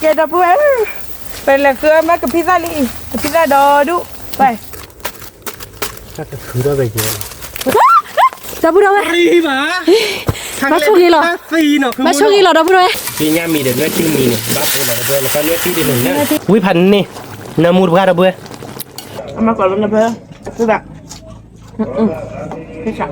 ကဲဒီပုၢ်ဝဲၢ်, ပလဲၤဃုအီၣ်မ့ၢ်ကဖံသၣ်လံ, ကဖံသၣ်ဒီဒူၣ်, ဘၣ်, တၢ်ကခုထီၣ်ဘဲကဲ, ဒီပုၢ်ဒီဝဲၢ်, ဘၣ်ဆိၣ်ဂ့ၤလီၤ, ဘၣ်ဆိၣ်ဂ့ၤလီၤ ဒီပုၢ်ဒီဝဲၢ်, သ့ၣ်ညါမံၤဒီးနွဲၣ်ထံမံၤန့ၣ် ဘၣ်ဖိလီၤဒီပုၢ်ဝဲၢ်, နဖးနွဲၣ်ထံဒ်န့ၣ်, ဝံဖးန့ၣ်, နၢမူတပှၢ်ဒီပုၢ်ဝဲၢ်, အမၤကီးလၢနဖဲ, ဘၣ်, စဝၤဒံခရၣ်,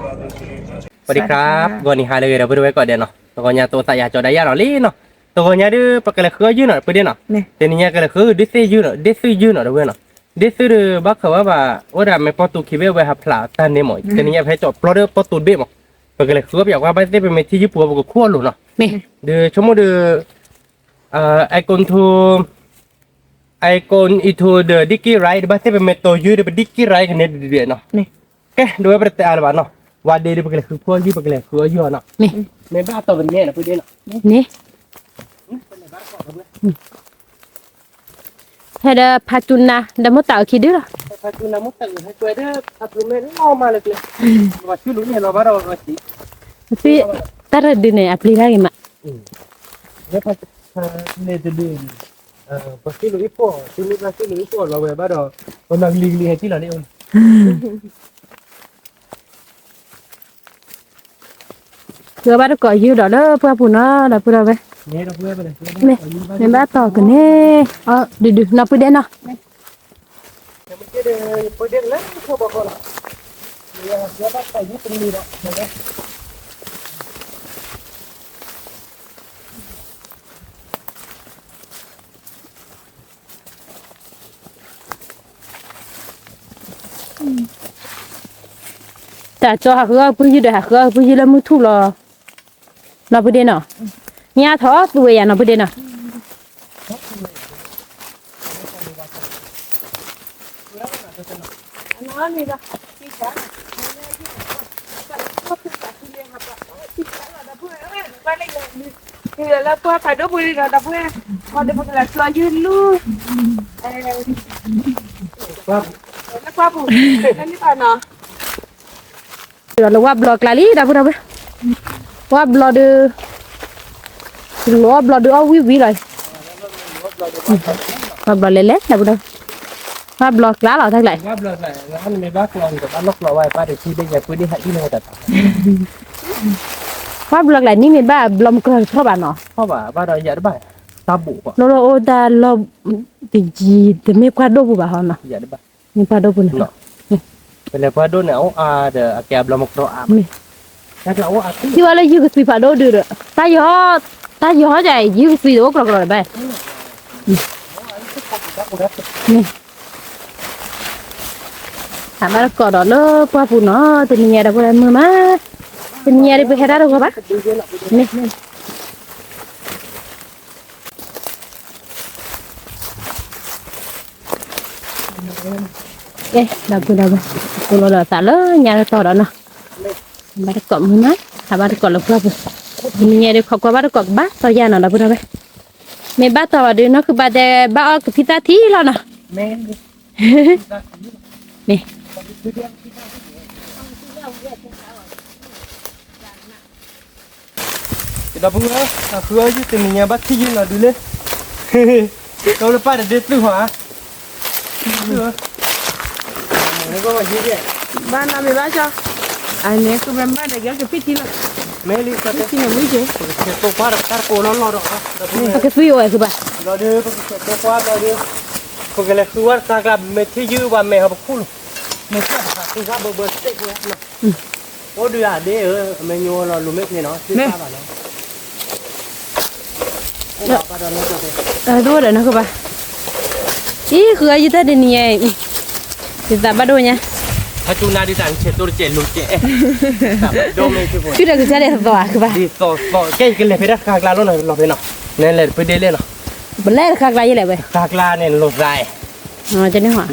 ဂီၤနံၤဟါလၢအဂ့ၤ ဒီပုၢ်ဒီဝဲၢ်ကိးဂၤဒဲးနီၤ, တဂီၤညါသးယၤကၠီဒၣ်ယၤလီၤလံနီၤ, တဂီၤညါဒီး ပကလဲၤဃုအီၣ်ယုၢ်နီၤ ပုၢ်ဒ့ၣ်နီၤ, တနံၤညါကလဲၤဃုဒ့ၣ်သုၣ်ယုၢ်နီၤ, ဒ့ၣ်သုၣ်ယုၢ်နီၤ ဒီပုၢ်ဝဲၢ်နီၤ, ဒ့ၣ်သုၣ်ဒီးဘၣ်ဃးဝဲဘၣ် အိၣ်ဒၣ်မ့ၢ်ပီၣ်တူာ်ခံဘ့ၣ်ဝဲဟးဖျးတၢ်န့ၣ်မး, တနံၤညါဖဲကၠီပျီဒီးပီၣ်တူာ်တဘ့ၣ်မး, ပကလဲၤဃုအီၣ်ပယီၤကွၢ်ဘၣ်သ့ၣ် ပမ့ၢ်ထံၣ်ယုၢ်ပူၤပကခူၣ်အီၣ်လိာ်နီၤ, ဒီးဆိကမိၣ်ဒီး အဲကိၣ်ထူ အဲကိၣ်အံၤထူဒီးဒံၣ်ကံၢ်ရၢ် ဘၣ်သ့ၣ်ပမ့ၢ်တီၤယုၢ်ဒီးပဒံၣ်ကံၢ်ရၢ်ကန့ၢ်ဒ်ဒ်နီၤ, ကဲ ဒီပုၢ်ဝဲၢ်ပတတဲအါလၢၤဘၣ်နီၤ, ဝါဒ့ဒီးပကလဲၤဃုဖှီၣ်ယုၢ် ပကလဲၤဃုအီၣ်ယုၢ်နီၤ, မ့ၢ်ဘၣ်တီၤပန့ၢ်နီၤ ပုၢ်ဒ့ၣ်နီၤ, ဟဲဒီးဖးတူနၤ ဒီးမိၢ်တၢ်အုးခံဒုလီၤ, ဖးတူနၤမိၢ်တၢ်အုးဟဲကွဲဒီး ဖးတူမ့ၢ်လီၤမးလၢကျဲ, ပှၤဆူလူၤန့ၣ်လီၤဘၣ်ဒီး, တၢ်တဒုန့ၣ် အပျံၤတၢ်ဂ့ၤမး, လၢဖးန့ၣ်တဒု, ပှၤဆူလူၤအံၤဖှီၣ် ဆူလူၤဖျါဆူလူၤအံၤဖှီၣ်လီၤဝဲဘၣ်ဒီး, ပမၤကလံၤကလံၤဟဲထံၣ်လီၤန့ၣ်, ဃုဘၣ်တကိးယုၢ်ဒီးလၢပှၢ်ပူၤနီၤ ဒီပုၢ်ဒီဝဲၢ်, မ့ၢ်ဘၣ်တီၤကန့ၢ်အီၤဒုဒုနီၤ ပုၢ်ဒ့ၣ်နီၤ, တၢ်ကၠီဟးဃုအီၣ်ပုၢ်ယုၢ်ဒီး ဟးဃုအီၣ်ပုၢ်ယုၢ်လၢမုၢ်ထူၣ်လီၤ, နီၤ ပုၢ်ဒ့ၣ်နီၤ, ညါထီၣ်သူဝဲယၤနီၤ ပုၢ်ဒ့ၣ်နီၤ, လၢပှၢ်ဖးဒိၣ်ပူၤဒီး ဒီပုၢ်ဝဲၢ်, ဒီးပကလဲၤကျီယုၢ်လူၤ, လၢပှၢ်ပူၤ, လၢန့ၣ်ဘၣ်နီၤ, ဒီးလၢဝၣ်ဘျီကျါလံ ဒီပုၢ်ဒီဝဲၢ်, ဝၣ်ဘျီဒီး, လီၤဘျီဒီးအီၣ်ဝံၣ်ဝံၣ်လီၤ, ဝၣ်ဘျီလဲၤလဲၤ ဒီပုၢ်ဒီဝဲၢ်, ဝၣ်ဘျီကျါလီၤတၢ်ကျါ, ဝၣ်ဘျီကျါန့ၣ်မ့ၢ်ဘၣ်ဘျီမုၢ်ကီၢ်တထီၣ်ဘၣ်နီၤ, လီၤလီၤအိၣ်တၢ်လီၢ်, တယံၤတမ့ၢ်ပှၢ်ဒိၣ်ပူၤဘၣ်ဟီနီၤ, မ့ၢ်ပှၢ်ဒိၣ်ပူၤန့ၣ်, ပလဲၤပှၢ်ဒိၣ်န့ၣ် အအိၣ်အါဒီး အကဲအဘျီမုၢ်ကီၢ်အါ, ထံၣ်ဝဲလၢယုၢ်ကသွံဖးဒိၣ်ဒုးဒီး, တၢ်ယီၤ, တၢ်ယီၤဒ်အံၤ ယုၢ်ကသွံတအိၣ်ကြီကြီလၢၤဘၣ်, ဟးဘၣ်တကိးဒီးလၢပှၢ်ပူၤနီၤ တနံၤညါဒီးပှၤမုာ်မး, တနံၤညါဒီးပဟဲတၢ်တဂီၤဘၣ်, မ့ၢ် ကဲ ဒီပုၢ်ဒီဝဲၢ်, ကိးလီၤဒီးသးလၢညါတတီၤဒီးနီၤ, ဘၣ်တကိးမုာ်မး, ဟးဘၣ်တကိးလၢပှၢ်ပူၤ, တနံၤညါဒီးခီကွၢ်ဘၣ်တကိးကဘၣ်တီယၤနီၤ ဒီပုၢ်ဒီဝဲၢ်, မ့ၢ်ဘၣ်တီဘၣ်ဒီး နီၢ်ဃုဘါတဲဘၣ်အီၣ်ကဖံသၣ်ထံလီၤနီၤ, မ့ၢ် ဒီပုၢ်ဝဲၢ်, အဃုအီၣ်ယုၢ်တနံၤညါဘၣ်ထံၣ်ယုၢ်နီၤဒုးလၢ, တၢ်လၢပၢ်တဒ့သုဟီဧါ, ဘၣ်နီၤမ့ၢ်ဘၣ်ကၠီ, အန့ၣ်ကဘၣ်မ့ၢ်ဒီးကဖံထံလီၤ, မ့ၢ်လံ, ကဖံထံန့ၣ်ဝံၤက့ၤ, ပကဆဲးတိၢ်ကွၢ်ဒီးတၢ်ကိးလီၤလီၤဒီး, ပကသွံအိၣ်ဝဲဃုဘါ, ဒီးဒုးပကဆဲးတိၢ်ကွၢ်ဒီးဒုး, ပကလဲၤဃုဝဲတခါကျါ မ့ၢ်ထံၣ်ယုၢ်ဘၣ်မဲာ်ဟီပခူၣ်လီၤ, မ့ၢ်ထံၣ်တခါဃုဘၣ်ဘၢဘၢတစဲးကွဲး အိၣ်ဒုးဧါဒ့ဧၢ, အမဲာ်ညိလီၤလိၤမ့ၢ်ဖဲနီၤ, တအိၣ်ဒီးနီၢ်ကဘၣ်, အံၤဃုအီၣ်ယုၢ်တၢ်တနံၤညါအံၤ, ယသးဘၣ်ဒိညါ, ဖးတူနၤဒ်တၢ်ဆဲးတိၢ်တစဲးလိၤစဲး, ဒိၣ်မ့ၢ်, ခုဒီးကစၢ်ဒဲးသီသီဧါဃုဘါ, ဒ်သီသီ, ကဲယကလဲၤဖဲတၢ်တခါကျါလီၤနီၤ, လီၤဖဲနီၤ, နဲလဲၤတပၢၢ်ဒ့လဲၣ်နီၤ, ပလဲၤတခါကျါယလဲၤဝဲ, တခါကျါန့ၣ်လိာ်သး,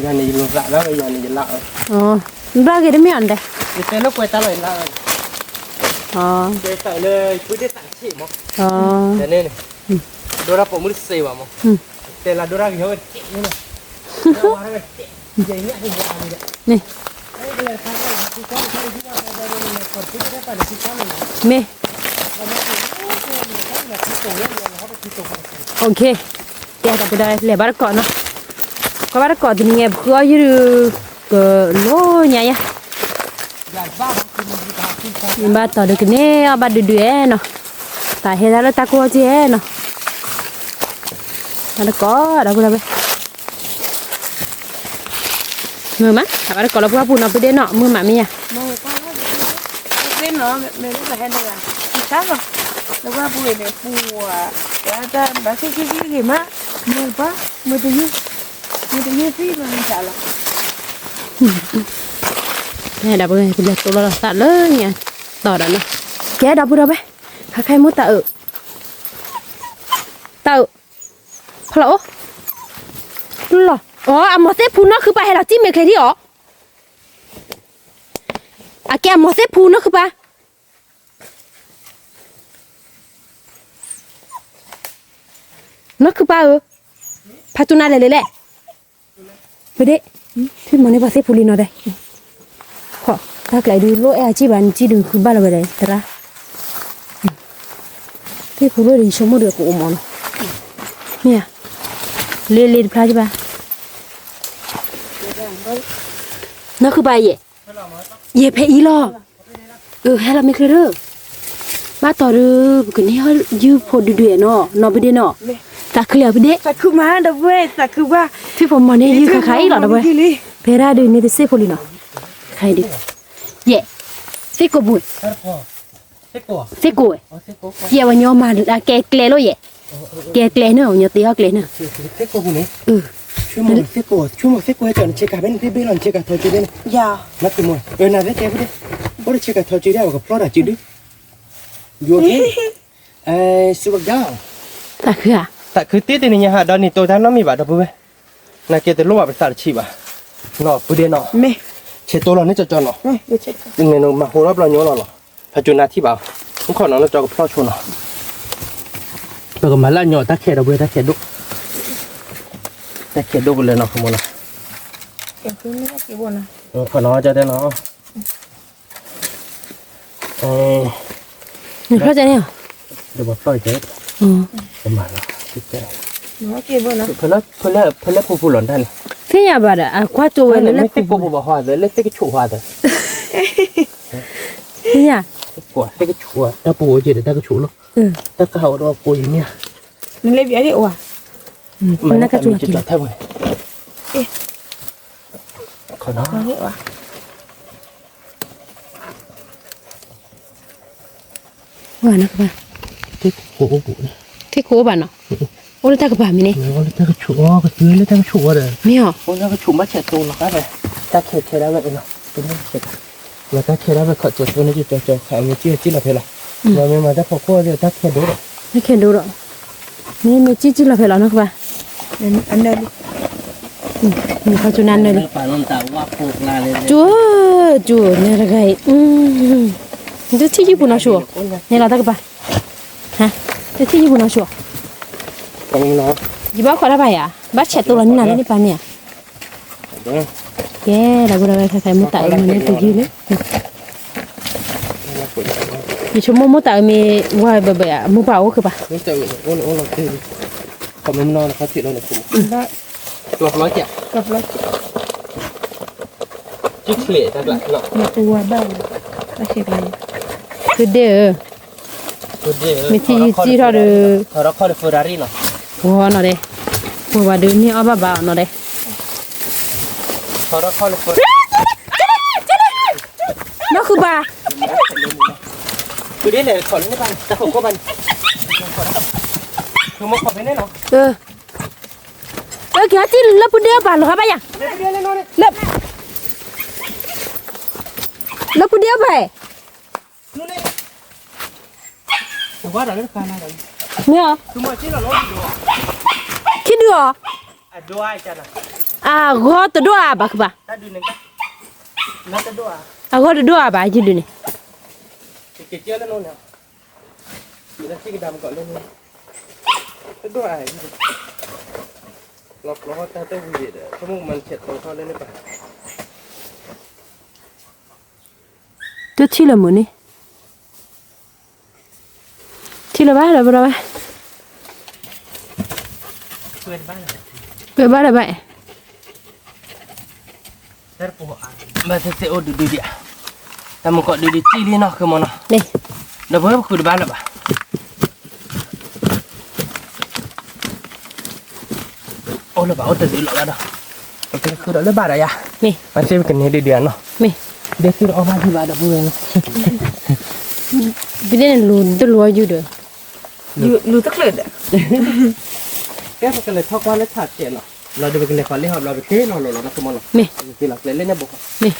ယန့ၣ်လိာ်သးလၢယၤန့ၣ်ယလၢ, ဘၣ်ဂ့ၤတမ့ၢ်အီၤန့ၣ်, ယတဲလၢကွဲးတၢ်လီၤယလၢ, တဲတၢ်လၢပၢၢ်ဒ့သးဆံးမး, န့ၣ်, ဒိၣ်တၢ်ပိာ်မုၣ်တစဲးဘၣ်မး, တဲလၢဒိၣ်တၢ်ကယီၤဝဲတစဲးန့ၣ်, န့ၣ်, မ့ၢ်, OK, ဒီပုၢ်ဒီဝဲၢ် လဲၤဘၣ်တကိးနီၤ, ကွၢ်ဘၣ်တကိးတနံၤညါ ပဃုအီၣ်ယုၢ်ဒုး ကလိညါယါ, ဘၣ်တီၤဒုးကန့ၢ်အီၣ်ဘၣ်ဒုးဒုးဧဲနီၤ, သးဟဲဒၣ်လၢတၢ်ကိၢ်အီၣ်က့ၤဧဲနီၤ, ဘၣ်တကိး ဒီပုၢ်ဒီဝဲၢ် မုာ်မး အဘၣ်တကိးလၢပှၢ်ပူၤနီၤ ပုၢ်ဒ့ၣ်နီၤ မုာ်မးမ့ၢ်ဧါ, သ့နီၤ မ့ၢ်လၢပဟဲဒၣ်ဂၤ ကံသါလီၤ, လၢပှၢ်ပူၤအံၤန့ၣ် ပူၤဝဲ ဝဲတၢ်ဘၣ်သ့ၣ်သ့ၣ်ဂ့ၤဂ့ၤမး, မုာ်ပှၢ် မုာ်တယုၢ် မုာ်တယုၢ်သံလီၤန့ၣ်လီၤ, ဒီပုၢ်ဝဲၢ် ပလဲၤတိၢ်လီၤသးလၢညါ တီၤဒီးနီၤ, ကဲဒီပုၢ်ဒီဝဲၢ် ခါခါအံၤမိၢ်တၢ်အုး တၢ်အုး ဖီလီၤအိၣ် လီၤ အိ အမိၢ်သ့ၣ်ဖူနီၢ်ခုပၤဟဲလီၤတံၢ်မ့ၢ်ချ့ဒံးအီၤ, အကဲအမိၢ်သ့ၣ်ဖူနီၢ်ခုပၤ, နီၢ်ခုပၤဧၢ, ဖးတူၢ်နၤလဲၤလဲၤလဲၣ်, ပဒ့ၣ်, ဖံမၤန့ၢ်ပှၤသ့ၣ်ဖူလံနီၤတဲ, တၢ်ကျဲဒုးလိၣ်အဲၣ်အစံၣ်ဘၣ် နစံၣ်ဒုးဃုဘၣ်လီၤဝဲဒီး သရၣ် သ့ၣ်ဖူလိၣ်ဒီး ယဆိကမိၣ်ဒီးကအိၣ်မးနီၤ, မ့ၢ်ဧါ, လ့လ့တဖျါကဘၣ်, နီၢ်ခုပၤယဲၢ်, ယဲၢ်ဖဲအံၤလီၤ, အဟဲလီၤမ့ၢ်ချ့ဒီး, ဘၣ်တီၤဒီး ပကန့ၢ်အီၣ်ယုၢ်ဖိဒုဒုနီၤ နီၢ်ပဒ့ၣ်နီၤ, သးခုလံပဒ့ၣ်, သးခုမးဒီပုၢ်ဝဲၢ် သးခုဘၣ်, ထံၣ်ဖိမၤန့ၢ်ယုၢ်ခါခါအံၤလီၤဒီပုၢ်ဝဲၢ်, ဖဲဒၣ်ဒုးန့ၣ်တစ့ၢ်ဖိလံနီၤ, ခါအံၤဒုး, ယဲၢ်, သ့ၣ်ကိးပူၤ သ့ၣ်ကိးဝဲ, ယဲၢ်ဝဲညီမၤကဲကျဲလိာ်ယဲၢ်, ကဲကျဲန့ၣ် ဝဲညီတ့အီၣ်ကျဲန့ၣ်, သ့ၣ်ကိးပူၤန့ၣ်, ဆိကမိၣ်သ့ၣ်ကိး ဆိကမိၣ်သ့ၣ်ကိးဟဲကီးနဆ့ကၤဖဲန့ၣ်သ့ၣ်ဘ့ၣ်လီၤ နဆ့ကၤထီက့ၤဖဲန့ၣ်, နဆိကမိၣ် နသ့ၣ်တဲဖဲန့ၣ်, အိၣ်တဆ့ကၤထီက့ၤဒၣ် ပကဖျီတၢ်စုဒု, ယိၤက့ၤ စူပကဒါ, သးခုဧါ, သးခုတ့ၢ်တနံၤညါဟးဒီးန့ၣ်တိၢ်တၢ်နီတမံၤဘၣ်ဒီပုၢ်ဝဲၢ်, နာ်က့တလိၣ်ဘၣ်ပသးတဆံးဘၣ်, နီၢ်ပဒ့ၣ်နီၤ, ဆဲးတိၢ်လီၤန့ၣ်ကၠီကၠီနီၤ, နမၤဟိးထီၣ်ဘျီညိလီၤလီၤ, ဖးကၠိနၤထံၣ်ဘၣ်, မူခီၣ်နီၤလၢကၠီကဖျီဆိနီၤ, ပကမၤလၢညီတၢ်ခဲဒီပုၢ်ဝဲၢ် တၢ်ခဲဒိၣ်, တၢ်ခဲဒိၣ်ကလၢနီၤ ခမီနီၤ, ခီၣ်နီၤကတဲနီၤ နဖျီၣ်ကဲန့ၣ်, ဒီးပဖျီၣ်ကဲ, ပမၤလီၤ, ဖဲလဲၣ်ဖူဖူလီၤတၢ်န့ၣ်, သ့ၣ်ညါဘၣ်ဒီး အကွၢ်ကၠိဝဲလၢလၢဖူဖူ, သ့ၣ်ကဆိးဟွါသၢ, လၢသ့ၣ်ကဆိးဟွါသၢ, သ့ၣ်ညါ, သ့ၣ်ကဆိးဟွါ တၢ်ပူၤအိၣ်က့ၤဒီးတၢ်ကဆိးလီၤ, တၢ်ကဟးအိၣ်ဒီးပူၤယံၤန့ၣ်, နလဲၤဘၣ်အံၤအိၣ်ဧါ, နကဆိးက့ၤ, ဝဲနီၢ်ကပၤ, ထံၣ်ခိၣ်အိၣ်ဘၣ်နီၤ, အိၣ်လၢတၢ်ကပၤမ့ၢ်န့ၣ်, လၢတၢ်ကဆိးအီၤ ကတုၤလၢတၢ်ကဆိးဝဲဒီး, မ့ၢ်ဧါ, အိၣ်လၢကဆိးဘၣ်ဆဲးတိၢ်လီၤ, တၢ်ခဲခဲဒၣ်ဝဲအံၤလီၤ, လၢတၢ်ခဲဒၣ်ဝဲခီၣ်စဲးတိၢ်န့ၣ် ကၠီကၠီခါအမ့ၢ်စံၣ်လီၤဖဲလီၤ, မ့ၢ်မၤတၢ်ဖီခိၣ်ဒီးတၢ်ခဲဒိၣ်ဒီး, တၢ်ခဲဒိၣ်ဒီး, မ့ၢ်မ့ၢ်စံၣ်စံၣ်လီၤဖဲလီၤနီၢ်ကပၤ, အနၢၤလံ နခီကၠိနၤနၢၤလံ, ကၠိ, ကၠိ, နတဂၤအံၤ, နတထံၣ်ယုၢ်ပူၤနီၢ်ဆိ, နဲလီၤတၢ်ကပၤ, ဟါ, တထံၣ်ယုၢ်ပူၤနီၢ်ဆိ, ယဘၣ်ခိးတၢ်ဘၣ်ယၤ, ဘၣ်ဆဲးတိၢ်လီၤန့ၢ်နၤလၢန့ၣ်ပာ်မ့ၢ်ဧါ, ကဲ, ဒီပုၢ်ဒီဝဲၢ်ခဲခါအံၤ မိၢ်တၢ်အုးမၤန့ၢ်တယုၢ်လၢ ယဆိကမိၣ်မိၢ်တၢ်အုးမ့ၢ်ဝါဘၢဘၢဧါ, မိၢ်ပၢ်အိၣ်ကပၤ, ကဒ့ဧၢ, မ့ၢ်ထံယုၢ်စံၣ်ထီၣ်ဒီး, ဂီၤနီၤဒဲး, ပှၤဒုးန့ၢ်အီၣ်ဘၣ်ဘၣ်အီၤနီၤဒဲး, နီၢ်ဃုဘၣ်, လၢက့ၤထီၣ်စံၣ်လၢပုၢ်ဒ့အပၢ်လီၤဘၣ်ယၤ, လၢပုၢ်ဒ့အပၢ်, မ့ၢ်, ခံဒုအီၤ, အဂီၢ်တဒိၣ်အါဘၣ်ကဘၣ်, အဂီၢ်တဒိၣ်အါဘၣ်ယဒုန့ၣ်, တထံၣ်လၢမုာ်န့ၣ်, ထံၣ်လၢၤဘၣ်ဒီပုၢ်ဒီဝဲၢ်, ပဘၣ်လၢၤဘၣ်, ဘၣ်သ့ၣ်သ့ၣ်အိၣ်ဒုးဒုးဒံး, တၢ်မုၢ်ကီၢ်ဒုးဒုးကံၣ်လံနီၤ ဃုမီၤနီၤ, ဒီပုၢ်ဝဲၢ်ပဃုတဘၣ်လၢၤဘၣ်, အိၣ်လၢၤဘၣ် အိၣ်တဒုးလီၤဘၣ်ဒီး, ပကလဲၤဃုဒီးလၢဘၣ်ဒီးယၤ, မ့ၢ်သ့ၣ်ပကန့ၢ်ဒုးဒုးဧါနီၤ, မ့ၢ် ဒဲသုတအီၣ်ဘၣ်ယုၢ်ဘၣ်ဒီပုၢ်ဝဲၢ်, ပဒဲန့ၣ်လူၤတလူၤအီၣ်ယုၢ်ဒီး လူၤတချုးဒီး, ကဲပကလဲၤထီၣ်ကွၢ်လၢဆၣ်တဲာ်လီၤ, လီၤဒီးပကလဲၤဃီၤလ့ၢ်ဟီဘျီပက့ၤလီၤလီၤလီၤနီၤ ဃုမီၤနီၤ, မ့ၢ် ပက့ၤလီၤကျဲလၢန့ၣ်ဘိ, မ့ၢ်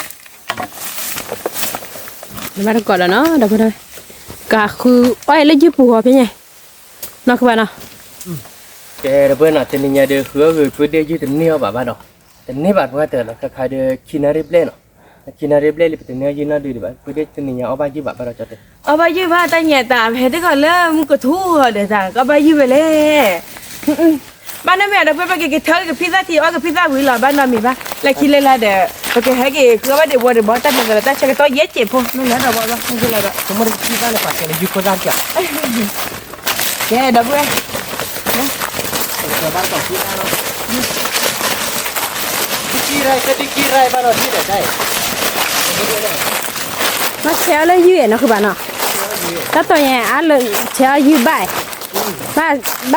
နဘၣ်တကိးဒီးနီၤ ဒီပုၢ်ဝဲၢ်, ကဃုအီၣ်လၢယုၢ်ပူၤဃီဖဲညါ, နီၢ်ဃုဘၣ်နီၤ, ကဲဒီပုၢ်ဝဲၢ်နီၤ တနံၤညါဒီးဃုအီၣ်ဂ့ၤ ပုၢ်ဒ့ယုၢ်တန့ၢ်အီၣ်ဘၣ်ဘၣ်ဒီး, တန့ၢ်ဘၣ်ပှၤတၢၢ်လီၤ ခါခါဒီးခံနၣ်ရံၣ်ဘျဲၣ်နီၤ, ခံနၣ်ရံၣ်ဘျဲၣ်လံ ပတန့ၢ်အီၣ်ယုၢ်နီတဒုးဒံးဘၣ်, ပုၢ်ဒ့တနံၤညါအီၣ်ဘၣ်ယုၢ်ဘၣ်ဘၣ်ဒီးကၠီတဲ, အီၣ်ဘၣ်ယုၢ်ဘၣ်တၢ်ညါတၢ် ဟဲတခီလၢမူကထူၣ်ဒီးတၢ် ကအီၣ်ဘၣ်ယုၢ်ဝဲလဲၣ် ဘၣ်နီၢ်မ့ၢ်ဒီး ပကကထၢကဖံသၣ်ထံ အီၣ်ကဖံသၣ်ဝံၤလီၤ ဘၣ်နီၢ်မ့ၢ်ဘၣ် လၢခံလၢလၢဒီး ပကဟဲက့ၤဃုအီၣ်ဘၣ်ဒံးဝီဒံးဘီ တၢ်ဒဲးလီၤ တၢ်ဆၢကတီၢ်ယဲၢ်က့ၤဖိ မ့ၢ်လၢဒီးဝီဘၣ် မ့ၢ်လၢဒီး ကဲဒီပုၢ်ဝဲၢ် ဘၣ်တကီၢ်ဖံသၣ်လီၤ ဘၣ်ဆဲးအီၤလၢယုၢ်နီၢ်ဃုဘၣ်နီၤ, တၢ်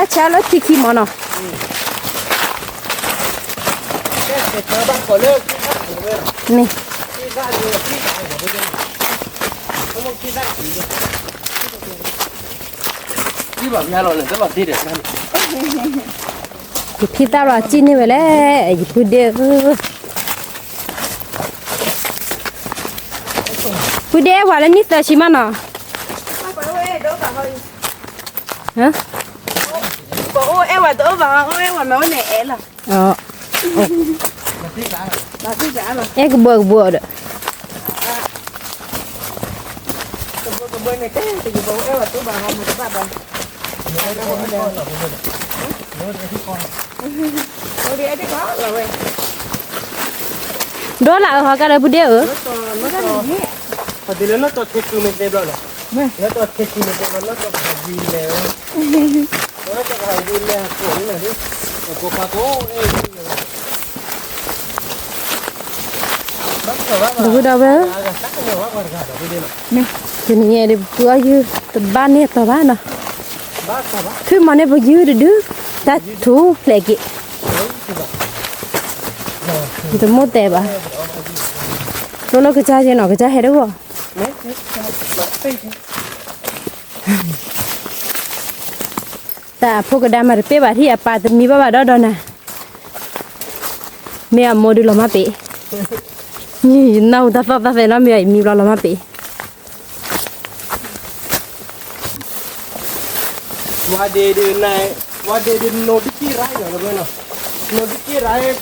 တီၤညါအါလၢဆဲးအီၤယုၢ်ဘၣ်, ဘၣ်ဆဲးအီၤလၢထံခံမီၤနီၤ, မ့ၢ် ယဖံသၣ်လီၤစံၣ်န့ၢ်ဝဲလဲၣ် ယပုၢ်ဒ့ဧၢ, ပုၢ်ဒ့အဲၣ်ဝဲလၢနံၣ်သၢဆံမးနီၤ, ပအိၣ်အဲၣ်ဝဲတအိၣ်ဘၣ် အိၣ်အဲၣ်ဝဲတအိၣ်ဘၣ် အိၣ်အဲၣ်ဝဲမ့ၢ်အိၣ်န့ၣ်အဲၣ်လီၤ, အဲၣ်ကဘၢကဘၢဒီး ဒီးလၢအဟီကါလၢပုၢ်ဒ့ဧၢ, လၢတီၤထ့ကူမ့ၢ်သ့ဘျီလီၤ, လၢတီၤထ့ကူမ့ၢ်သ့ဘျီ လၢတီၤကဟးဂီၤလဲၣ်ဝဲ, လၢတီၤကဟးဂီၤလဲၣ်အကိးန့ၣ်, ပှၤကိးပှၤကိး ဒ်ဝဲဒၣ်ဝဲ, တနံၤညါဒီးပှၤယုၢ်တဘၣ်န့ၢ်အတီၤဘၣ်နီၤ, ထွံၣ်မီၤန့ၣ်ပယုၢ်တဒု, တၢ်ထူၣ်ဖျဲးက့ၤ, တမိၣ်တဲဘၣ်, ကျိလၢကစၢ်ယဲနီၤ ကစၢ်ဟဲတဂီၢ် တၢ်အဖိကဒါမၤတပ့ၢ်ဘၣ်ထံၣ် အပၢ်တမံဘၣ်ဘၣ်ဒီးဒီးနၤ, မ့ၢ်အမိၢ်ဒုးလီၤမၢ်ပ့ၤ, နၢ်ဟူတၢ်သီၣ်တၢ်သဲလီၤ မ့ၢ်အမံဘျီလီၤမၢ်ပ့ၤ, ဝါဒ့ဒုးနၤ, ဝါဒ့ဒုးနိဒုးကံၢ်ရၢ်နီၤ, နိဒုးကံၢ်ရၢ်, နိဘျိဘျဲၣ်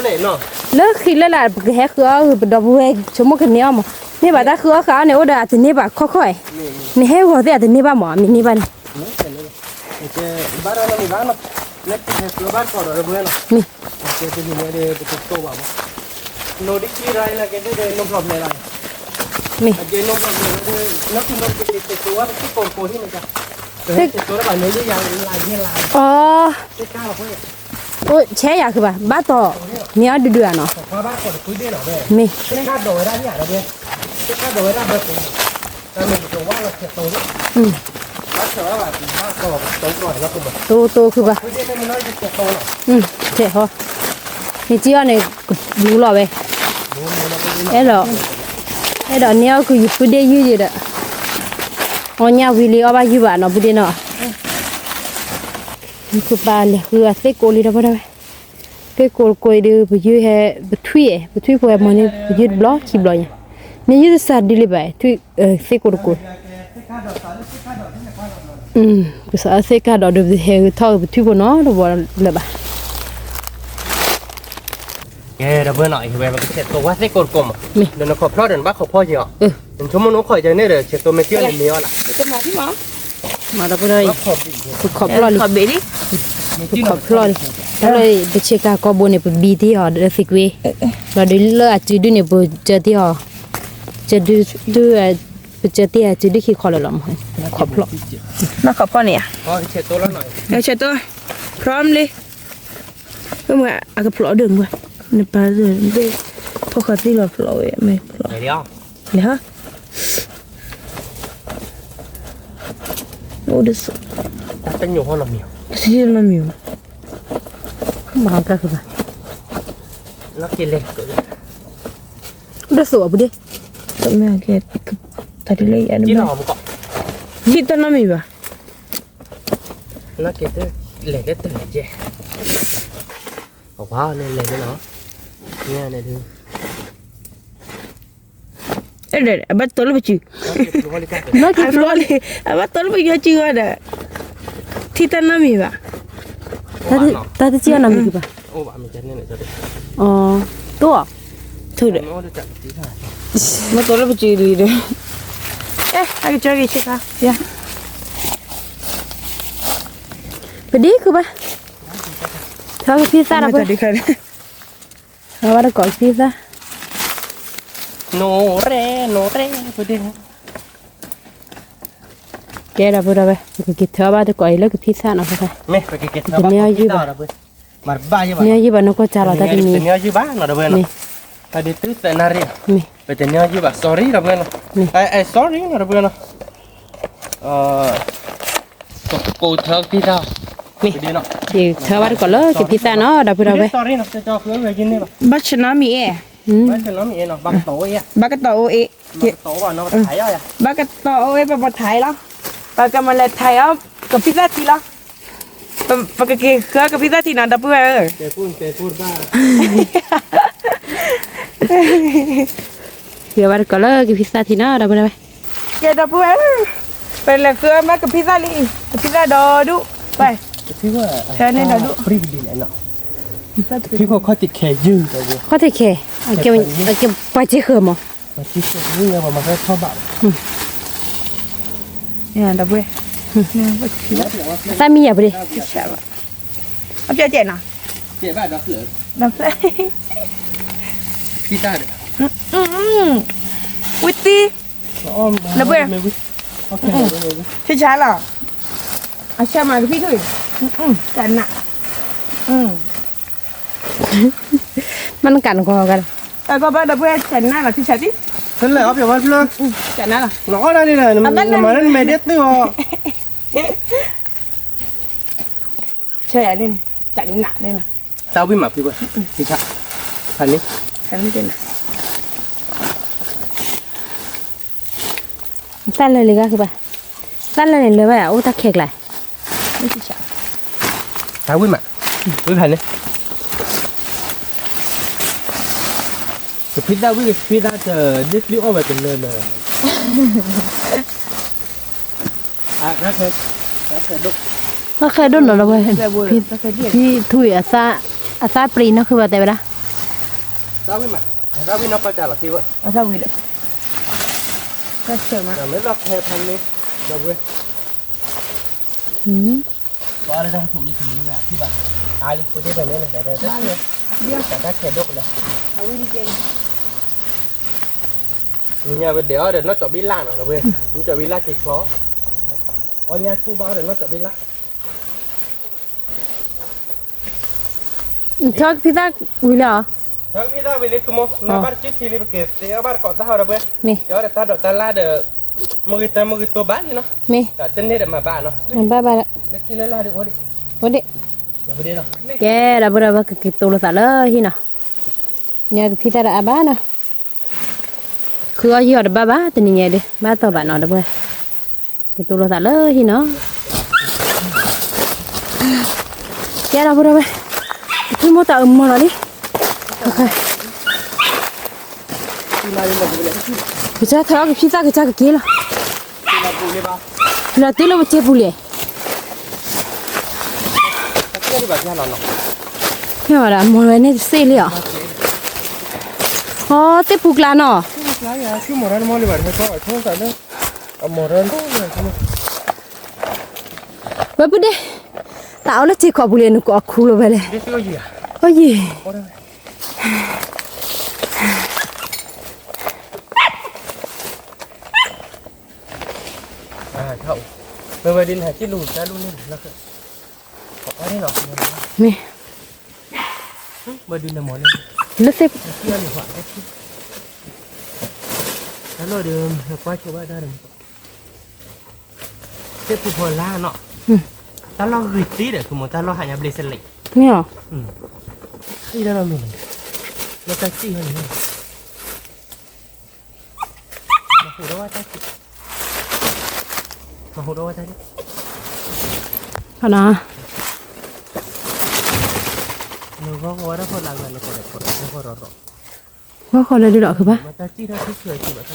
နီၤ, လၢဃံလၢလာ်ပကဟဲဃုအီၣ်ဂ့ၤ ပဒီပုၢ်ဝဲၢ်ဆိကမိၣ်ကန့ၢ်အီၣ်မး, မ့ၢ်ဘၣ်တၢ်ဃုအီၣ်ဃုအီၣ်န့ၣ် အိၣ်ဒီးအတန့ၢ်ဘၣ်ခီၣ်ခီၣ်, နဟဲဂီၤသ့ၣ်အတန့ၢ်ဘၣ်မး အမ့ၢ်န့ၢ်ဘၣ်န့ၣ် ဘၣ်ဒီးနမံၤဘၣ်နီၤ, လၢကဟဲကျိဘၣ်ကီးဒီးတဝဲလီၤ, မ့ၢ်, ကဲတမံၤညါဒီးပကတိၢ်ဘၣ်မး, နိဒုးကံၢ်ရၢ်လၢကဲဒ်ဒီးနိဘျီဘျဲၣ်လီၤ, မ့ၢ်, အကဲနိဘျီဘျဲၣ်လၢ, နကတိၢ်ကဲကဲတိၢ်ဝဲပကကိးကိးဟံၣ်မး, ပဟဲကဲတိၢ်တဘၣ်န့ၣ်လၢယၤလၢယဲလၢ, အိၣ်, ဆဲးယၤဃုာ်ဘၣ် ဘၣ်တီၤ, မ့ၢ်အီၤဒုးဒုးဧါနီၤ, မ့ၢ် တိၢ်တိၢ်ဃုာ်ဘၣ်, ဆဲးဟီ, နကံအီၤန့ၣ် ကလူလီၤဝဲ, အဲၣ်ဒိး, အဲၣ်ဒိးန့ၢ်အီၣ်ကယုၢ်ပုၢ်ဒ့ယုၢ်ယဲဒီး, အီၣ်ညၣ်ဝံၤလံအီၣ်ဘၣ်ယုၢ်ဘၣ်နီၤ ပုၢ်ဒ့နီၤ, ကပာ်လဲၤဃုအီၣ်သ့ၣ်ကိးလံဒီပုၢ်ဝဲၢ်, သ့ၣ်ကိးတကိးအံၤဒီး ပယုၢ်ဟဲ, ပထွံၣ်, ပထွံၣ်ဖိဟဲမီၤန့ၣ် ပယုၢ်တဘျီခံဘျီညါ, မ့ၢ်ယုၢ်တစးဒ်လံဘၣ်, သ့ၣ်ကိးတကိး ပသ့ၣ်ကၢ်ဒီးဒီး ပဟဲထီၣ်ပထွံၣ်ဖိနီတဘျီလၢၤဘၣ်, ကဲဒီပုၢ်ဝဲၢ်နီၤ အံၤဝဲပကဆဲးတိၢ်ဝဲသ့ၣ်ကိးတကိးမး, မ့ၢ်, ဒီးနခီဖျိဒီးနဘၣ်ခီဖျိက့ၤအီၤ, နဆိကမိၣ်နအိၣ်ခိးယၤန့ၣ်ဒီး ဆဲးတိၢ်မ့ၢ်တ့ၢ်န့ၣ်မ့ၢ်အီၤလၢ, ပခီဖျိလံ, ပခီဖျိလံ, တၢ်လၢပဆ့ကၤကီၢ်ဘိန့ၣ် ပဘံတ့ၢ်အီၤဒီးသံကွံ, ဒီးဒ်လၢအစုဒုန့ၣ် ပစၢတ့ၢ်အီၤ, စုဒု, ပစၢတ့ၢ်အစုဒုခံခီလၢာ်လီၤမး, ခီဖျိ, ခီဖျိန့ၣ်ဧါ, ဆဲးတိၢ် ဖျီမ့ၢ်လံ, မ့ၢ်အကဖျီဒၢၣ်မ့ၢ်, နပၢ်ဒၢၣ်, ဖီၣ်ဃာ်သံလီၤဖျီဝဲ, မ့ၢ်ဖျီ, လဲၤဟီ, အိၣ်ဒၣ်ဆိ, တၢ်တညိၣ်ဟီနီတမံၤ, တညိၣ်နီတမံၤ, မၤကါဃုဘၣ်, ဒၣ်ဆိအပူၤဒ့, တမ့ၢ်ကဲ, တၢ်ဒ်လဲၣ်ယၤ, ထံၣ်တၢ်နီတမံၤဘၣ်, လဲၤကဲတၢ်လဲၣ်ကဲ, အဝါန့ၣ်လဲၤကဲနီၤ, န့ၣ်ဒုး အဘၣ်တီလၢပစု, နီၢ်က့ၤဖျိလံ, အဘၣ်တီလၢပယီၤစုဂီၢ်ဒီး, ထံၣ်တၢ်နီတမံၤဘၣ်, တၢ်တစံၣ်အီၤနီတမံၤဘၣ်, တိၢ်, ထုးဒီး, ဘၣ်တီလၢပစုလံဒီး, အဲ အကစၢ်က့ၤဆ့ကါ, ပဒံခုဘၣ်, ထီကဖံသၣ်ဒီးပှဲၤ, ထီဘၣ်တကိးကဖံသၣ်, နိရဲၣ် နိရဲၣ်, ကဲဒီပုၢ်ဒီဝဲၢ်, ပကက့ၤထီဘၣ်တကိးအံၤလၢကဖံသၣ်နီၤ, ပကန့ၢ်အီၤယုၢ်ဘၣ်, န့ၢ်အီၤယုၢ်ဘၣ် နီၢ်ကီၢ်ကၢ်လီၤတၢ်တမံၤ, န့ၢ်အီၤယုၢ်ဘၣ်နီၤတဝဲၢ်နီၤ, ပဒုးသုသနၣ်ရံၣ်, ပတန့ၢ်အီၤယုၢ်ဘၣ် sorry ဒီပုၢ်ဝဲၢ်နီၤ, အဲ sorry နီၤဒီပုၢ်ဝဲၢ်နီၤ, ကိးထီကဖံသၣ်, ထီဘၣ်တကိးလၢကဖံသၣ်နီၤ ဒီပုၢ်ဒီဝဲၢ်, ဘၣ်ဆၢနီတမံၤအ့ၣ်, ဘၣ်ကတီၤအိၣ်အ့ၣ်, ဘၣ်ကတီၤအိၣ်အ့ၣ် ဘၣ်ကမၤလဲၤထဲးအီၤ, ကဖံသၣ်ထံလီၤ, ပကက့ၤဃၢကဖံသၣ်ထံနီၤ ဒီပုၢ်ဝဲၢ်ဧၢ, ကဘၣ်တကိးလၢကဖံသၣ်ထံနီၤ ဒီပုၢ်ဝဲၢ်, ကဲဒီပုၢ်ဝဲၢ်ဧၢ, ပလဲၤဃၢမးကဖံသၣ်လံ, ကဖံသၣ်ဒီဒူၣ်, ဖဲန့ၣ်ဒီဒူၣ်, ခီၣ်ထံးခဲ, ပှၤစ့ဃၢၤမး, ဒီပုၢ်ဝဲၢ်, သၣ်မံယၤပဒ့, အပျဲၢ်ကဲနီၤ, ဝံသံ, လၢပှဲၤ, ဆဆါလီၤ, အဆၢမၤကဖံထူၣ်, ကနၣ်, မ့ၢ်နကနကွၢ်ကါလီၤ, တၢ်ကီဘၣ်ဒီပုၢ်ဝဲၢ် ကနၣ်လီၤ ဆဆါသံ, တလဲၤအီၣ်ပျီဝဲဖျၢၣ်, ကနၣ်လီၤ, နအီၣ်ဒၣ်န့ၣ်ဒီး နမၤလၢနမဲာ်ဒ့ၣ်သုအီၤ ဆဲးယၤန့ၣ်, တၢ်နးန့ၣ်လီၤ, တၢ်ဝံၣ်မးဖုဝဲ, ဖံဆး, ဖးန့ၣ်, ဖးန့ၣ်, တၢ်လၢာ်လံဂၤဃုဘၣ်, တၢ်လၢာ်န့ၣ်လၢာ်ဘၣ်ယၤ အိၣ်တၢ်ခဲကျါ, တၢ်ဝံၣ်မး, ဝံၣ်ဖးန့ၣ် ကဖံသၣ်ဝံၣ်ကဖံသၣ်တဒ့ၣ်ပျံၤအီၣ်ဝဲတလၢလၢ, တၢ်ဃဲဒိၣ်နီၤလီၤဝဲ, ဖံထူၣ်အံၤ အသၣ်ပြံၤနီၢ်ဃုဘၣ်တဲဝဲဒၣ်, တၢ်ဝံၣ်မး, တၢ်ဝံၣ်နီၢ်ကီၢ်ကၢ်လီၤသံဝဲ, တၢ်ဝံၣ်ဒီး, တၢ်ဆၢမး, မ့ၢ်လီၤခဲဖဲန့ၣ်, ဒီပုၢ်ဝဲၢ် တၢ်လၢတၢ်ကဆူးလံကလံၤလၢ်ထံဘၣ်, တၢ်လံဖိဒ့ၣ်ဖဲန့ၣ်န့ၣ်, တၢ်ခဲဒိၣ်ကလၢာ်, နညါဝဲဒဲးအီၣ်ဒီးနီၢ်ကီၢ်ဘံလၢ်နီၤ ဒီပုၢ်ဝဲၢ်, နီၢ်ကီၢ်ဘံလၢ်က့ၤချီ, အီၣ်ညါဆူၣ်ဘၣ်အီၣ်ဒီးနီၢ်ကီၢ်ဘံလၢ် ထီကဖံသၣ်ဝံၤလံဧါ, ထီကဖံသၣ်ဝံၤလံ ကမိၢ်, နဘၣ်တက့ၢ်ထံလံ ပက့ၤသ့အီၣ်ဘၣ်တကိးတၢ်ဟီဒီပုၢ်ဝဲၢ်, မ့ၢ်, က့ၤအီၣ်ဒီးတၢ်ဒိးတၢ်လၢ်ဒီး, မုၢ်ဂ့ၤတၢ်မုၢ်ဂ့ၤတိဘၣ်လံနီၤ, မ့ၢ်, တန့ၢ်ဒီးမၤဘၣ်နီၤ, ဘၣ်ဘၣ်, လၢခံလၢလၢ်ဒီးအိၣ်ဒံး, အိၣ်ဒံး, ကဲဒီပုၢ်ဒီဝဲၢ် ကက့ၤတိလိာ်သးလၢဟံၣ်နီၤ, န့ၣ်ကဖံသၣ်တအါဘၣ်နီၤ ဃုအီၣ်ယံာ်အီၤတဘၣ်ဘၣ် တနံၤညါဒီး ဘၣ်တီၢ်ဘၣ်နီၤ ဒီပုၢ်ဝဲၢ်, ကတိၤလိာ်သးလၢဟံၣ်နီၤ, ကဲဒီပုၢ်ဒီဝဲၢ်, ဖုမိၢ်တၢ်အၢၣ်မီၢ်လီၤလံ, ကစၢ်ထီၣ်ကဖံသၣ်ကစၢ်ကက့ၤလီၤ, လီၤတ့ၢ်လၢပစဲပူၤလံ မ့ၢ်ဝဲဒၣ် မီၢ်ဝဲန့ၣ်တစ့ၢ်လံဧါ, အီ သ့ၣ်ပူၤကျါနီၤ, ဝဲပုၢ်ဒ့ၣ်, တၢ်အီၣ်လၢစ့ခီပူၤလံ နကအီၣ်ခူလိာ်ဝဲလဲၣ်, အီယံာ် မ့ၢ်ဝဲဒ်န့ၣ် ဟဲက့ၤလူၤတၢ်လူၤန့ၣ်လီၤ, မ့ၢ် လၢသ့ၣ် တၢ်လီၢ်ဒီး ကွၢ်ဆိဘၣ်တၢ်ဒီး သ့ၣ်ဖူဖီလာနီၤ, တၢ်လီၢ်ဂ့ၤသ့ဒီး ကမၤတၢ်လီၢ်ဟးညါဘျ့စလဲး, မ့ၢ်အီၤ, သ့ၣ်တၢ်လီၢ်မ့ၢ်န့ၣ်, လၢတၢ်စံၣ်ဟီန့ၣ်, မဟူးဒီးဝဲတၢ်စံၣ်, မဟူးဒီးဝဲတၢ်စံၣ်, ဟီနီၤ, နဂီၢ်ဃီဝဲဒၣ်ဖီလာ်ဂၤန့ၣ် ကီးဒီးကီးဒီး ဂီၢ်ဃီလၢဒုးဒီးခုဘၣ်, မတၢ်စံၣ်ထီၣ်ထံဆၢကံဘၣ်,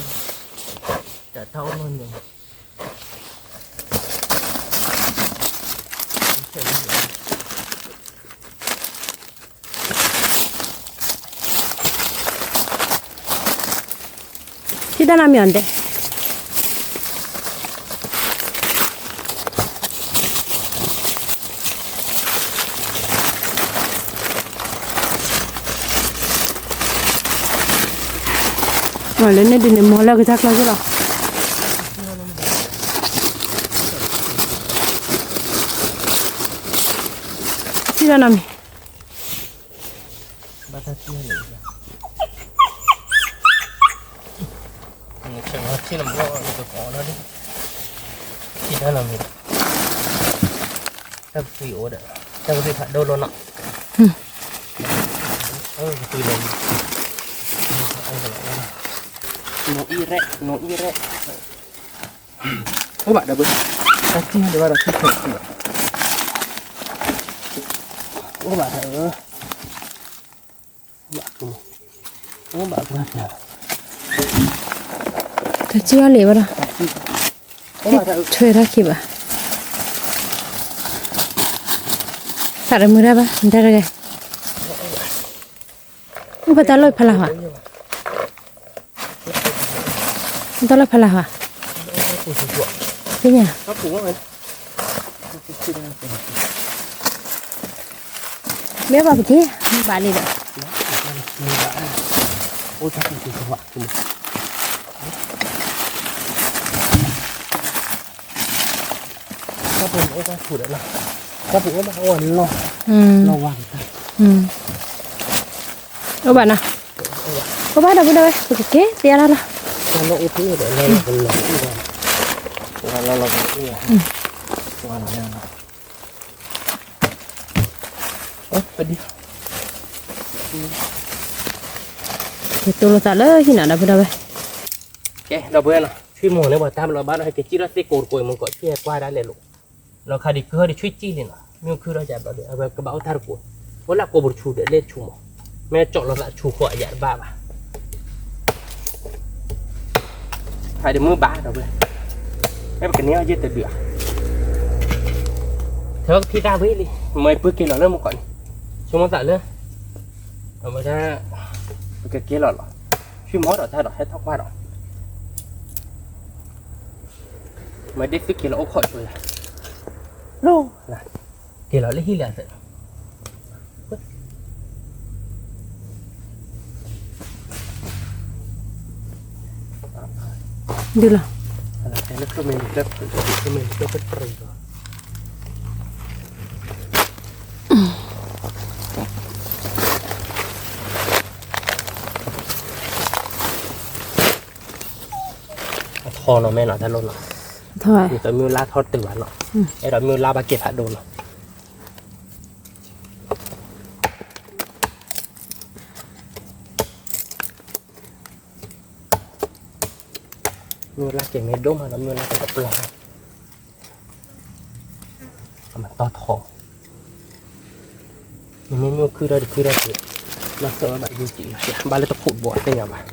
တၢ်အိၣ်နီၢ်ညီ ထံၣ်တၢ်နီတမံၤအီၤတဲ, လၢန့ၣ်ဒုးန့ၣ် မီၤလၢကစၢ်ကျီက့လီၤ, ထံၣ်တၢ်နီတမံၤ ဘၣ်တၢ်ထံၣ်န့ၣ်, ဆဲးဆဲးနဘီၣ်လၢကကိးလီၤ, ထံၣ်တၢ်နီတမံၤ, တၢ်ကသွံအိၣ်ဒီး, တၢ်ကသွံဖးဒိၣ်လီၤနီၤ, တၢ်ကသွံလီၤ, နိအံရဲၣ် နိအံရဲၣ် အိၣ်ဘၣ်ဒီးဘၣ်, တၢ်စံၣ်ဟဲဒံးဘၣ်ဒီးထံၣ်ဆဲးဆဲး, အိၣ်ဘၣ်ဒီး, အိၣ်ဘၣ်, အိၣ်ဘၣ်, တၢ်စံၣ်အီၤလံဘၣ်ဒီး, ထွဲတၢ်ခံဘၣ်, သးတမုာ်တၢ်ဘၣ် နတၢ်တဂၤ အိၣ်ဖဲတၢ်လီၢ်ဖးလၢ်ဟါ, တၢ်လီၢ်ဖးလၢ်ဟါ, သ့ၣ်ညါ, မ့ၢ်ဘၣ်ပက့ၤ, ဘၣ်လံဒီး, အိၣ်တၢ်ပူၤပူၤ, တၢ်ပူၤအိၣ်ဘၣ်အိၣ်ဒီးလီၤ, လီၤဝါ, အိၣ်ဘၣ်နီၤ, အိၣ်ဘၣ်ဒီးပုၢ်ဒီဝဲၢ် ပကက့ၤသ့အါလီၤလီၤ, လီၤလီၤလီၤ, ကတိၤလိာ်သးလၢဟံၣ်နၤဒီးပုၢ်ဒီဝဲၢ်, ကဲ ဒီပုၢ်ဝဲၢ်နီၤ ဆွံမီၤန့ၣ် ပှၤတၢ်ဘျီဘၣ်ဒီး ဟဲက့ၤစံၣ်ထီၣ်သ့ၣ်ကိးတကိးမ့ၢ်ကီး ဆံၣ်ဟဲကွၢ်ဒၣ်လဲာ်လိာ်, လီၤခါဒံးခုဟီဒံးဆွံကံၣ်လံနီၤ မ့ၢ်ခုထီၣ်ယၤဘျီဒီး အဝဲကဘၣ်အိၣ်တၢ်တကိး, အိၣ်လၢကိးပူၤတဆူဒီးလဲၤတဆူမီၤ, မ့ၢ်ကၠီၣ်လီၤသးတဆူဃီအယၤတဘၣ်ဘၣ် ဖးဒံးမုၢ်ဘၣ်ဒီးဝဲ, မ့ၢ်ပကန့ၢ်အီၤယဲၢ်တဒုးဧါ, ထဲကဖံးတၢ်ဝံၤလံ, မ့ၢ်ပှၤက့ၤလီၤလၢမုၢ်ကီးန့ၣ်, ဆိကမိၣ်သးလၢ, အဝဲဒၣ်, ပကက့ၤလီၤလီၤ, ဆွံမီၤဒီးတၢ်ဒီးဟဲထီၣ်ကွၢ်ဒီး, မ့ၢ်ဒ်သုက့ၤလီၤအိၣ်ခိးဆိယၤ, လီၤ, က့ၤလီၤလၢဟံၣ်လၢအသး ဒုလီၤ, အထီနီၤ မ့ၢ်နီၤ တၢ်လိၣ်နီၤ, မ့ၢ်လါထီတတုၤဘၣ်နီၤ, အဲၣ်ဒိးမ့ၢ်လါဘၣ်က့ၤဖးဒိၣ်နီၤ မ့ၢ်လါက့ၤမ့ၢ်ဒိၣ်မးဒီး မ့ၢ်လါက့ၤတပျီၤ, အမၤတီထီ, မ့မ့ၢ်ခုၣ်ထီၣ်တခုၣ်ထီၣ်တ, ဘၣ်လၢတခိးဘီသ့ၣ်ညါဘၣ်,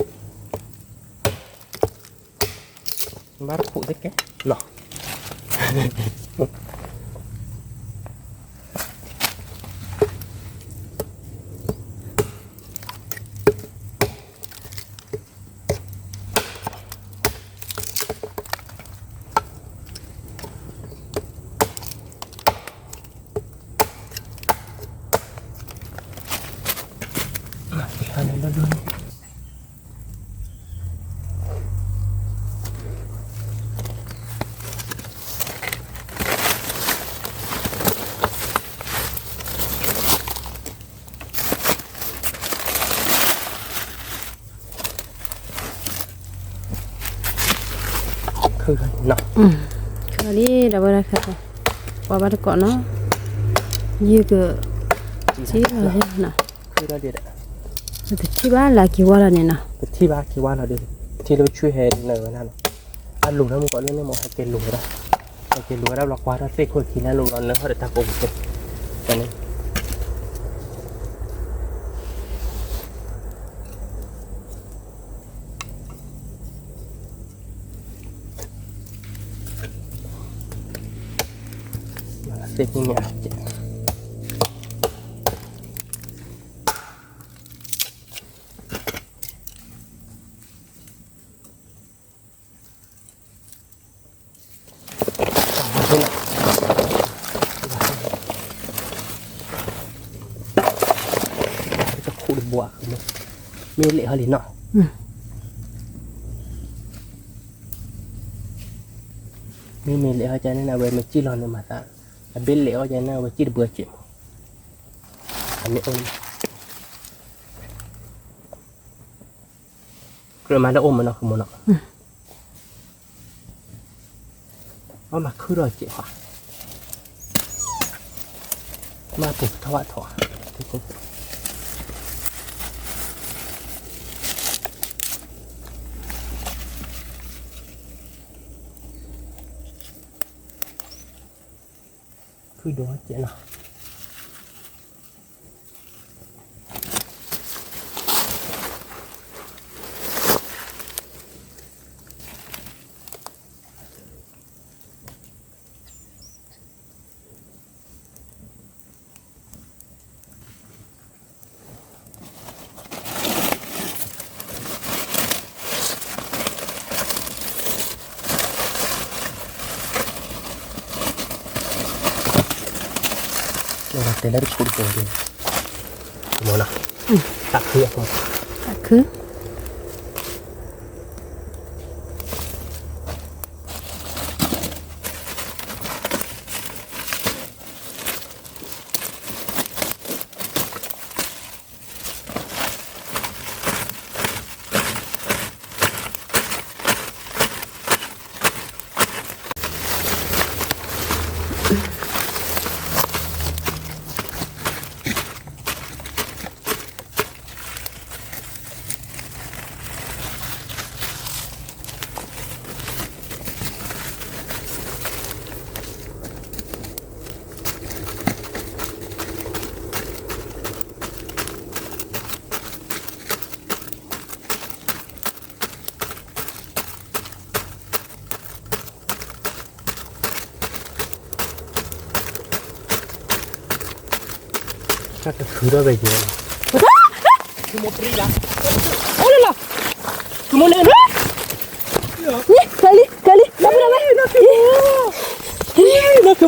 ဘၣ်တခိးသ့ၣ်ကဲ, နီၤ ဟါန့ၣ်လၢဒိၣ်န့ၣ်, နီၤ, ခဲလံ ဒီပုၢ်ဝဲၢ်ခဲ, ပှၤဘၣ်တကိးနီၤ, ယက, ထံၣ်လီၤနီၤ, တထံၣ်ဘၣ်လၢက့ၤဝါလီၤန့ၣ်နီၤ, တထံၣ်ဘၣ်က့ၤဝါလီၤဒီး, ထံၣ်လၢဆူဟဲနဝဲဒၣ်နီၤ, အလိၤထီၣ်မူကီးလၢန့ၣ်မ့ၢ်ဟဲက့ၤလိၤဝဲဒၣ်, ဟဲက့ၤလိၤဝဲဒၣ်ဘျီကွၢ်ထီၣ်သ့ၣ်ခိၣ်ခံလၢလိၤလီၤ နၢဟီၣ်ဒီးတၢ်ကိးပူၤသ့ၣ်, န့ၣ် သ့ၣ်ခိၣ်န့ၣ် တခိၣ်တဘိ, မ့ၢ်လဲၤဟီလံနီၤ, မ့မ့ၢ်လဲၤဟီကန့ၣ် အဝဲမ့ၢ်စံၣ်လီၤန့ၣ်မၤသး, အဘ့ၣ်လဲၤဟီကန့ၣ် အဝဲစံၣ်တဘၢစဲးမး, အမ့ၢ်အိၣ် ကြၢးမၤလၢအိၣ်မးနီၤ ဃုမိၢ်နီၤ, အမၤခုၣ်ထီၣ်စဲး, မၤပူၤထီၣ်ဘၣ်ထီၣ်, ခုၣ်ဒိၣ်စဲးနီၤ. တဲလၢတခိၣ်တခိၣ်, မ့ၢ်နီၤ, တၢ်ခု, တၢ်ခု. တၢ်ကခုထီၣ်ဝဲယဲ, အိၣ်လီၤလီၤ, ကမိၣ်န့ၣ်, ကလံၤ ကလံၤ ဒီပုၢ်ဒီဝဲၢ်, ဒီပုၢ်ဒီဝဲၢ်, အခီ အံၤ ပတုၤတဂ့ၤဒီး ဖးတုၤနၤ, ဒီပုၢ်ဒီဝဲၢ်, ဘᣁါဆိၣ်ဂ့ၤလီၤ, ဘၣ်ဆိၣ်ဂ့ၤလီၤ ဒီပုၢ်ဒီဝဲၢ်, ယဖီၣ်ချံအီၤမဲဒီး, ယဖီၣ်ဘူၣ်လံယညါအံၤ, နကမိၣ်ဖီၣ်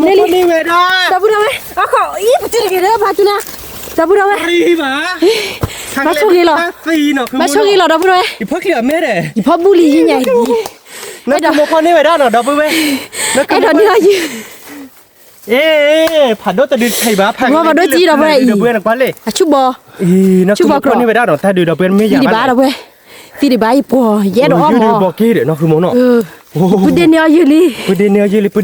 န့ၢ်ဝဲဒၣ်နီၤ ဒီပုၢ်ဝဲၢ်, အဲၣ်ဒိးန့ၢ်အီၤယုၢ် အ့ ဖးဒိၣ်တဒုတခါအံၤဘၣ်, ဖးဒိၣ်တဒုတခါအံၤ ဒီပုၢ်ဝဲၢ်နကွၢ်လံ, အဆူၣ်ဘီ, နကမိၣ်ဖီၣ်န့ၢ်ဝဲဒၣ်နီၤ တၢ်ဒုးဒီပုၢ်ဝဲၢ်မ့ၢ်ယၤဘၣ်လဲၣ်, သံဒံးဘၣ်ယပှီၤ ယအဲၣ်ဒိးအီၣ်မး, ယုၢ်ဒုးဘီက့ၤဒီး နီၤ ဃုမိၢ်နီၤ, ပုၢ်ဒ့န့ၢ်အီၤယုၢ်လံ, ပုၢ်ဒ့န့ၢ်အီၤယုၢ်လံ ပုၢ်ဒ့က့ၤလီၤလၢတၢ်ဖီလာ်လံ, ပုၢ်ဒ့ဟးဒီးနံၤကဝဲဒၣ်ဘၣ် ဒီပုၢ်ဝဲၢ်အံၤ, ပုၢ်တမီၢ်ဘၣ်နီၤ ဒီပုၢ်ဝဲၢ်နီၤ,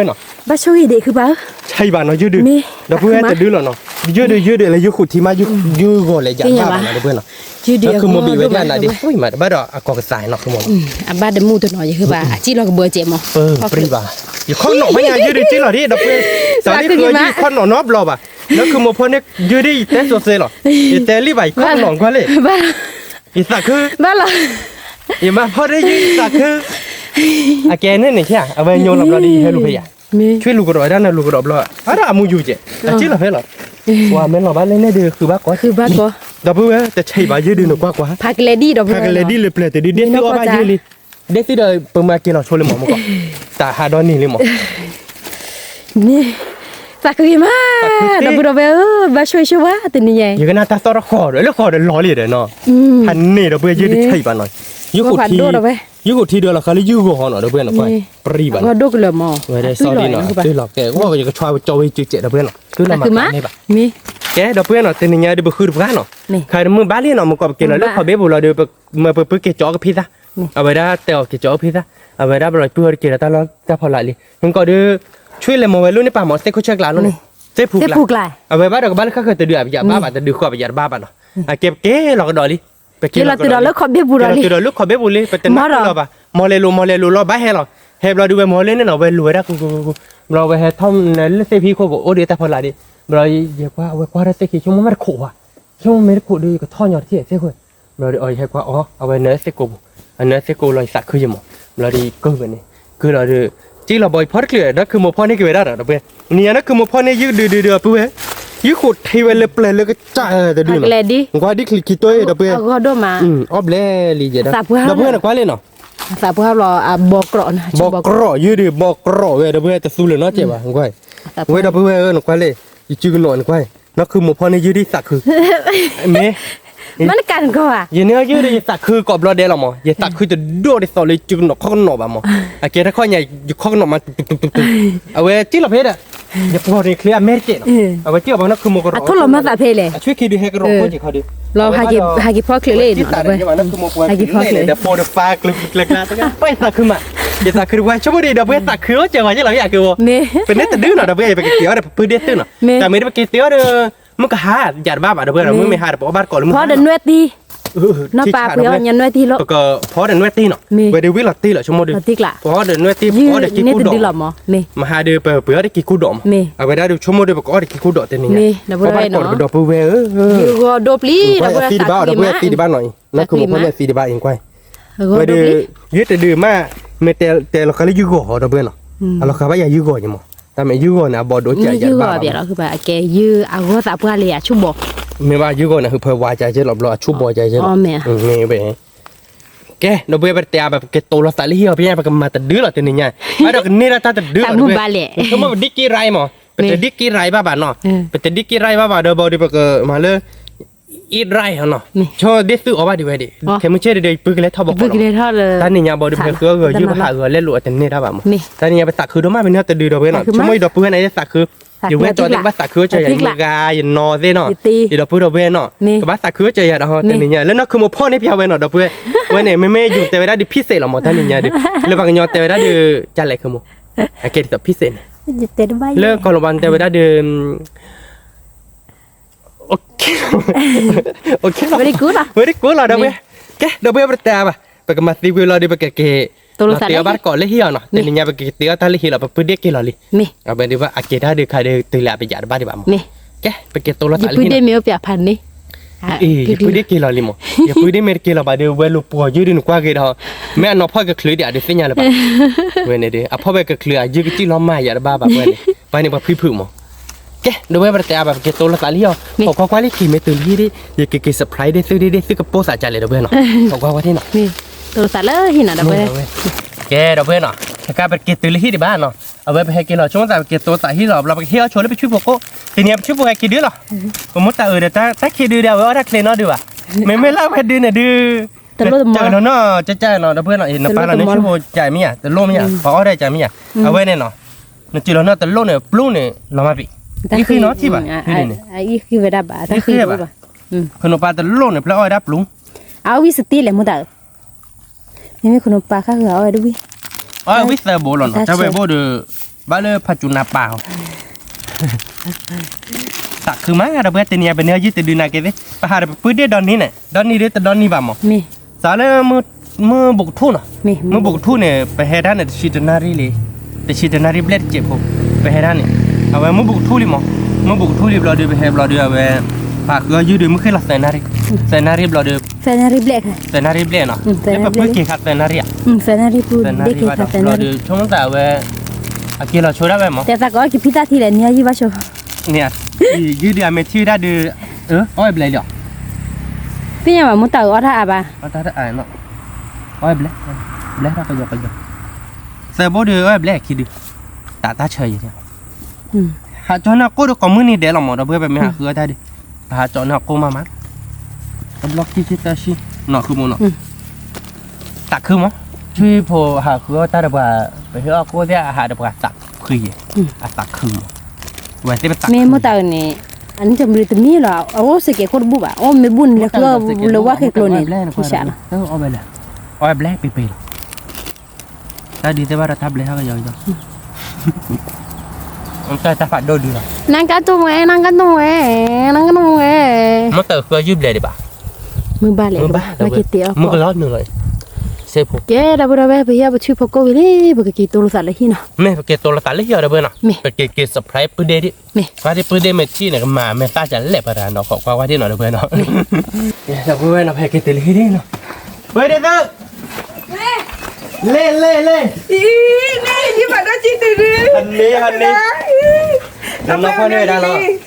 ဘၣ်ဆိၣ်ဂ့ၤဒံးခုဘၣ်, ဆံးဘၣ်နီၤ ယုၢ်ဒုး, ဒီပုၢ်ဝဲၢ်တဒုလီၤနီၤ, ယုၢ်ဒုး ယုၢ်ဒုးလၢယဃုထံမး ယုၢ်ဂီၤလဲၤယၤဘၣ်ဘၣ်နီၤ ဒီပုၢ်ဝဲၢ်နီၤ, ဒီးခုမိၢ်ဘံးဝဲဒၣ်နၤဒ် မးတဘၣ်ဒီးအကီၢ်ကသးနီၤ ခုမိၢ်နီၤ, အဘၣ်တမုာ်တနီၤယဟုဘၣ် အစံၣ်လီၤကဘၢစဲးမး, ပရံဘၣ်, ယခီၣ်နီၣ်မးညါ ယုၢ်ဒုးစံၣ်လီၤဒ် ဒီပုၢ်ဝဲၢ်, တၢ်ဒ်ဃုအီၤယုၢ်ခီၣ်နီၣ်နီတဘျီဘၣ်, ဒီးခုမိၢ်ဖီန့ၢ် ယုၢ်ဒုးယတဲစိၤသ့လီၤ, ယတဲလံဘၣ် ယခီၣ်နီၣ်ကွၢ်လံ, ယသးခု, ယမၤဖီဒ်ယုၢ်သးခု, အကဲန့ၣ်န့ၣ် အဝဲညိလီၤဘျီဒ်ယဟဲလူၤဖဲယၤ, ဆွံလူၤကဒီးဝဲဒၣ်နလူၤကဒီးဘျီ, အါဒီးအမူယူၤကဲး, အစံၣ်လီၤဖဲလီၤ, ပှၤမ့ၢ်လီၤဘၣ်လဲၣ်န့ၣ်ဒီးဃုဘၣ်ကွၢ်, ဒီပုၢ်ဝဲၢ် တဆံးဘၣ်ယုၢ်ဒုးနကွၢ်ကွၢ်, ဖးကလဲၤဒ်ဒီပုၢ်ဝဲၢ်, ဖးကလဲၤဒ်လၢပျၢၤတဒုဒ်သိးအီၣ်ဘၣ်ယုၢ်လံ, ဒ်သိးဒီးပမၤက့ၤလီၤဆိလံမးမ့ၢ်ကီး, တၢ်ဟးဒီနံၤလံမး န့ၣ်, သးခုဂ့ၤမး, ဒီပုၢ်ဒီဝဲၢ်ဧၢ, ဘၣ်ဆိၣ်ဂ့ၤဆိၣ်ဝါတနံၤညါ, ယကနၣ်တၢ်သီၣ်တဃီၤဒီး လၢဃီၤဒီးလီၤလံဒီးနီၤ, ဟးန့ၢ်ဒီပုၢ်ဝဲၢ်ယုၢ်တဆံးဘၣ်နီၤ, ယုၢ်ဃိာ်ထံ, ယုၢ်ဃိာ်ထံဒီးလီၤဃာ်လၢယုၢ်ဂီၤဟီနီၤ ဒီပုၢ်ဝဲၢ်နီၤ, ပရံဘၣ်နီၤ, ဝဲဒၣ်စီၤလံနီၤ, တုၤလီၤကဲ အိၣ်ယကဆှါကၠီဝဲကၠူကဲး ဒီပုၢ်ဝဲၢ်နီၤ, တုၤလီၤမၤကန့ၢ်ဘၣ်, မ့ၢ် ကဲ ဒီပုၢ်ဝဲၢ်နီၤ တနံၤညါဒုးပဃုတပှၢ်နီၤ, ခါမုၢ်ဘၣ်လံနီၤ မုၢ်ကီၢ်ပက့ၤလီၤလၢခီၣ်ဘ့ပူၤလီၤဒီး ပမၢပပုၢ်က့ၤကၠီအီၣ်ကဖံသၣ်, အဝဲဒၣ်တဲအီၤက့ၤကၠီအီၣ်ကဖံသၣ်, အဝဲဒၣ်ဘျီပုၢ်ဟီၣ်တက့ၤလီၤတၢ်လီၢ်တၢ်ဖီလာ်လံ မုၢ်ကီၢ်ဒုး ဆွံလဲၤမၤဝဲလိၣ်န့ၣ်ပာ်မး သ့ၣ်ခိၣ်ဆဲးကျါလိၣ်န့ၣ်, သ့ၣ်ပူၤကျါ, အဝဲဘၣ်ဒီးကဘၣ်လၢဃၣ်ဃၢၤတဒုးအပယၣ်ဘၣ်ဘၣ်တဒုးဃီပယၣ်တဘၣ်ဘၣ်နီၤ, အကဲပက့ၤလီၤကဒီးလံ, ပက့ၤလီၤကဒီးလၢခီၣ်ဘ့ပူၤလံ ပတနၢ်ပၢၢ်လီၤဘၣ်, မၤလဲၤလိၤ မၤလဲၤလိၤလီၤ ဘၣ်ဟဲလီၤ, ဟဲဘျီဒုးဝဲမၤဝဲလိၣ်န့ၣ်နီၤ ဝဲလိၤဝဲဒၣ်ကူကူကူကူ, ဘျီဝဲဟဲထီၣ်လၢသ့ၣ်ဖံးခိၣ်ကအိၣ်ဒီးတၢ်ဖီလာ်ဒံး, ဘျီယကွၢ်အဝဲကွၢ်ထီၣ်သ့ၣ်ခံ ဆိကမိၣ်မ့ၢ်တခိးဝဲ, ဆိကမိၣ်မ့ၢ်တခိးဒီး ယကထီၣ်ညီတထံၣ်သ့ၣ်ခိၣ်, ဘျီဒီးအီၤယဟဲကွၢ်အီၤ အဝဲနၢသ့ၣ်ကိးပူၤ, အနၢသ့ၣ်ကိးလီၤ ယသးခုယမး, ဘျီဒီးယကၢၢ်ဝဲန့ၣ်, ကၢၢ်လီၤဒီး, က့လီၤဘီယဖီတချုး ဒီးခုမိၢ်ဖီန့ၢ်က့ၤဝဲဒၣ်ဒီး ဒီပုၢ်ဝဲၢ်, နံၤညါဒီးခုမိၢ်ဖီန့ၢ်ယုၢ်ဒုးဒုးဒီး ပုၢ်ဝဲၢ်, ယုၢ်ဃိးထံဝဲလၢပျၢၤလၢကစၢ်တဒုနီၤ, ကွၢ်ဒ်ချံးခံတိၢ်ဒီး ပုၢ်ဝဲၢ်, အီၣ်ဘျဲလံယဲဒၣ်, ဒီပုၢ်ဝဲၢ်နကွၢ်လံနီၤ သးပှၢ်ဘျီ ဘီကြီးန့ၣ် ဘီကြီးယုၢ်ဒုး ဘီကြီးဝဲ ဒီပုၢ်ဝဲၢ် တသူလၢၤနီတစဲးဘၣ် နကွၢ်, ဝဲဒီပုၢ်ဝဲၢ်ဧၢ နကွၢ်လံ, ယစုကနိးနကွၢ်, နီၢ်ခုမိၢ်ဖီန့ၢ်ယုၢ်ဒ်သးခု, မ့ၢ်, မ့ၢ်နကးနကီၢ်ဧါ, ယန့ၢ်ယုၢ်ဒုးယသးခုကိးဘျီဒဲးလီၤမး, ယသးခုတဒိၣ်ဒ်သိးလၢယစုကနိးခီၣ်ကနိးဘၣ်မး, အကဲတၢ်ခီၣ်ညါ ယခီၣ်ကနိးမး တုၤတုၤတုၤတုၤ, အဝဲစံၣ်လီၤဖဲဒၣ်, ယပှီၢ်န့ၣ်ချ့အမဲာ်တကဲးနီၤ, အဝဲစံၣ်လီၤဘၣ်နီၢ်ခုမိၢ်ကရီ, အဆိကမိၣ်မၤသးဖဲလဲၣ်, အဆွံခံဒုးဟဲကရီဖိက့ၤခီဒုး, လီၤဟးက့ၤဖီချုးလံနီၤ, ဟးက့ၤဖီချုးလံ, ဒီးဖိဒီးဖါကျၢၤကျၢၤကျၢၤ, ပှဲၤသးခုမး, ယသးခုတပှၢ် ဆိကမိၣ်ဒံး ဒီပုၢ်ဝဲၢ်သးခုအိၣ်စၢၤဝဲက့လီၤ ယကဝီၤ, ပန့ၢ်တဒုနီၤ ဒီပုၢ်ဝဲၢ် ပကက့ၤအီၣ်ဒီးပပုၢ်ဒ့ၣ်သုနီၤ, တၢ်မ့ၢ်ဒီးပက့ၤတ့အီၣ်ဒီး, မုၢ်ကဟါ ယၤတဘၣ်ဘၣ် ဒီပုၢ်ဝဲၢ်နီၤ, မုၢ်မ့ၢ်ဟါဒီးပအီၣ်ဘၣ်တကိးလၢမုၢ်ဟါနီၤ, ဖီဒီးနွဲၣ်သံ, နီၢ်ပၢ်ပှ့ၤအီၣ်ညါနွဲၣ်သံလီၤ, ပကဖီဒီးနွဲၣ်သံနီၤ, ဝဲဒုးဝံၣ်လီၤတံၢ်လီၤ ဆိကမိၣ်ဒုး, ဖီဒီးနွဲၣ်သံ ပကအီၣ်ဒီးက့ၤကိၣ်ဒီးမး, မဟါဒီးပပှ့ၤအီၣ်ဒီးက့ၤကိၣ်ဒီးမး, အဝဲဒၣ်ဒီးဆိကမိၣ်ဒီးပကအီၣ်ဒီးက့ၤကိၣ်ဒီးတနံၤညါ, အီၣ်ဘၣ်တကိးဒီပုၢ်ဝဲၢ်ဧၢ, ယဂီၤဒိပျံၤ ဒီပုၢ်ဝဲၢ်သံတဘၣ် ဒီပုၢ်ဝဲၢ်သံတဘၣ်နီၤအံၤ, နီၢ်ခုမိၢ်ဖီန့ၢ်သံတဘၣ်အံၤကွၢ်, ဝဲဒုး, ယုၢ်တဒုးမး, မ့ၢ်တဲလီၤဃာ်လၢယုၢ်ဂီၤဟီ ဒီပုၢ်ဝဲၢ်နီၤ, အလီၤဃာ်ဘၣ်ယၤယုၢ်ဂီၤယမး, တၢ်မ့ၢ်ယုၢ်ဂီၤန့ၣ် အဘီဒိၣ်ကဲးယၤတဘၣ်ဘၣ်မး, ယုၢ်အဂီၤသးပှၢ်လံအဆူၣ်ဘီ, မ့ၢ်ဘၣ်ယုၢ်ဂီၤန့ၣ် ဟုးဖၢဝါကဲးကဲးလီၤဘျီ အဆူၣ်ဘီကဲးကဲးလီၤ, မ့ၢ်ဝဲ ကဲ ဒီပုၢ်ဝဲၢ် ပတတဲအါဘၣ် ပကတိၤလီၤသးလၢဟံၣ်အီၤ ဖဲညါ ပကမၤတဒုလီၤ တနံၤညါ, ဘၣ်ဒီးကန့ၢ်ဒၣ်တၢ်တဒုလီၤ တမုၢ်ဘၣ်လဲၣ်, ဆိကမိၣ်ပဒံက့ရၢ်မး, ပတဒံက့ရၢ်ဘၣ်ဘၣ်နီၤ, ပတဒံက့ရၢ်ဘၣ်ဘၣ်ဒီး ဘၣ်ဒီးပကမၤလၢ အ့ရၢ်နီၤ, ဆိဒ်သုအီၣ်ဘၣ်ဒံးဝဲဒံး, ခဲမုၢ်ဆ့ၣ်ဒီး ယပုၢ်ကလဲၤထီၣ်ဘီကီးလီၤ, တၢ်နံၤညါဘၣ်ဒီး ပဟဲဃုအီၣ်ဂီၤယုၢ် ပဟးဂီၤလဲလိာ်အတန့ၢ်တၢ်ဘၣ်မး, တၢ်နံၤညါ ပသးခုဒိၣ်မး ပန့ၢ်တဒုဒီး ပုၢ်ဝဲၢ်နီၤ, ဆိကမိၣ်အံၤဒီပုၢ်ဝဲၢ်န့ၣ် ယသးခု ယဝဲၢ်ကၠီၤသ့ၣ် ကဘၣ်သးခုအီၣ်စၢၤယၤ ယမုၢ်ဂၤယနီၤသ့ၣ်နီၤ, ယဒီပုၢ်ဒီပုၢ်ဝဲၢ်နီၤ, ကဘၣ်သးခုအီၣ်စၢၤယၤဒီး တနံၤညါ လၢနီၢ်ခုမိၢ်ဖီန့ၢ်ဖျါဝဲနီၤ ဒီပုၢ်ဝဲၢ်, ဝဲန့ၣ် မ့မ့ၢ်ယိၤတဲဝဲဒၣ်ဒုးဖံစဲးလီၤမး တၢ်နံၤညါဒီး, လၢပှၤကညီတဲဝဲဒၣ်ဒုး ကလဲၤခုမိၢ်, အကဲဒ်သိးဖံစဲးန့ၣ်, လၢကီၢ်လီၤဘၣ်တဲဝဲဒၣ်ဒုး ဝဲဒၣ်ကိးလီၤ ဒီပုၢ်ဝဲၢ်, ကဲ ဒီပုၢ်ဝဲၢ် ပတတဲအါဘၣ်, ပကမၤသံကွံာ်လီၤဒီး ပကက့ၤ လီၤတဲာ်အီၣ်ဘၣ်တကိးလၢဟံၣ်အီၤနီၤ, တနံၤညါ ပကက့ၤတ့အီၣ်တၢ်လၢဟံၣ်လီၤ ပပုၢ်ဒ့ၣ်က့ၤလီၤလံ, အဝဲဒုးဘၣ်အကဲတၢ်ဒုးခါဒီး တုၤလၢအပယၣ်တဘၣ်ဒံးဘၣ်မး, ကဲ ပက့ၤတိၤလီၤသးလၢဟံၣ်, ယပုၢ်ဒ့ၣ်မ့ၢ်အိၣ်ပၠးဖးန့ၣ် ယပုၢ်ဒ့ၣ်က့ၤလီၤလံမး, ယပုၢ်ဒ့ၣ်မ့ၢ်တက့ၤလီၤဘၣ်ဒီး ဝဲလိာ်ပှီၢ်ယုၢ်ဒုးနကွၢ်က့ၤဒီး, မ့ၢ်အနီၤဖီၣ်ကချုးဒံးအဒုးသ့ၣ်ညါလၢၤဘၣ်, ဝဲန့ၣ်ဒီး အဖီၣ်ဝဲကချုးအယုၢ်ကစံၣ်လီၤမၢ်ယၤတဘၣ်ဘၣ် ပှၤန့ၣ် ပှၤန့ၣ်ပှၤဖံဖုးမး, ကဲ ဒီပုၢ်ဝဲၢ် ပတတဲအါဘၣ် ပက့ၤတိၤလီၤသးလၢဟံၣ်အီၤ, ခိးကွၢ်ကွၢ်လံခံမ့ၢ်တုၤလၢဟံၣ်ဒ် ယကက့ၤ surprise ဒ်သုဒ်ဒ်သုကပိာ်သးကလဲၣ် ဒီပုၢ်ဝဲၢ်နီၤ, ခိးကွၢ်ကွၢ်ထံၣ်နီၤ, တိၤလီၤသးလၢဟံၣ်နီၤ ဒီပုၢ်ဝဲၢ်, ကဲ ဒီပုၢ်ဝဲၢ်နီၤ, ခဲကါပက့ၤတုၤလၢဟံၣ်ဒံးဘၣ်နီၤ, အဝဲပဟဲက့ၤလီၤဆိကမိၣ်သး ပက့ၤတိၤသးဟံၣ်လီၤ ဘျီပကဟ့ၣ်အီၣ်ဆိလၢပဆူၣ်ဖိကိး, တနံၤညါပဆူၣ်ဖိဟဲက့ၤဒုလီၤ, ပမ့ၢ်တၢ်အုးဒီးတၢ်ခံဒုဒီး အဝဲအီၣ်တၢ်ချ့နီဒုဘၣ်, မ့မ့ၢ်လၢအဝဲဒုန့ၣ်ဒုး တလိၣ်တမီၤနီၤ ကၠၢ်ကၠၢ်နီၤ ဒီပုၢ်ဝဲၢ်နီၤ, နပၢ်လီၤန့ၣ်ဆူၣ်ဖိကၠးမ့ၢ်ဧါ တလိၣ်မ့ၢ်ဧါ ပှၤအီၣ်တၢ်ကၠးမ့ၢ်ဧါ, အဝဲန့ၣ်နီၤ, နစံးလီၤနီၤ တလိၣ်န့ၣ် ပျူၤန့ၣ် လီၤမးပံၤ, အံၣ်ဃံနီၤထံၣ်ဘၣ်, အံၣ်ဃံဝဲဒၣ်ဘၣ်, အံၣ်ဃံဝဲဒၣ်ဘၣ်, ခိၣ်နူာ်ပၢ်တလိၣ်န့ၣ် ဖျၢၣ်အီၣ်ဝဲဒၣ်ပျူၤ, အဝဲဝံစတံလဲၣ် မ့ၢ်တၢ်အုး, မ့မ့ၢ်ခိၣ်နူာ်ပၢ်ဃၣ်ဃၢၤအီၣ်ဝဲဒၣ်ဝံ, အီၣ်ဝံသၢဘိလီၤနီၤ တၢ်ဝဲဘိဒီး, ဘၣ်လၢဖးစူၤနၤပၢ်အီၤ သးခုမး ဒီပုၢ်ဝဲၢ် တနံၤညါ ပန့ၢ်ယုၢ်တဒုနာ်က့သ့ၣ် ပဟးဒီးပပုၢ်ဒ့ၣ်ဒီနံၤန့ၣ် ဒီနံၤဒ်တဒီနံၤဘၣ်မး, စးလၢ မုၢ်ဘူးကထူၣ်နီၤ, မုၢ်ဘူးကထူၣ်န့ၣ် ပဟဲဒၣ်န့ၣ် တဆံတနၣ်ရံၣ်လံ, တဆံတနၣ်ရံၣ်ဘျဲၣ်တစဲးဖိ, ပဟဲဒၣ်န့ၣ်, အဝဲမုၢ်ဘူးကထူၣ်လံမး, မုၢ်ဘူးကထူၣ်လံဘျီဒီး ပဟဲဘျီဒီး အဝဲ ပဟးဃုအီၣ်ယုၢ်ဒီး မုၢ်ဃ့ၢ်လီၤသၢနၣ်ရံၣ်, သၢနၣ်ရံၣ်ဘျီဒီး သၢနၣ်ရံၣ်ဘျဲၣ်နီၤ, လၢပပုၢ်က့ၤခးသၢနၣ်ရံၣ်ဧါ, သၢနၣ်ရံၣ်ဘျီဒီး ဆိကမိၣ်သးဝဲ အက့ၤလီၤဆိဒၣ်ဝဲမး, ယုၢ်ဒုးအမ့ၢ်ထံၣ်ဝဲဒၣ်ဒီး, အီၣ်ဝဲဘျဲၣ်လံ, သ့ၣ်ညါဘၣ် မ့ၢ်တၢ်အုးအီၣ်တၢ်အါဘၣ်, အီၣ်ဝဲဘျဲၣ်, ဘျဲၣ်တၢ်ကယီကယီ, သၢဘိဒီးအီၣ်ဝဲဘျဲၣ်ခံဒု, တၢ်တၢ်ဆၢယံၤ ဟးကၠီန့ၢ်ကိၣ်ဒီးကိးမုၢ်နံၤဒဲးလီၤမး ဒီပုၢ်ဝဲၢ် ပမ့ၢ်ဟးဃုအီၣ်တၢ်ဒီး, ပဟးကၠီန့ၢ်ကိၣ်မးမး, တဘျီခံဆံသၢဆံ, နီၢ်ဃုမးနီၤ, သးခုမး, ထွံၣ်ဖိဟးဃုအီၣ်တၢ်ဒီးပှၤ, ပဟ့ၣ်အီၣ်ကိၣ်သ့ၣ်အဟးဒီးပှၤသးခုယဲ, အသးခုမး, ဝဲသ့ၣ်ပသးခု, မ့ၢ်မ့ၢ်တၢ်အုးန့ၣ်, အန့ၣ်တမံၤတမံၤလီၤ, အအိၣ်စ့ၢ်ကီးခိၣ်တဘူၣ်ဘၣ်, အိၣ်မ့ၢ်ဘူၣ်န့ၣ် လဲၤဃုလၢဝၣ်ဃ့ကျိန့ၣ်, အီၣ်ဘျဲၣ်ပ့ၤပ့ၤလီၤ, တၢ်ဒုးသ့ၣ်ဘၣ်ဒီးတၢ်ဘျဲဟီၣ်ကယီကယီ, တၢ်တၢ်ဖးဒိၣ်ဒုးလီၤ, နကါတိၢ်ဝဲ, နကါတိၢ်ဝဲ, နကါတိၢ်ဝဲ, မ့ၢ်တဃုယုၢ်ဘျဲၣ်ဒံးဘၣ်, မုၢ်ဘၣ်လဲၣ်, မုၢ်ကလီၤနုာ်လီၤ, ကဲ ဒီပုၢ်ဒီဝဲၢ် ပဟံၣ်ပဆူၣ်ဖိကိၣ်ဝံၤလံ, ပကက့ၤတိၢ်လိာ်သးလၢဟံၣ်နီၤ, မ့ၢ်ပက့ၤတိၢ်လိာ်သးလၢဟံၣ်အီၤ ဒီပုၢ်ဝဲၢ်နီၤ, ပက့ၤက့ၤ surprise ပုၢ်ဒ့ဒံး, ကွၢ်ဒ့ပုၢ်ဒ့မ့ၢ်ထံၣ်န့ၣ် ကမၤမဲာ်သၣ်ကလဲာ်ပရၤနီၤ, ခိးကွၢ်ဝဲဒ့နီၤ ဒီပုၢ်ဝဲၢ်နီၤ, ဒီပုၢ်ဝဲၢ်နီၤ ပဟဲက့ၤတုၤလၢဟံၣ်ဒံးနီၤ, ပှၤဒ့သု, လဲၤလဲၤလဲၤ, ယုၢ်ဖးဒိၣ်ကံတဒု, ဟန့ၣ်ဟန့ၣ်, နီၢ်ဖီန့ၢ်ဝဲဒၣ်လီၤ,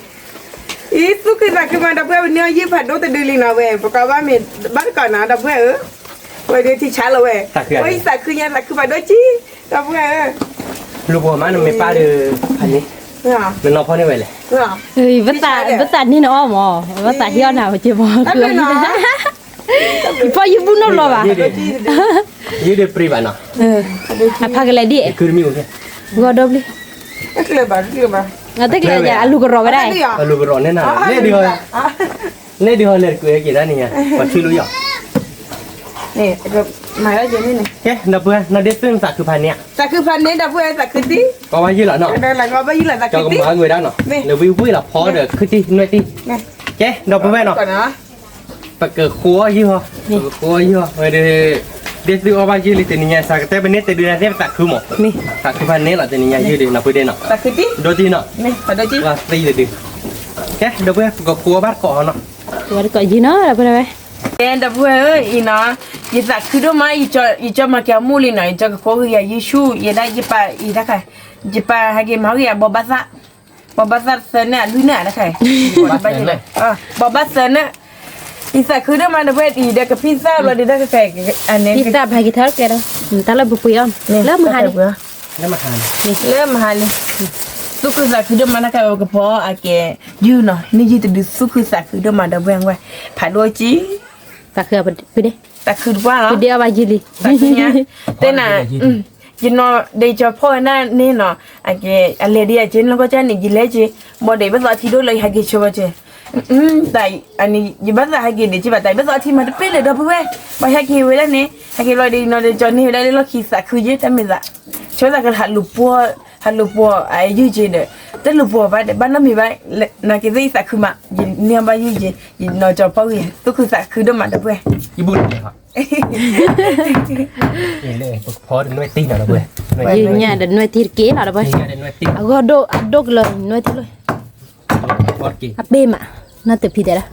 အံၤ သူၣ်ခုသးခုမး ဒီပုၢ်ဝဲၢ်, ပန့ၢ်ယုၢ်ဖးဒိၣ်တဒုလံနီၤဝဲ, ပကဘၣ်မ့ၢ်ဘၣ်တကိးနီၤ ဒီပုၢ်ဝဲၢ်ဧၢ, ဝဲဒၣ်ထံဆါလီၤဝဲ, အံၤသးခုညါ သးခုဖးဒိၣ်ကံ, ဒီပုၢ်ဝဲၢ်ဧၢ, လူၤပိာ်မးနမ့ၢ်ပၢ်ဒီး, ဖးန့ၣ်, နနီၢ်ဖီန့ၢ်ဝဲလဲၣ်, ပသးန့ၢ်နအီၣ်မး, ပသးဟ့ၣ်အီၣ်နၤ ပက့ၤပီၤ, ပီၢ်ယုၢ်ဘူၣ်နီၢ်လီၤဘၣ်, ယုၢ်ဒုးပြံဘၣ်နီၤ, အဖးကလဲၤဒ်, ဂီၤဒိဘျံ, တကျဲၤဘၣ်, အလူၤကရီၤဝဲဒၣ်, အလူၤကရီၤန့ၣ်နၤ, န့ၣ်ဒုးဟီလဲၤတကွံာ်က့ၤဒၣ်န့ၣ်ညါ, ပှၤထံၣ်လိယီၤ, ကဲ ဒီပုၢ်ဝဲၢ် နဒ့သုနသးခုဖးန့ၣ်ဧါ, သးခုဖးန့ၣ် ဒီပုၢ်ဝဲၢ် သးခုတံၢ်, ကိးဘၣ်ယုၢ်လီၤနီၤ, ကမၤဝဲဒၣ်နီၤ, လၢဝံဝံလီၤဖီဒီး ခုတံၢ်နွဲၣ်တံၢ်, ကဲ ဒီပုၢ်ဝဲၢ်နီၤ, ပကဃိအီၣ်ယုၢ်ဟီ, ပကဃိအီၣ်ယုၢ်ဟီ, ဝဲဒၣ်, ဒ့သုအီၣ်ဘၣ်ယုၢ်လံတနံၤညါ စးကတဲပန့ၢ်တဒုန့ၣ်သ့ၣ်ပသးခုမး, သးခုဖးန့ၣ်လီၤတနံၤညါယုၢ်ဒုး နီၢ်ပုၢ်ဒ့နီၤ, ဒိၣ်တံၢ်နီၤ, ပှၤသံတဒု, ကဲ ဒီပုၢ်ဝဲၢ် ပကဃိအီၣ်ဘၣ်တကိးအီၤနီၤ, ယုၢ်နီၤ ဒီပုၢ်ဝဲၢ်, ကဲ ဒီပုၢ်ဝဲၢ်ဧၢ, အံၤနီၤ, ယသးခုဒိၣ်မး, ယကၠီမၤက့ၤအမိၢ်လံနီၤ, ယကၠီကကိးဂ့ၤယၤယုၢ်ဆူၣ်, ယဲဒၣ်ယပာ်အံၤတခါ, ယပာ်ဟဲက့ၤမၤဂ့ၤယၤဘီဘၣ်သၣ်, ဘီဘၣ်သၣ်သၢနၢ် လွံၢ်နၢ်တခါ, ဘီဘၣ်သၢနၢ်, ယသးခုဒိၣ်မး ဒီပုၢ်ဝဲၢ်, အံၤဒီးကဖံသၣ်ဘျီဒုးတၢ်ကဖဲ, ဖံသၣ်ဖဲက့ၤထီၣ်ကဲဒီး, တၢ်လၢပပှ့ၤအီၤ, လၢမဟါန့ၣ်, လၢမဟါလံ, သူၣ်ခုသးခုဒိၣ်မး တၢ်ကဲဝဲကဖီအကဲ, ယုၢ်နီၤ, န့ၢ်ယုၢ်တဒု သူၣ်ခုသးခုဒိၣ်မး ဒီပုၢ်ဝဲၢ်, ဖးဒိၣ်ကံ, သးခုတပှၢ်လီၤ, သးခုညါ, တဲနၤ, ယနီၤဒီးကၠီဖီၣ်ဝဲဒၣ်န့ၣ်နီၤ, အကဲ အလဲၤဒ်ယက့ၤလၢကီၢ်ကၢ်န့ၣ် ယလဲၤက့ၤ, ဘၣ်ဒီး ဘၣ်သးထံဒိၣ်လၢ ယဟဲက့ၤဆိဘၣ်က့ၤ, တၢ်အံၤ ယဘၣ်သးဟဲက့ၤဒံးက့ၤဘၣ်, တၢ်အံၤ ဘၣ်သးထံမၤတပ့ၢ်လၢၤ ဒီပုၢ်ဝဲၢ်, ပှၤဟဲက့ၤဝဲဒၣ်န့ၣ် ဟဲက့ၤလီၤဒ်နီၤဒီး ကၠီန့ၢ်ဝဲဒၣ်လၢလီၢ်ခံ သးခုယ့ၢ် တၢ်မ့ၢ်သး, ဆိသးကဟးလူၤပှီၢ်, ဟးလူၤပှီၢ်အယုၢ်က့ၤဒီး, တလူၤပှီၢ်ဘၣ်ဒီး ဘၣ်နီတမံၤဘၣ်, နာ်က့ၤသ့ၣ်ယသးခုမး, ယန့ၢ်ဘၣ်ယုၢ်က့ၤ, ယနီၤကၠီဖီၣ်ဂ့ၤ, သူၣ်ခုသးခုဒိၣ်မး ဒီပုၢ်ဝဲၢ်, ယဘူၣ်လီၤ, ပကဖီဒီးနွဲၣ်တံၢ်နီၤ ဒီပုၢ်ဝဲၢ်, ယညါဒီးနွဲၣ်တံၢ်တက့ၢ်လီၤ ဒီပုၢ်ဝဲၢ်, အဂီၢ်ဒိၣ်အဒိၣ်ကလၢာ်နွဲၣ်တံၢ်လီၤ, အပ့ၢ်မး, နီၢ်တဖံတဲဒၣ်,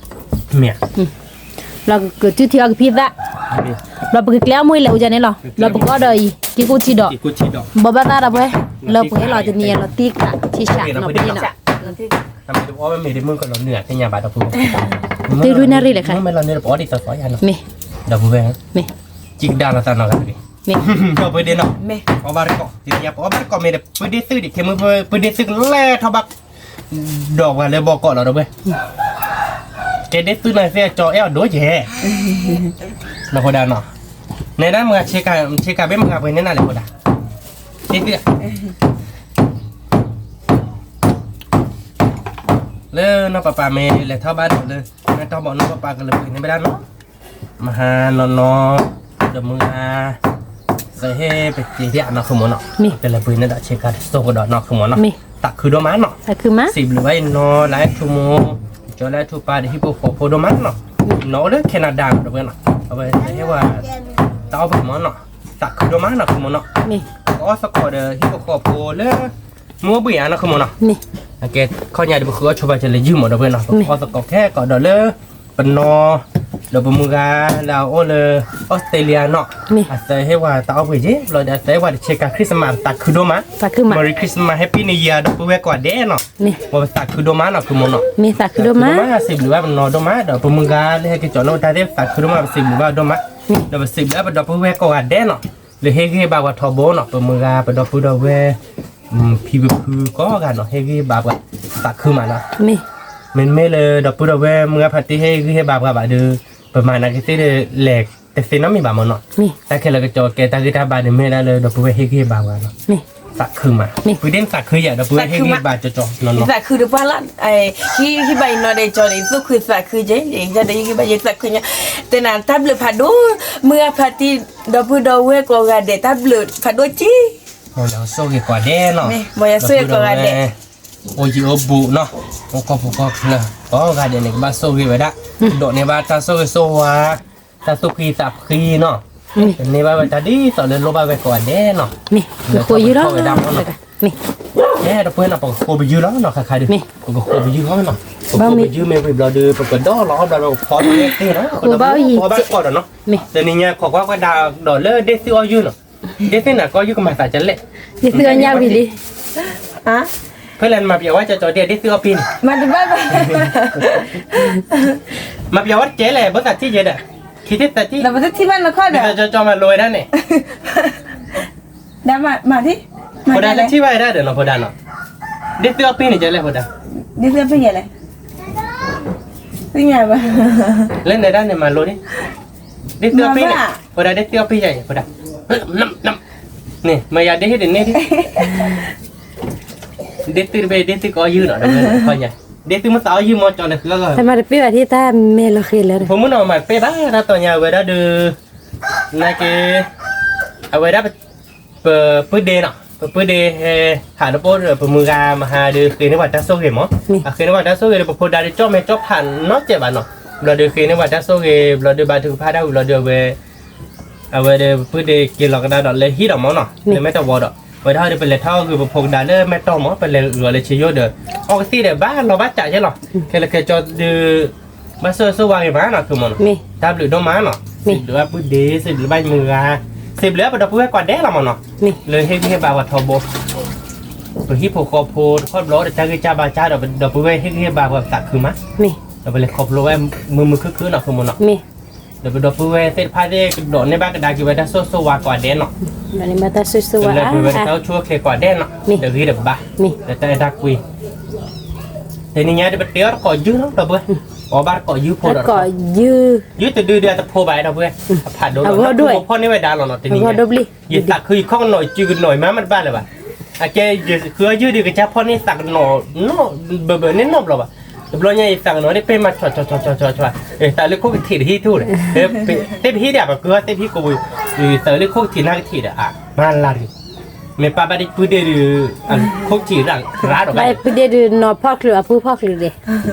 ဘျီကကတုၢ်ထံအီကဖံသၣ်, ဘျီပကကျဲအီၣ်မိၢ်အံၤလဲၤအိၣ်ယၤန့ၣ်လီၤ, ဘျီပကအီၣ်ဒီးအံၤ က့ၤကိၢ်ထံဒီး, ဘီဘၣ်သၣ် ဒီပုၢ်ဝဲၢ်, လၢပဟဲလီၤတနံၤအံၤလီၤတံၢ်ကးထံဆးနီၤ ပဒ့နီၤ, တမ့ၢ်တအီၣ်မ့ၢ်တမုၢ်ကလီၤနုာ်အသ့ၣ်ညါဘၣ် ဒီပုၢ်ဝဲၢ်, တ့ၢ်လွံၢ်နၣ်ရံၣ်လဲၣ်ခါ, မ့ၢ်လီၤနုာ်တပအီၣ်ဒ်သိးသိးယၤနီၤ, မ့ၢ်, ဒီပုၢ်ဝဲၢ်, မ့ၢ်, ကံကဒါလီၤသးနီၤဂၤတဂ့ၤ, မ့ၢ်, ဒီပုၢ်ဝဲၢ်ဒ့နီၤ, မ့ၢ်, ပအီၣ်ဘၣ်တကိး, တနံၤညါပအီၣ်ဘၣ်တကိးမ့ၢ်ဒီး ပုၢ်ဒ့သုဒံး ခဲမုၢ် ပုၢ်ဒ့သုကလဲၤထီၣ်ဘၣ် ဒီးပှၤလၢဘီကီးလီၤ ဒီပုၢ်ဝဲၢ်, ကဲဒ့သုနၤသ့ၣ်အကၠီအဲၣ်အီၤဒိၣ်ကဲ, ဒီးဃိဒၣ်နီၤ, နဲဒၣ်မုၢ်ဂၤဆ့ကၤ ဆ့ကၤဘ့ၣ်မုၢ်ဂၤပှ့ၤန့ၢ်နၤလဲၣ်ဃိဒၣ်, ဒ့သုဧၢ, လၢနီၢ်ပၤပၤမ့ၢ်လဲၤထီၣ်ဘၣ်ဒီးလၢ မ့ၢ်တီၢ်ဘီၣ်နီၢ်ပၤပၤကလဲၤပှ့ၤန့ၢ်ဘၣ်ဒၣ်နီၤ, မဟါနီၢ်နီၢ်, ဒီးမုၢ်ဂၤ, သဟ့ၣ်ပစ့ဒံးအနီၢ်ခုမိၢ်နီၤ, ကလဲၤပှ့ၤန့ၢ်ဒီးဆ့ကၤတစိၢ်ကဒီးနီၢ်ခုမိၢ်နီၤ, သးခုဒိၣ်မးနီၤ, စံးဘျုးဘၣ်အံၤနီၤလၢထူမိၢ်, ကၠီလၢထူပၢ်ဒီးဟံၣ်ဖိဃီဖိဒိၣ်မးနီၤ, နီၤအိၣ်လၢ Canada ဒီပုၢ်ဝဲၢ်နီၤ, အဝဲသဟ့ၣ်ဝဲ တၢ်အီၣ်ပှ့ၤမးနီၤ, သးခုဒိၣ်မးနီၢ်ခုမိၢ်နီၤ, ကအီၣ်သကိးဒီးဟံၣ်ဖိဃီဖိလၢ မုၢ်အိၣ်ဘှံးဧါနီၢ်ခုမိၢ်နီၤ, အကဲခီညါဒီးပဃုအီၣ်ဆိဘၣ်ကလဲၤယုၢ်မး ဒီပုၢ်ဝဲၢ်နီၤ, ပကအီၣ်သကိးခဲကီးဒီးလၢ ပနီၤ, ဒီးပမုၢ်ဂၤလၢအအိၣ်လၢ Australia နီၤ, အသဟ့ၣ်ဝဲတၢ်အီၣ်ပှ့ၤက့ၤ ဘျီဒီးအသဟ့ၣ်ဝဲတဆ့ကၤ Christmas သးခုဒိၣ်မး, Merry Christmas Happy New Year ဒီပုၢ်ဝဲၢ်ကိးဂၤဒဲးနီၤ, ပသးခုဒိၣ်မးနီၢ်ခုမိၢ်နီၤ, သးခုဒိၣ်မး စံးဘျုးဘၣ်ပနီၤဒိၣ်မး ဒီးပမုၢ်ဂၤလၢဟဲက့ၤကၠီၤနီၣ်တၢ်သ့ၣ် သးခုဒိၣ်မး ပစံးဘျုးဘၣ်ဒိၣ်မး, ဒီးပစံးဘျုးဘၣ်ပဒီပုၢ်ဝဲၢ်ကိးဂၤဒဲးနီၤ, လၢဟ့ၣ်ဂံၢ်ဟ့ၣ်ဘါပှၤထီဘိနီၤ, ပမုၢ်ဂၤ ပဒီပုၢ်ဒီဝဲၢ် ဖံပဖုကိးဂၤနီၤ ဟ့ၣ်ဂံၢ်ဟ့ၣ်ဘါပှၤ သးခုမးနီၤ, မ့တမ့ၢ်လၢဒီပုၢ်ဒီဝဲၢ်မုၢ်ဂၤဖါတံၢ်ဟ့ၣ်ဂံၢ်ဟ့ၣ်ဘါပှၤဘၣ်ဒီး ပမၤနာ်က့ၤသ့ၣ်ဒီး လဲၤတသ့နီတမံၤဘၣ်မးနီၤ, တၢ်ခဲလၢာ်ကစီၤကဲတၢ်ဂံၢ်တၢ်ဘါန့ၣ် မ့ၢ်ဒၣ်လၢဒီပုၢ်ဝဲၢ်ဟ့ၣ်ဂံၢ်ဟ့ၣ်ဘါပှၤနီၤ, သးခုမး, ပှၤဒ်နသးခုယၤဒီးပှၤဟ့ၣ်ဂံၢ်ဘါကၠီကၠီ, ယသးခုဒီးပှၢ်လီၤ, ဟ့ၣ်ဂံၢ်ဘါယနီၢ်ဒီးကၠီဒီး ယသူၣ်ခုသးခုကဲ, ယဒီးဟ့ၣ်ဂံၢ်ဘါယသးခုညါ, တဲနၤတၢ်ဘျုးဖးဒိၣ်, မုၢ်ဂၤဖါတံၢ်, ဒီပုၢ်ဒီဝဲၢ်ကိးဂၤဒဲး တၢ်ဘျုးဖးဒိၣ်က့, ဆိၣ်ဂ့ၤကိးဂၤဒဲးနီၤ, ဘၣ်ယဆိၣ်ဂ့ၤကိးဂၤဒဲး အိၣ်ယံၤအိၣ်ဘူးနီၤ, အိၣ်ကီၢ်ပူၤကီၢ်ချၢ, ကိးဂၤဒဲးန့ၣ် ကဘၣ်ဆိၣ်ဂ့ၤဝဲဒၣ်, ဒိးန့ၢ်ဘၣ်တၢ်ဆိၣ်ဂ့ၤဆိၣ်ဝါ, တၢ်သူၣ်ဖှံသးဖှံနီၤ, န့ၢ်ဘၣ်ဝဲတၢ်ဒ်သိးလၢလိၣ်ဘၣ်ဝဲကိးဂၤဒဲးနီၤ, ပဃိယုၢ်လီၤ, ကဲဒီပုၢ်ဝဲၢ်နီၤ ပကဃိပယုၢ်လီၤနီၤ, ခါခါဒီး ပကဃိပယုၢ်လီၤနီၤ, ပဃိပယုၢ်မ့ၢ်ဝံၤဘျီဒီး ပကဒီလီၤဘျီဒီး ပဖီတသ့နီၤ, ပကဒီလီၤဘၣ်ကိးဒီးနီၤ, တနံၤညါခိးကွၢ်ကွၢ်ဒါဒီးလၢဒ့သုအီၣ်ယုၢ်နီၤ, ဒ့သုန့ၣ်ကီၢ်ယုၢ်ကမၤသးဒ်လဲၣ်, ဒ့သုအီၣ်ညၣ်ဝံၤလံ, ဖဲလဲၣ်နမၤပယီၤဝဲကၠီကၠီဒ့ ဒ့သုအီၣ်ပ့ၤန့ၣ်, မၤပယီၤဝဲတကဲလဲၣ် ဘၣ်သးထံၣ်ယဲဒီး, ခံထံၣ်သးထံၣ်, ကၠီကၠီမၤလိဝဲဒၣ်န့ၣ်, ဖိဒါတထံၣ်ဘၣ်ဝဲဒၣ်ဒီးနီၤ ဖိဒါနီၤ, ဒ့သုအီၣ်ပ့ၤန့ၣ်ကဲလဲၣ် ဖိဒါ, ဒ့သုအီၣ်ပ့ၤယဲလဲၣ်, လၢနဲဒၣ်န့ၣ်မၤလိဒ့, ဒ့သုအီၣ်ပ့ၤန့ၣ်, ဖိဒါဒ့သုအီၣ်ပ့ၤယဲအံၤ ဖိဒါ, န့ၣ် မၤယၤဒ့ဟ့ၣ်ဒ်န့ၣ်ဒ့ ဒ့သုတဘ့ၣ် ဒ့သုကအီၣ်ယုၢ်နီၤ, ဒ့သုမ့ၢ်သးအီၣ်ယုၢ်မ့ၢ်ကၠီလၢဃုအဂီၢ်, တမၤတပ့ၢ်ဘၣ်ဒ်တၢ်မဲာ်လီၤဃဲၤလၢ, ဖိမုၣ်နီၤမၤတပ့ၢ်ဘၣ် တၢ်တီၤညါဝဲဒၣ်ဒီး, နာ်က့, အဝဲဒၣ်, ပပုၢ်ဒ့နီၤ, ပပုၢ်ဒ့ဟဲ, ဟးတပိၢ်ဒီး ပမုၢ်ဂၤမဟါဒီးဃ့န့ၢ်ပှၤတၢ်ဆိၣ်ဂ့ၤမး, အဃ့န့ၢ်ပှၤတၢ်ဆိၣ်ဂ့ၤဒီး ပဖိဒါဒီးကၠီၣ်မဲာ်ကၠီၣ်ဖးနီတစဲးဘၣ်နီၤ, ဘျီဒီးဃ့န့ၢ်ပှၤတၢ်ဆိၣ်ဂ့ၤ ဘျီဒီးဘၣ်ထုကဖၣ်တၢ်ဝံၤဘျီဒီးအဝဲ အဝဲဒီးပပုၢ်ဒ့က့ၤလီၤကဒါဒီးလၢဟံၣ်ဒီးမးနီၤ, လၢမဲၢ်တီၢ်ဝီဒီး, ဝဲဒၣ်ဒီးပလဲၤထီၣ်ဂုာ်ပဖိကဒါလၢမဲၢ်တီၢ်မး ပလဲၤဂုာ်အီၤလၢဆံယိၣ်ဒီး, အီကသံၣ်ဒီးဘၣ်လီၤဘၣ်စးကဲလီၤ, ခဲလၢာ်ခဲဆ့ဒီး, ဘၣ်ဆိၣ်ဂ့ၤဆိၣ်ဝါဂ့ၤမးနီၤ သုမးနီၤ, တၢ်ဘျုးဒိၣ်မးနီၤ, စံးဘျုးဘၣ်ပုၢ်ဒ့ စံးဘျုးဘၣ်မုၢ်ဂၤ, စံးဘျုးဘၣ်ပဒီပုၢ်ဝဲၢ်ကိးဂၤဒဲးလီၤမးနီၤ, လၢဟ့ၣ်ဂံၢ်ဟ့ၣ်ဘါပှၤထီဘိ ပဟံၣ်ဖိဃီဖိတခီဘျီအိၣ်ဒီးတၢ်ဂံၢ်စၢ်ဘါစၢ်ဒီး ပဒီပုၢ်ဝဲၢ်ဟ့ၣ်ဂံၢ်ဟ့ၣ်ဘါပှၤသးခုမး, ဒီးပလဲၤခီဖျိဝဲမုာ်မုာ်ခုၣ်ခုၣ်နီၤ သုမးနီၤ, ဒီးပဒီပုၢ်ဝဲၢ်သ့ၣ်တဖၣ်သ့ၣ်ကဒိးန့ၢ်ဘၣ်ကဒါက့ၤဝဲတၢ်ဆိၣ်ဂ့ၤဆိၣ်ဝါကိးဂၤဒဲးနီၤ, ဒီးန့ၢ်ဘၣ်တၢ်ဆိၣ်ဂ့ၤဆိၣ်ဝါ ပလဲၤပှ့ၤဝဲတၢ်အိၣ်ဆူၣ်အိၣ်ချ့ကိးဂၤဒဲးနီၤ, တဂ့ၤတဘါ, ဒီးတၢ်အဲၣ်တၢ်ကွံ တနံၤညါဒီးပတဲအီၤတကိးယုၢ်လီၤ ဒီပုၢ်ဝဲၢ်, အီၣ်ဘၣ်တကိးယုၢ်ဖိဒီး, ယုၢ်တဒုဒီးအတဖိဘၣ် ဒီပုၢ်ဝဲၢ်, အဖးဒိၣ်လီၤ အဂီၢ်ဒိၣ်, ဖီၣ်န့ၢ်ဝဲဒၣ်လီၤနီၤ တနံၤညါ, ယသးခုယခီၣ်ကနီၤ ယစုကနီၤ ယမါမ့ၢ်တဘၣ်လၢၤဘၣ်, အကဲယဃုအီၣ်ယုၢ်ဒီး ကစၢ်ဖီၣ်န့ၢ်သးကနီၤ, ဘၣ်ဘၣ်န့ၣ်နီတဘျီဘၣ်, တဘျီညါယသးကနီၤဒ်ပ့ၢ်မး ဆီဆီဆီဆီဆီ, သးလၢခိၣ်ကထံးတဟံၣ်ထူၣ်ဒီး, သ့ၣ်ပဟံၣ်ဒံး ပှၤဃုအီၣ်သ့ၣ်ပဟံၣ်ကိးပူၤ, သးလၢခိၣ်ကထံးနၢ်ကထံးဒီး အမၤလၢ်တဂ့ၤ, မ့ၢ်ပၢ်ဘၣ်ဒ်ပုၢ်ဒ့ဒီး, ခိၣ်ကထံးရၣ်ဒီး, ပုၢ်ဒ့ဒီးနီၤဖီၣ်ချုးအပုၢ်ဖီၣ်ချုးဒီး,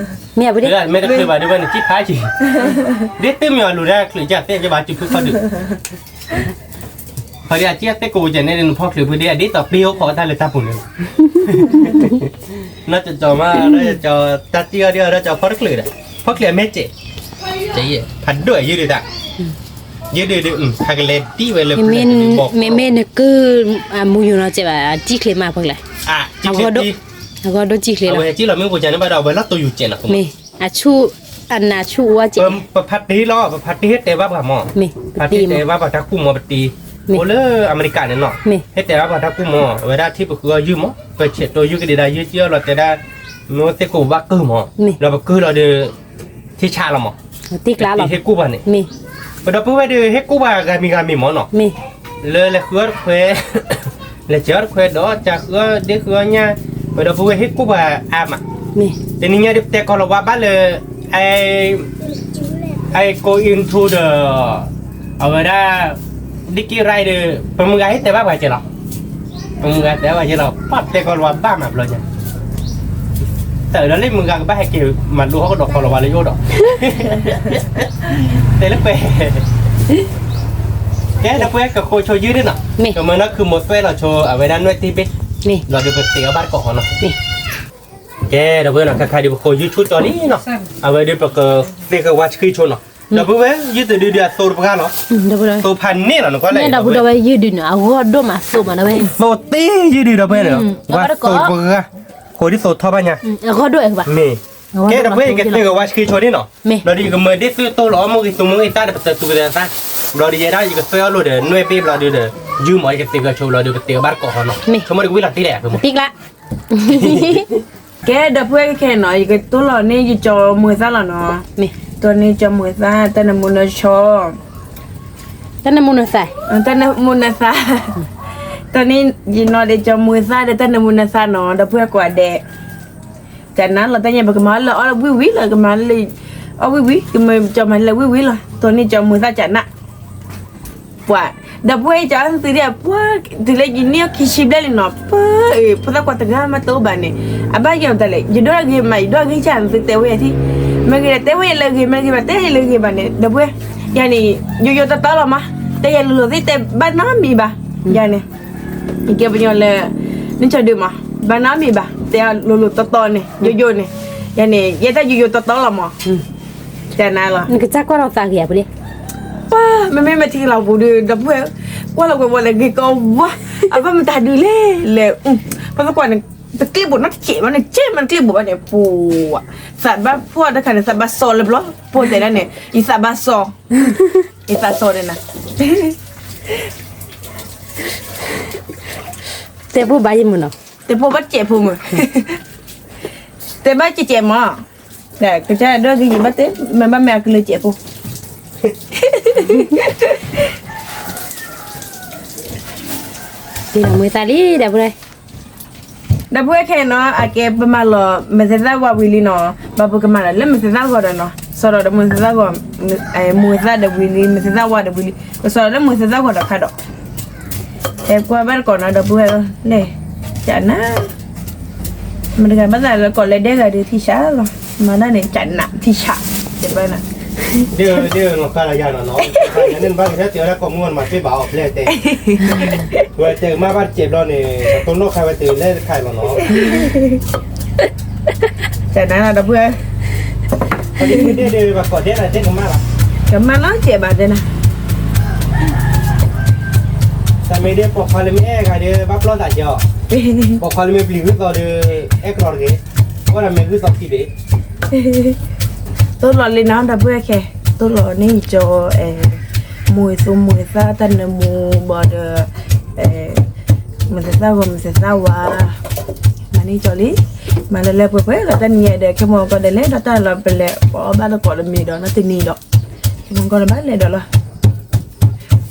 မ့ၢ်အပုၢ်ဒ့, မ့ၢ်တချုးဘၣ်ဒ်ဝဲန့ၣ် ကံၣ်ဖးကံၣ်, ဒ်သုမ့ၢ်အီၤလူၤဒၣ်ချုးကၢ်သ့ၣ်ကဘၣ်စုဖုခီၣ်ဒုး ဖီဒံအစံၣ်အသ့ၣ်ကိးဝဲကဲန့ၣ် နဖီၣ်ချုးဖုဒ့ ဒ်သိးပ့အိၣ်ခိးတၢ်လၢတၢ်ပူၤန့ၣ်လီၤ, နီၢ်ကၠီမး တၢ်တံၢ်အီၤဒ်အီၤဒီးကၠီဖီတချုးဒီး, ဖီၣ်ချုးအမဲာ်စဲး, ဖးဒိၣ်ယုၢ်ဒုးတၢ်, ယုၢ်ဒုးဒုး ဟးကလဲၤဒံးဝဲလၢ, မ့မ့ၢ်နကုၢ်, မူယူၤနီၤစဲးဘၣ် စံၣ်ချ့မးဖီၣ်ချုး, အဂီၢ်ဒိၣ်စံၣ်ချ့လီၤ, အဝဲဟဲစံၣ်လီၤမ့ၢ်ပူၤကန့ၣ်ဘၣ်ဒီး အဝဲလီၤတူာ်ယူၤစဲးနီၤ, မ့ၢ်အဆူၣ်, အနၢ်ဆူၣ်ဝဲစဲး, ပဖါတံၢ်လီၤ ပဖါတံၢ်ဟဲတဲဘၣ်ပှၤမး, ဖါတံၢ်တဲဘၣ်ပှၤတၢ်ကူၣ်မးပတံၢ်, အိၣ်လၢအမဲရကၤန့ၣ်နီၤ, ဟဲတဲဘၣ်ပှၤတၢ်ကူၣ်မး အဝဲဒၣ်ထံၣ်ပဃုအီၣ်ယုၢ်မး ပဆဲးတိယုၢ်ကဒံးဒၣ်ယုၢ်စံၣ်အီၣ်လီၤတဲဒၣ်, မ့ၢ်သ့ၣ်ကိးဘၣ်ကုၢ်မး, ဒီးပကုၢ်လီၤဒီး, ထံဆးလီၤမး, ဟ့ၣ်ကူၣ်ပှၤန့ၣ်, ပဒီပုၢ်ဝဲၢ်ဒီးဟ့ၣ်ကူၣ်ပှၤဂၤမံၤဂၤမံၤမးနီၤ, လၢလဲၤဃုအီၣ်တခွဲ လဲၤစဲးအီၣ်တခွဲဒီး ကဃုအီၣ်ဒ့ဃုအီၣ်ညၣ်, ပဒီပုၢ်ဝဲၢ်ဟ့ၣ်ကူၣ်ပှၤအါမး, တနံၤညါဒုးပတဲကီၤလၤဝါဘၣ်လၢ, I go into the, အဝဲဒၣ်, ဒ့က့ရၢ်ဒီး ပမုၢ်ဂၤဟ့ၣ်တဲဘၣ်ပှၤကဲလီၤ, ပမုၢ်ဂၤတဲဘၣ်ပှၤကဲလီၤ ပတဲကီၤလၤဝါဘၣ်မးဘျီညါ တၢ်ဒီးလၢမုၢ်ဂၤကဘၣ်ဟဲက့ၤမၤလိဟီၣ်ကဒီးကီၤလၤဝါလၢယအိၣ်ဒီး, တဲလၢပှဲၤ, ကဲဒီပုၢ်ဝဲၢ်ကဃိဆိယုၢ်ဒ်နီၤ, ကမၤနီၢ်ခုမိၢ်သွဲၣ်လီၤဆိ အဝဲဒၣ်နွဲၣ်တ့ၢ်ဘ့ၣ်, လီၤဒီးပသ့အီၣ်ဘၣ်တကိးဃီနီၤ, ကဲဒီပုၢ်ဝဲၢ်နီၤ ခါခါဒုးပဃိယုၢ်ဆိကၠီလံနီၤ, အဝဲဒုးပကသ့ကဝါဆှံဆိနီၤ, ဒီပုၢ်ဝဲၢ် ယုၢ်တဒုဒုးအသိတပှၢ်လီၤ, သိဖးန့ၣ်လီၤနကွၢ်လဲၣ်, ဒီပုၢ်ဝဲၢ်ယုၢ်ဒုးနီၤ အဂီၢ်ဒိၣ်မးသိမးဒီပုၢ်ဝဲၢ်, သိတ့ၢ်ယုၢ်ဒုးဒီပုၢ်ဝဲၢ်န့ၣ်, ဝါသိတပှၢ်, ဃိဒ်သိးထီၣ်ဘၣ်ညါ, မ့ၢ်, ကဲဒီပုၢ်ဝဲၢ် ယကသ့ကဝါဆှံဆိန့ၣ်နီၤ, ဘျီဒီးယကမၤဒ့သုတိၢ်လီၤအီၣ်မူဂ့ၤသူမူဂ့ၤသၣ်ဒီးပသးသူပသးသၣ်, ဘျီဒီးယဲဒၣ်ယကသွဲအီၣ်လိာ်ဒီးနွဲၣ်ဘ့ၣ်ဘျီဒီး, ယုၢ်မးယကသ့ကဆိဘျီဒီးပသ့အီၣ်ဘၣ်တကိးဃီနီၤ, ဆိကမိၣ်ဒီးကဝံၣ်လီၤတ့ၢ်လဲၣ်, ကဲဒီပုၢ်ဝဲၢ်ခဲခဲနီၤ ယကတိၢ်လီၤန့ၢ်ယကၠီမုၢ်သၣ်လီၤနီၤ, တိၢ်န့ၢ်ကၠီမုၢ်သၣ် တၢ်နမူနဆီ တၢ်နမူနသး, တၢ်နမူနသး, တၢ်န့ၣ် ယနီၢ်ဒီးကၠီမူၤသၣ်ဒီးတၢ်နၢမူၤနၢသၣ်နီၤ ဒီပုၢ်ဝဲၢ်ကိးဂၤဒဲး, ကနၣ်လီၤ တၢ်ညါ ပကမၤအီၣ်လၢအီၣ်ဝံၣ်ဝံၣ်လီၤ ကမၤလၢ အီၣ်ဝံၣ်ဝံၣ် ကမၤကၠီမၤလၢဝံၣ်ဝံၣ်လီၤ တိၢ်န့ၢ်ကၠီမူၤသၣ်ကနၣ် ပှၤ ဒီပုၢ်ဝဲၢ် ယကၠီသုဒၣ်ပှၤ တုၤလၢယနံၣ်အိၣ်ခံဆံဘျဲၣ်လံနီၤ ပၢ်ဧၢ ဖိသၣ်ခွါတဂၤမးတအိၣ်ဘၣ်န့ၣ် အဘၣ်ယဲၢ်တၢ်လဲၣ် ယဒိၣ်ဂ့ၤမး ယဒိၣ်ဂ့ၤဆၣ် သုတဲဝဲယၤထံၣ် မ့ၢ်ဂ့ၤဒီးတဲဝဲယၤလၢဂ့ၤ မ့ၢ်ဂ့ၤဘၣ်တဲယၤလၢဂ့ၤဘၣ်န့ၣ် ဒီပုၢ်ဝဲၢ် ယၤန့ၣ် ယိယိတီတီလီၤမး တဲယၤလိၤလိၤသ့ၣ်တဲဘၣ်နီတမံၤဘၣ် ယၤန့ၣ် ယကဲပညီလၢ နကၠီဒုးမး ဘၣ်နီတမံၤဘၣ် တဲလိၤလိၤတီတီန့ၣ် ယိယိန့ၣ် ယၤန့ၣ် ယဲတၢ်ယိယိတီတီလီၤမး တနၤလီၤ နကစၢ်ကွၢ်လီၤသးဂ့ၤဧါပူၤလံ ပှၤ မ့မ့ၢ်မ့ၢ်ထံကလီၤပူၤဒီး ဒီပုၢ်ဝဲၢ် ကွၢ်လီၤဝဲဝဲလၢဂ့ၤကီဝါ အဘၣ်မတၤဒုးလဲၣ်လဲၣ် ပှၤသကွၢ်န့ၣ် တကျ့ဘိးနီတစဲးဘၣ်န့ၣ် ကဲမတကျ့ဘိးဘၣ်န့ၣ် ပှၤ သးဘၣ်ဖှီၣ်တခါန့ၣ် သးဘၣ်စီလၢဘျီ ပှၤတဲဒၣ်န့ၣ် ယသးဘၣ်စီ ယသးစီဒၣ်နၤ တဲဖိဘၣ်ယမုာ်နီၤ တဲဖိဘၣ်စဲးဖိမုာ် တဲဘၣ်စဲးစဲးမး ကစၢ်ဒိၣ်ကယံာ်ဘၣ်တဲ မ့ၢ်ဘၣ်မ့ၢ်အကလုာ်စဲးဖိ တံၢ်လီၤမွဲသၣ်လံ ဒီပုၢ်ဝဲၢ် ဒီပုၢ်ဝဲၢ်ခဲအံၤနီၤ အကဲပမၤလီၤ မုၢ်သဲသၣ်ဝါဝံၤလံနီၤ ဘၣ်ပကမၤလီၤလၢမုၢ်သဲသၣ်ဂီၤဒီးနီၤ စီၤဒီးမုၢ်သဲသၣ်ဂီၤ မုၢ်သဲသၣ်ဝါဒီးဝံၤလံ မုၢ်သဲသၣ်ဝါဒီးဝံၤလံ ပစီၤလီၤလၢမုၢ်သဲသၣ်ဂီၤဒီးခါဒီး ဟဲကွၢ်ဘၣ်တကိးနီၤ ဒီပုၢ်ဝဲၢ်လီၤ လဲၣ် ကနၣ် မတၤတဂၤဘၣ်သးလၢကိးလၢဒဲဂၤဒုးထံၣ်ဆါလီၤ မၤဒၣ်န့ၣ် ကနၣ်ထံၣ်ဆါ တဲဘၣ်နၤ ဒ်ဒ်လီၤခါလီၤယၤနီၤနီၤ ယန့ၣ်ဘၣ်ကဟဲတဲဝဲဒၣ်ကိးမုၢ်နမၤသ့ဘၣ်အီၤဖျဲၣ်တဲ ဝဲတဲမ့ၢ်ဘၣ်တစဲးဘျီန့ၣ် တိၢ်နီၣ်ခါဝဲတဲလၢတခါလီၤနီၤ ကနၣ်လီၤဒီပုၢ်ဝဲၢ် ဒ်ဒ်ဘၣ်ကိးဒဲဒၣ်ဒဲကမၣ်လီၤ ကမၣ်လီၤစဲးဘၣ်တဲနၤ တၢ်မ့ၢ်ဒ်ပိာ်ခွါလၢမ့ၢ်အဲၣ်ဂၤဒီး ဘၣ်ပျီသးကီ ပိာ်ခွါလၢမ့ၢ်ပျံၤဂုၢ်သီဒီး အဲၣ်ကလီတဂ့ၤ ကွၢ်ဒီးမ့ၢ်ဂုၢ်သီခံဘ့ၣ် တိၢ်လီၤလံနီၤ ဒီပုၢ်ဝဲၢ်ခဲ တိၢ်လီၤန့ၢ်ကၠီ မူၤသူမူၤသၣ်တၢ်နၢမူၤဘၣ်ဒီး မုၢ်သဲသၣ်ဂီၤမုၢ်သဲသၣ်ဝါ မၤန့ၢ်ကၠီလံ မၤလၢလၢပှဲၤပှဲၤလီၤ တနံၤညါဒီး ခဲမီကီၢ်ဒီးလဲၤဒီးတၢ်လီၤပလဲၤ ပအီၣ်ဘၣ်သကိးတမံၤဒီးနီတနံၤဒီး ခဲမီကီၢ်ဒီးဘၣ်လဲၤဒီးလီၤ က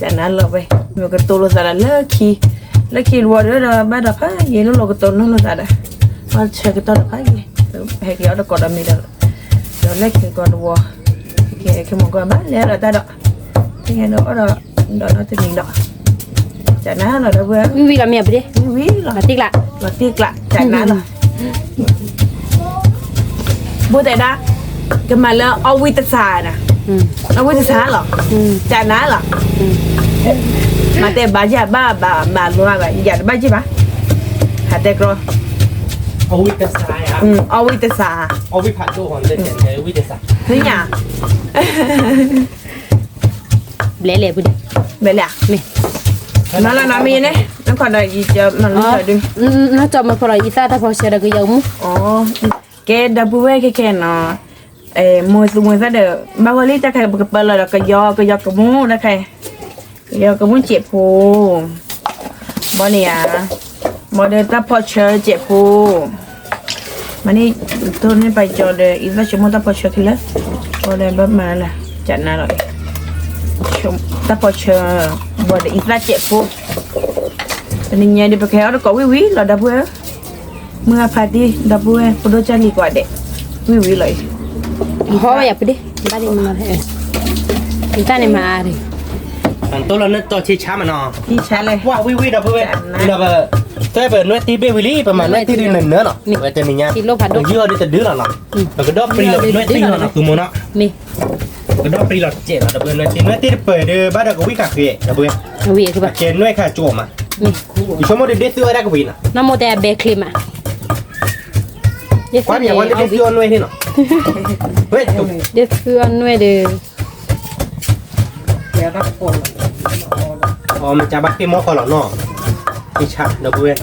နၣ်လီၤဝဲ မ့ၢ်ကတိၤလိာ်သးဒီးလၢခံ လၢခံတဝီဒီး ဘၣ်ဒီးဖးယံာ် လိၣ်လိာ်ကတိၤနီၢ်လိာ်သးဒီး အီၣ်ဆၢကတီၢ်ဒီးဖးယံာ် ဟဲက့ၤအီၣ်သကိးဒီးမ့ၤဒီး ဒီးလၢခံကီၢ်တဝီ ခဲမီကီၢ်ဘၣ်လဲၤဒီးတၢ်ဒီး ခဲဒီးအီၣ်ဒီး ဒီးနီတနံၤဒီး ကနၣ်လီၤဒီပုၢ်ဝဲၢ် ဝံၤဝံၤလီၤမ့ၢ်အပဒ့ ဝံၤဝံၤလီၤ လီၤတံၢ်ကျး လီၤတံၢ်ကျး ကနၣ်လီၤ ဘိတဲဒၣ် ကမၤလၢအီၣ်ဝံၣ်တစးနၤ အီၣ်ဝံၣ်တစးလီၤ ကနၣ်လီၤ မၤတဲဘၣ်ယၤဘၣ်ဘၣ် ဘၣ်လိဘၣ် ယၤတဘၣ်ယၤဘၣ် ဟးတဲကြီ အီၣ်ဝံၣ်တစး သ့ၣ်ညါ ဘျဲၣ်လဲၣ်ပူၤန့ၣ် ဘျဲၣ်လဲၣ် မ့ၢ် မၤလီၤနီၤမ့ၢ်ယဲန့ၣ် နခီဒီးယကမၤလီၤဒုး နီၢ်ကၠီမၤဖီလီၤ ယသၣ်တၢ်ဖီဆၢဒီးကယီမူ ကဲဒီပုၢ်ဝဲၢ်ခဲခဲနီၤ မိၢ်သူမိၢ်သၣ်ဒီး ဘၣ်ဂီၤလံတၢ်ခဲ ပကပာ်လီၤဒီးကယီကယီကမူၣ်တၢ်ခဲ ကယီကမူၣ်စဲးဖိ ဘီန့ၣ်ဧါ ဘီဒီးတၢ်ဖီဆၢစဲးဖိ မၤန့ၢ် တိၢ်န့ၢ်ပာ်ကၠီဒီး အံသၣ်ဆိကမိၣ်တၢ်ဖီဆၢခံလၢ ဘီဒီးဘၣ်မၤလၢ ကနၣ်လီၤ တၢ်ဖီဆၢ ဘီဒီးအံသၣ်စဲးဖိ တနံၤညါဒီး ပကဟဲအီၣ်တကိးဝံၤဝံၤလီၤ ဒီပုၢ်ဝဲၢ် မုၢ်အဖးတံၢ် ဒီပုၢ်ဝဲၢ် ဖိဒိၣ်ကၢ်လံၤကိးဂၤဒဲး ဝံၤဝံၤလီၤအံၤ ဟီဝဲယၤပဒ့ ဘၣ်ဒ့မၤ အံသၣ်န့ၣ်မၤအါဒံး တိၢ်လီၤနၢ်တီဆံဆါမးနီၤ ဆံဆါလဲၣ် ဝံၤဝံၤဒီပုၢ်ဝဲၢ် ဒီးပ တဲပနွဲၣ်တံၢ်ဘ့ၣ်ဝံၤလံ ပမၤနွဲၣ်တံၢ်ဒုးနၢၤနၢၤနီၤ ဝဲတနံၤညါ ပယုၢ်အီၤဒုးတဒုလီၤနီၤ ပကဒီပျံၤလီၤနွဲၣ်တံၢ်လီၤနီၤ သုမိၢ်နီၤ ကဒီပျံၤလီၤတစဲးလီၤ ဒီပုၢ်ဝဲၢ် နွဲၣ်တံၢ်တပၢၢ်ဒီး ဘၣ်ဒီးကဝံၣ်ဃာ်ဃ့ ဒီပုၢ်ဝဲၢ် အကဲနွဲၣ်ခါကၠိမး ယဆိကမိၣ်ဒုးဒ့သုဝဲဒၣ်ကဝံၤနီၤ နမိၢ်တဲအဘဲချ့မး ကွၢ်မ့ၢ်ဝဲလၢဒ့သုအီၣ်နွဲၣ်န့ၣ်နီၤ ဝဲ ဒ့သုအီၣ်နွဲၣ်ဒီး အမ့ၢ်ကဘၣ်ဃ့ၢ်မီၢ်ဃီလီၤနီၤ ထံဆါ ဒီပုၢ်ဝဲၢ် တ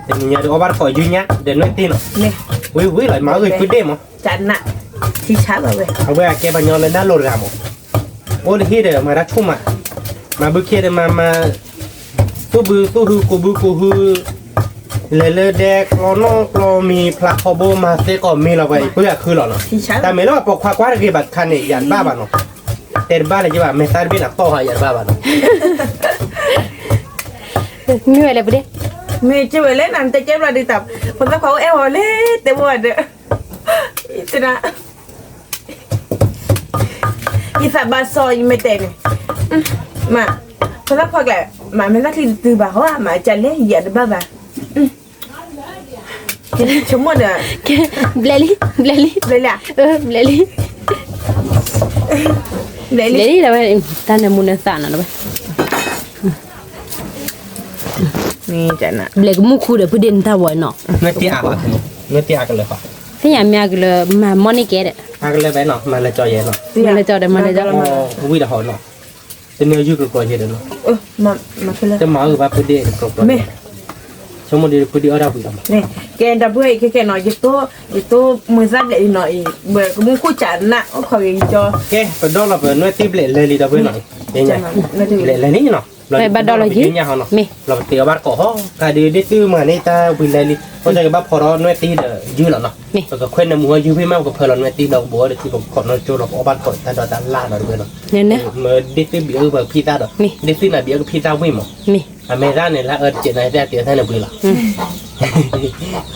နံၤညါဒီးအီၣ်ဘၣ်တကိးယုၢ်ညါ ဒီးနွဲၣ်တံၢ်နီၤ ဝံၤဝံၤလီၤ မၤဂ့ၤဖုဒ့ၣ်မး ကနၣ် ထံဆါလီၤဝဲ အဝဲအကဲပှၤညီလၢနၢ်လိၤတဂၤမး အိၣ်လၢဟံၣ်ဒီးမၤတၢ်ဆိၣ်မး မၤဘုခ့ဒီးမၤမၤ သူၣ်ဘုသူၣ်ဟု ကိးဘုကိးဟု လဲၤလၢဒဲကျီနီၣ်ကျီမံၤ ဖျါခီဘိမၤသ့ကိးမံၤလီၤ ပှၤအံၤပုၢ်အခုလီၤနီၤ တၢ်မ့ၢ်လၢပှၤပိာ်ခွါကွၢ်တဂ့ၤဘၣ်တခါန့ၣ် ယၤတဘၣ်ဘၣ်နီၤ တဲတဘၣ်လၢယဘၣ် မဲာ်သၣ်တဘ့ၣ်နၤတီၢ်ဟးယၤတဘၣ်ဘၣ်နီၤ မ့ၢ်ဝဲလဲၣ်ပဒ့ၣ်, မ့ၢ်က့ဝဲလဲၣ် နတဲကဲဘျီဒ်တၢ် ဖိသၣ်ခွါအိၣ်အဲၣ်အီၤလဲၣ် တဲဘၣ်ဒီး တနၤ ယသးဘၣ်စီယမ့ၢ်တဲန့ၣ်, မ့ၢ် ဖိသၣ်ခွါကျဲ, မ့ၢ်မ့ၢ်သၣ်ချံတတုၤဘၣ်ဟီ မ့ၢ်ကလဲၣ် ယတဘၣ်ဘၣ်, ဆိကမိၣ်ဒီး, ဘျဲၣ်လံ, ဘျဲၣ်လံ, ဘျဲၣ်လံ, ဘျဲၣ်လံ, ဘျဲၣ်လံ, တၢ်နၢမူနသးနီၤ, ဘျဲၣ်ကမူၣ်ခူဒီး ဖုဒ့ၣ်နတၢ်ဝီနီၤ, သ့ၣ်ညါမ့ၢ်အကလၢၤ မၤမီၢ်န့ၢ်ကဲဒီး, မၤလၢကၠီဒီး မၤလၢကၠီ, ဝံၤဒီးဟီနီၤ, တမ့ၢ်ယုၢ်ကကျီယဲဒီးနီၤ, တမၤအုၣ်ဘၣ်ဖုဒ့ၣ်ကကျီ, ဆိကမိၣ်ဒီးဖုဒ့ၣ်အီၣ်တၢ်ဝံၤလီၤမး, ကဲဒီပုၢ်ဝဲၢ်အံၤခဲကဲနီၤ, ယတိၢ်မုာ်သၣ်ဘျဲၣ်လံနီၤအံၤ, ဘၣ်ကမူၣ်ခူၣ်စးနး အိၣ်ခိးဂ့ၤကၠီ, ကဲ ပဒီလီၤပနွဲၣ်သံဘျဲၣ်လဲၤလံဒီပုၢ်ဝဲၢ်နီၤ, ဘျဲၣ်လဲၤလံနီၤ, ဘျီဘၣ်ဒီလီၤယုၢ်ညါဟီနီၤ, ဘျီပတ့အီၣ်ဘၣ်တကိးဟီ, ကးဒုးဒ်သုမၤန့ၢ်တၢ်ဝံၤလဲၤလံ, အဃိသတးကဘၣ်ဖီထီၣ်နွဲၣ်သံဒီးယုၢ်လီၤနီၤ, ပကခွဲးနၢမူဟီယုၢ်ဖဲမး ပကဖၢလီၤနွဲၣ်သံဒီးကဘိးအီၣ်ဒီးထံ ပကခိးနီၣ်ကၠိလီၤ ပအီၣ်ဘၣ်တကိးတၢ်ဒီးတၢ်လၢ်နီၤဒီပုၢ်ဝဲၢ်နီၤ, မ့ၢ်ဒ်သုဘံးအုၣ်ပကဖံးသၣ်ဒီး, ဒ်သုနၤဘံးအုၣ်ကဖံးသၣ်ဝံၣ်မး, အမဲာ်သၣ်န့ၣ် လၢအၢတစဲးနၤသ့ၣ်အတ့အသၣ်န့ၣ်ပှ့ၤလီၤ,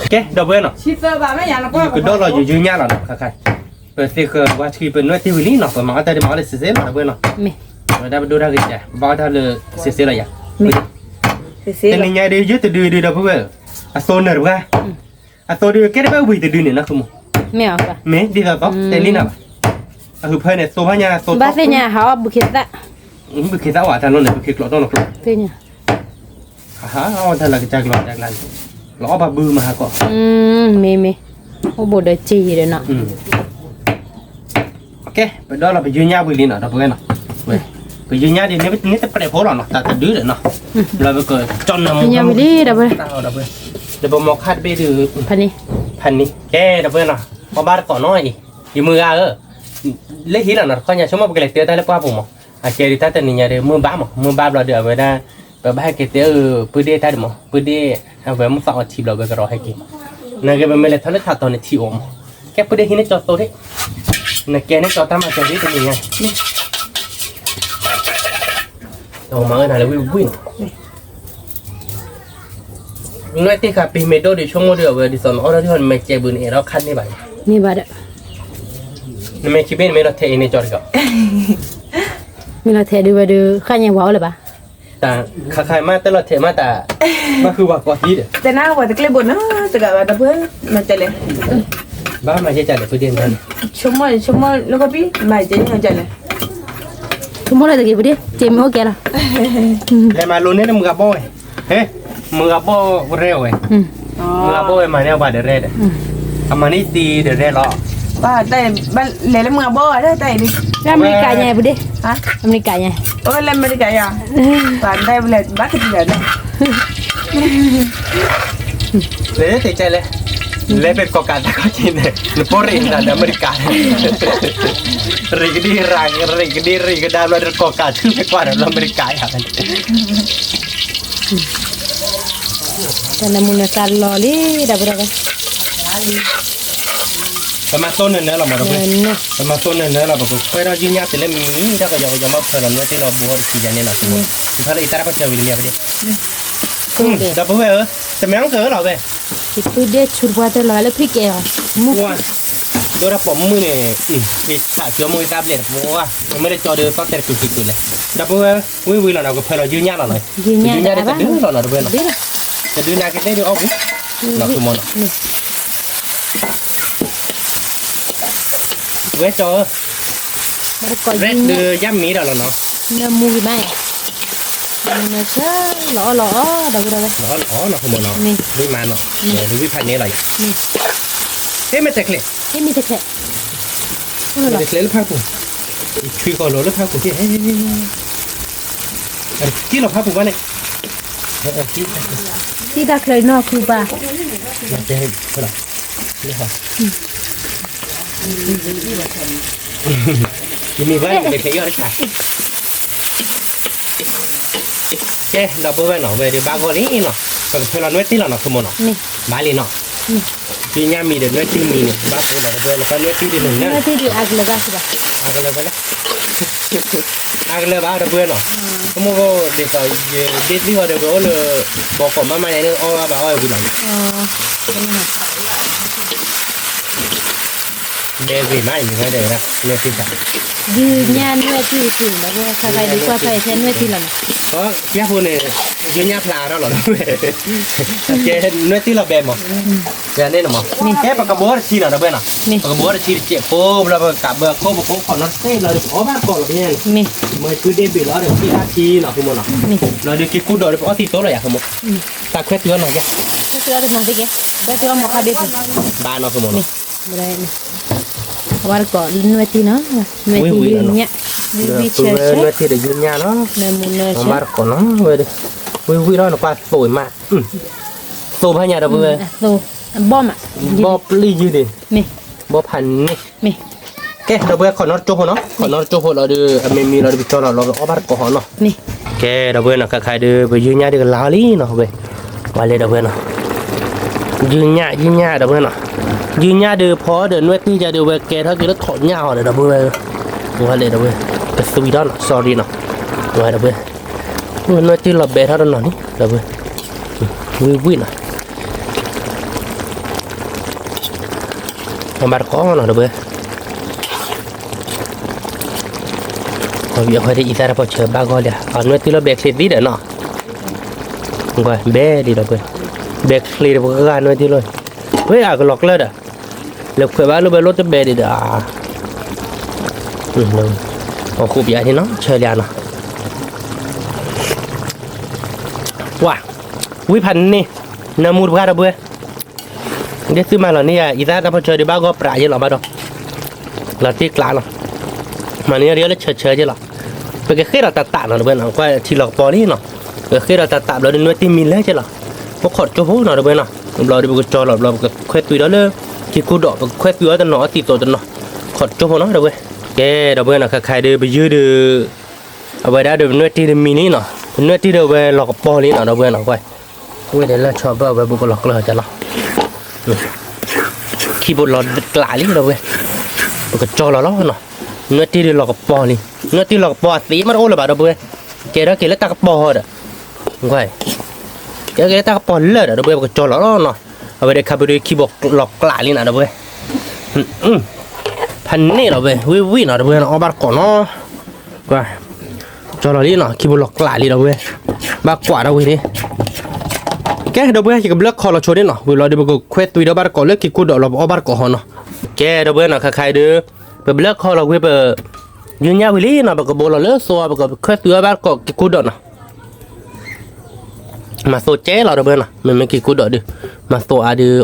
ကဲ ဒီပုၢ်ဝဲၢ်နီၤ, ကဒီလီၤယုၢ်ညါလီၤနီၤ, ခါခါ ပသ့ၣ်ဃၢၤဝါဆှံပနွဲၣ်သံဝံၤလံနီၤ, ပမၤအီၣ်တၢ်ဒ်မၤအီၣ်လၢစ့စ့လီၤ ဒီပုၢ်ဝဲၢ်နီၤ, ဝဲဒၣ်ပဒိၣ်တၢ်ဂ့ၤကဲ ဘၣ်အီၣ်တၢ်လၢစ့စ့လီၤယၤ, တနံၤညါဒုးယုၢ်တဒုဒုးဒီပုၢ်ဝဲၢ်, အသိနၢၤတပှၢ်, အသိဒုးကဲတဘၣ်ဝံၤတဒုန့ၣ်နီၤ, မ့ၢ်ဒ်သိးသိးတဲလံနၤဘၣ်, အဟုဖၢန့ၣ် သိဖၣ်ညါ သိဘၣ်သ့ၣ်ညါဟးအီၣ်ဘုခ့သၣ်, ဘုခ့သၣ်ဝဲတၢ်လီၢ်န့ၣ် ဘုခ့ကျိးတီၢ်နီၢ်ကျိး, သ့ၣ်ညါ ဟးအီၣ်တၢ်လၢကစၢ်ကျိးတၢ်ကျါန့ၣ်, လီၤအီၣ်ဘၣ်ဘုမၤဟးကီး, မ့ၢ်မ့ၢ်, အိၣ်ဘိးဒီးစ့ယံၤဒီးနီၤ, ကဲ ပဒီလီၤပယုၢ်ညါဝံၤလံနီၤ ဒီပုၢ်ဝဲၢ်နီၤ, ပယုၢ်ညါဒ်န့ၣ် မ့ၢ်တပျဲၢ်ဖိလီၤနီၤ တၢ်တဒုဒီးနီၤ, ဘျီပကကၠီနၢမူ ယုၢ်ညါဝံၤလံ ဒီပုၢ်ဝဲၢ်, ဒီးပမီၤခါတဘ့ၣ်ဒုး, ဖးန့ၣ်, ဖးန့ၣ်, ကဲ ဒီပုၢ်ဝဲၢ်နီၤ, အီၣ်ဘၣ်တကိးနီၤအံၤ, ယမုၢ်ဂၤဧၢ, လၢဟံၣ်လီၤနီၤ တခီညါ ဆိကမိၣ်ပကလဲၤတဲတၢ်လၢပှၢ်ပူၤမး, အကဲဒုးတၢ်တနံၤညါဒီး မုၢ်ဘၣ်မး မုၢ်ဘၣ်ဘျီဒီး အဝဲဒၣ် ပဘၣ်ဟဲက့ၤတဲအၢ ပုၢ်ဒ့ၣ်တၢ်ဒံးမး ပုၢ်ဒ့ၣ် အဝဲမုၢ်သီအီထံဘျီဝဲကရီဟဲက့ၤမး, နကဲပမ့ၢ်လဲၤထီၣ်လၢထးတီၤန့ၣ်ထံအိၣ်မး, ကဲပုၢ်ဒ့ၣ်ဟံးန့ၢ်ကၠီသိဒ့ၣ်, နကဲန့ၢ်ကၠီတၢ်မၤစၢၤဒ်တနံၤညါ, မၤအၢနၤလၢဝံၣ်ဝံၣ်နီၤ နွဲၣ်တ့ၢ်ဃာ်ပံၤမ့ၢ်ဒိၣ်ဒုးဆိကမိၣ်ဒုးအဝဲဒ်သိးနအီၣ်ဒၣ်ဒ်န့ၣ် နမ့ၢ်ကဲဘုးန့ၣ် အဲၣ်ဒိးခါန့ၢ်ဘၣ်, န့ၢ်ဘၣ်ဒီး, နမ့ၢ်ခံဘ့ၣ်န့ၣ်မ့ၢ်လီၤထဲးအံၤန့ၣ်ကၠီတကီး, မ့ၢ်လီၤထဲးဒုးဝဲဒုး ဃၣ်ညါဝၤအိၣ်လၢၤဘၣ်, တၢ်ခါခါမးတလီၤထဲးမးတၢ်, ဘၣ်ဃုဝဲကိးသံဒီး, တနၢ်ဝဲတကျ့ဘိးနီတဂၤဘၣ်တပှဲၤ, မ့ၢ်တဲလဲၣ်, ဘၣ်မၤယဲၢ်ကလဲၣ် ပဒ့ၣ်န့ၣ်, ဆိကမိၣ်ဆိကမိၣ်လၢကပံၢ် မၤယဲၢ်ကလဲၣ် ဆိကမိၣ်လၢတဂ့ၤပဒ့ၣ် က့ၤမ့ၢ်အိၣ်ကဲလီၤ, လဲၤမၤလိန့ၢ်နမုၢ်ဂၤဘီၣ်ဝဲ, ဟဲ, မုၢ်ဂၤဘီၣ်ရဲၣ်ဝဲ, မုၢ်ဂၤဘီၣ်ဝဲမၤန့ၢ်အပှၤဒီးရဲၣ်ဒီး, အမၤန့ၢ်သံဒီးရဲၣ်လီၤ, ဘၣ်တၢ်, လဲၤလၢမုၢ်ဂၤဘီၣ်ဝဲဒၣ်တၢ်အံၤဒ်, လၢအမဲရကၤညါပဒ့ၣ်, အမဲရကၤညါ, အိၣ်လၢအမဲရကၤယါ, ပှၤတၢ်လဲၤဘၣ်ကတံၢ်ဒီး လဲၤတဲကလဲၣ်, လဲၤဖဲကီၢ်ကးတၢ်ခီက့ၤန့ၣ် နပိၢ်ရ့ၣ်နၤဒီးအမဲရကၤ, ရ့ၣ်ကဒံရၤ ရ့ၣ်ကဒံရ့ၣ်ကဒါဘျီဒီးကီၢ်ကးဆူဖဲကွၢ်ဒီးလၢအမဲရကၤယါ, တၢ်နၢမူနသးလီၤလံ ဒီပုၢ်ဝဲၢ်, ပမၤသိနၢၤနၢၤလီၤမး ဒီပုၢ်ဝဲၢ်, ပမၤသိနၢၤနၢၤလီၤ ပကခွဲးထီၣ်ယုၢ်ညါတုၤလၢမံၤမံၤ တၢ်ကယီကယီမး ဖၢလီၤနွဲၣ်သံလီၤ ဘူးထီၣ်တဆံယၤန့ၣ်လီၤ, ဖဲလၢအံၤတၢ်တၢ်ပှဲၤထီၣ်ဝံၤလံမ့ၢ်ပဒ့ၣ်, ဒီပုၢ်ဝဲၢ်ဧၢ, တမ့ၢ်အီၣ်ကၢလီၤဝဲ ယပုၢ်ဒ့ၣ်ဆူတပှၢ်တၢၢ်လီၤဝဲလၢဖံးကဲအီၤ, မုၢ်, ဒိၣ်တၢ်ပိာ်မုၣ်န့ၣ်, ဖံးခးကၠီမုၢ်တၢ်ဘျဲၣ်တပှၢ်, မ့ၢ်တကၠီဒီးသီၣ်တဲာ်တကုာ်ကုာ်ကုာ်လဲၣ်, ဒီပုၢ်ဝဲၢ်, ဝံၣ်ဝံၣ်လီၤနီၤ ကဖၢလီၤယုၢ်ညါလီၤနီၤ, ယုၢ်ညါတဒုလီၤနီၤ ဒီပုၢ်ဝဲၢ်နီၤ, တဒုနၤက့ၤသ့ၣ်ဒုးအီၣ်ပူၤ, လီၤဆိကမိၣ်နီၤ ဝဲကၠီဧၢ, ရဲၣ်ဒုးယါမံၤဒီးလီၤနီၤ, နၢမူဂ့ၤမး, နၢဆၢလီၤအီၣ်လီၤအီၣ်ဒီပုၢ်ဝဲၢ်, လီၤအီၣ်လီၤအီၣ်နီၤ ဆိကမိၣ်နီၤ, ဝံၣ်မးနီၤ, ဒုးဝံၣ်ဖးန့ၣ်လီၤယၤ, ဟ့ၣ်မ့ၢ်တချ့, ဟ့ၣ်မ့ၢ်တချ့, တချ့လၢဖးပူၤ, ဆွံဃီၤလီၤလၢဖးပူၤက့ၤ, က့ၤလီၤဖးပူၤဘၣ်န့ၣ်, သံတၢ်ချၢနီၢ်ခုပၢ်, ယမ့ၢ်ဝဲ တချ့အီၣ်တခါ, ကဲ ဒီပုၢ်ဝဲၢ်နီၤ ဝဲဒုးဘၣ်ဂီၢ်လံနီၤ, ပကဖၢလီၤနွဲၣ်သံလီၤနီၤ ဆိကမိၣ်နီၤ, ဘၣ်လံနီၤ, ယညၣ်မံၤဒီးနွဲၣ်တံၢ်မံၤန့ၣ် ဘၣ်ကိးလီၤဒီပုၢ်ဝဲၢ်, နကနွဲၣ်တံၢ်ဒ်န့ၣ်, နွဲၣ်တံၢ်ဒ်အကလၢၤဘၣ်စံးဘၣ်, အကလၢၤဘၣ်လၢ, အကလၢၤဘၣ်ဒီပုၢ်ဝဲၢ်နီၤ, ကမိၣ်ဒ်သိး ယဒ့ၣ်သုၣ်အီၤဒီး ပအိၣ်လၢ ဘီကီးမးမးညါန့ၣ် အီၣ်ဘၣ်အီၣ်ဝံၤလီၤ, ဘဲဂ့ၤမးအံၤ နွဲၣ်တံၢ်, ဒုးညၣ်နွဲၣ်တံၢ်တက့ၢ်လီၤ, ခါခါဒုးကွၢ်ဖဲအံၤထဲနွဲၣ်တံၢ်လီၤနီၤ, ယညၣ်ဖျါထီၣ်လီၤဒီပုၢ်ဝဲၢ်, နွဲၣ်တံၢ်လီၤဘဲမး ယန့ၣ်နမး, ကဲပကဘီတဆံနီၤဒီပုၢ်ဝဲၢ်နီၤ, ပကဘီတဆံတစဲးဖိ ဘျီပကးဘၣ်ခိၣ်ပခိၣ်ခီၣ်နီၤတ့ၢ်လီၤဒီး ပအီၣ်ဘၣ်ကိးလီၤဖဲညါန့ၣ်, မ့ၢ်ပုၢ်ဒ့ၣ်ဘ့ၣ်လီၤဒီး ဖံသၣ်ထံလီၤ ဖိမးနီၤ, လီၤဒီးက့ၤကူၣ်ဒီးဒီး ပအီၣ်သံသိလီၤယၤ ဖိမး, တၢ်ခွဲးသွံအီၤနီၤယၤ, ဘၣ်နီၤ ဖိမးနီၤ, ဘၣ်တကိးနွဲၣ်တံၢ်နီၤ, နွဲၣ်တံၢ်ယုၢ်ညၣ်, နွဲၣ်တံၢ်ဒီးယုၢ်ညၣ်နီၤ, ဘၣ်တကိးနီၤဝဲ, ဝံၣ်ဝံၣ်လီၤ နကွၢ်သိးအံၤမး, သိးဖဲညါဒီပုၢ်ဝဲၢ်, ဘီပျံၤယုၢ်ဒံး, ဘီဖးန့ၣ်, ကဲဒီပုၢ်ဝဲၢ် ခီၣ်နီတကၠိဖိနီၤ, ခီၣ်နီတကၠိဖိလီၤဒီး အမ့ၢ်မံၤလီၤဒီး ပကၠီလီၤလီၤ ပအီၣ်ဘၣ်တကိးဟီနီၤ, ကဲဒီပုၢ်ဝဲၢ်နီၤ ခါခါဒီး ပယုၢ်ညၣ်ဒုးကလၤအီၤလံနီၤ ဝဲ, ဝဲလဲၣ်ဒီပုၢ်ဝဲၢ်နီၤ, ယုၢ်ညၣ် ယုၢ်ညၣ်ဒီပုၢ်ဝဲၢ်နီၤ, ယုၢ်ညၣ်ဒီးဖီဒီးနွဲၣ်တံၢ်ယၤဒီး ဝဲကဲထီၣ်က့ၤလၢထီၣ်ညၣ်အီၤဒီး ဒီပုၢ်ဝဲၢ်, ဝဲလဲၣ်ဒီပုၢ်ဝဲၢ်, ကသွံထီၣ်နီၤ sorry နီၤ, ဝဲဒီပုၢ်ဝဲၢ်, နွဲၣ်တံၢ်လီၤဘဲထီၣ်တနီၤန့ၣ် ဒီပုၢ်ဝဲၢ်, ဝံၣ်ဝံၣ်နီၤ ဘၣ်တကိးနီၤ ဒီပုၢ်ဝဲၢ်, အဝဲဒၣ်အံသၣ်တၢ်ဖီၣ်ဆၢဘၣ်ဂီၢ်လံ, အနွဲၣ်တံၢ်လီၤဘဲချ့သံဒီးနီၤ, ဘဲဒံးဒီပုၢ်ဝဲၢ်, ဘဲချ့ဒီးပှၤဂၤနွဲၣ်တံၢ်လီၤ, ဝဲအကလီၤကျၢၢ်ဒီး, လဲၤခွဲးဘၣ်လိၣ်ဘဲလိၣ်တဘဲဒံးဒီး, အဃိပယါထံနီၤ ဆၢလျာနီၤ ပှၤ, ဝံဖးန့ၣ်, နၢမူတပှၢ်ဒီပုၢ်ဝဲၢ်, ဒ်သုမၤလီၤန့ၢ်ယၤ အံသၣ်တၢ်ဖီၣ်ဆၢဒုးဘၣ်ဂီၢ်ပြးယဲလီၤဘၣ်ဒီး, လီၤတံၢ်ကျးလီၤ, မၤန့ၢ်ယၤဒ်လၢဆၢဆၢယဲလီၤ, ပကဃ့ၢ်ဒီးတၢ်တးနီၤ ဒီပုၢ်ဝဲၢ်နီၤ ကွၢ်ထံလီၤကပီၤလံနီၤ, ပကဃ့ၢ်ဒီးတၢ်တးဘျီဒီးနွဲၣ်တံၢ်မံၤလဲၢ်ယဲလီၤ, ပခီၣ်တကၠိဖိနီၤ ဒီပုၢ်ဝဲၢ်နီၤ, ဘျီဒီးပကကၠီလီၤ ဘျီပကခွဲးသွံဒီးလၢ က့ၤကူဒီး ပကခွဲးသွံအီၤတနီၤအီသံးသိးတနီၤ, ခီၣ်တကၠိဖိနီၤ ဒီပုၢ်ဝဲၢ်, ကဲဒီပုၢ်ဝဲၢ်နီၤ ခါခါဒီး ပယုၢ်ဒီး အဝဲဒၣ်ဒီးပနွဲၣ်တံၢ်တမံၤလံနီၤ, ပနွဲၣ်တံၢ်ဒီးဝဲလီၤကပီၤလံနီၤ ဒီပုၢ်ဝဲၢ်နီၤ, ဝဲဒၣ်လၢဆီဘၢၣ်ဝဲဘူးကလီၤကျၢၢ်ကလီၤ, ခံဘိလီၤကျးလံ ဒီပုၢ်ဝဲၢ်, ပကကၠီလီၤလီၤနီၤ, နွဲၣ်တံၢ်ဒီးလီၤကပီၤလံ, နွဲၣ်တံၢ်လီၤကပီၤအသံးမ့ၢ်တအိၣ်လၢၤဘၣ် ဒီပုၢ်ဝဲၢ်, ကဲထီၣ်က့ၤလၢတၢ်ကပီၤဟီဒီး, ကဲထီၣ်က့ၤလၢတၢ်ကပီၤလၢာ်ဒီး ဒီပုၢ်ဝဲၢ် ပကကၠီလီၤလီၤနီၤ, အဝဲဒၣ်ခါပူၤဒီးခံဘိလီၤကျးလံနီၤ ဒီပုၢ်ဝဲၢ် ဖးန့ၣ်လီၤဝဲ ဝံၣ်ဝံၣ်နီၤ ဒီပုၢ်ဝဲၢ်နီၤ အီၣ်ဘၣ်တကိးနီၤ, ကၠီလီၤလံနီၤ ခံဘိလီၤကျးလံ ဒီပုၢ်ဝဲၢ်, ဘၣ်ကွၢ်ဒီးဝံၤန့ၣ်, ကဲ ဒီပုၢ်ဝဲၢ် ယကဘျၢခီၣ်လီၤဆိန့ၣ်နီၤ ဝံၤလီၤဒီး ပကခွဲးသွံဒီးဘၣ်တကိးလၢက့ၤကူဒီးလီၤ ပအီၣ်ဘၣ်တကိးဟီနီၤ, ကဲ ဒီပုၢ်ဝဲၢ်နီၤ ခါခါအံၤဒီး ပဘျၢခီၣ်လီၤဝံၤပ ယုၢ်ညၣ်ဝံၤလံနီၤ ပကဘိလီၤလၢသိအီၤ ပကခွဲးသွံအီၤဘၣ်တကိးက့ၤကူဒီးနီၤ မၤသိကဲလီၤ ဒီပုၢ်ဝဲၢ်နီၤ မ့မ့ၢ်က့ၤကူဒီးဒုး မၤသိအါဒုး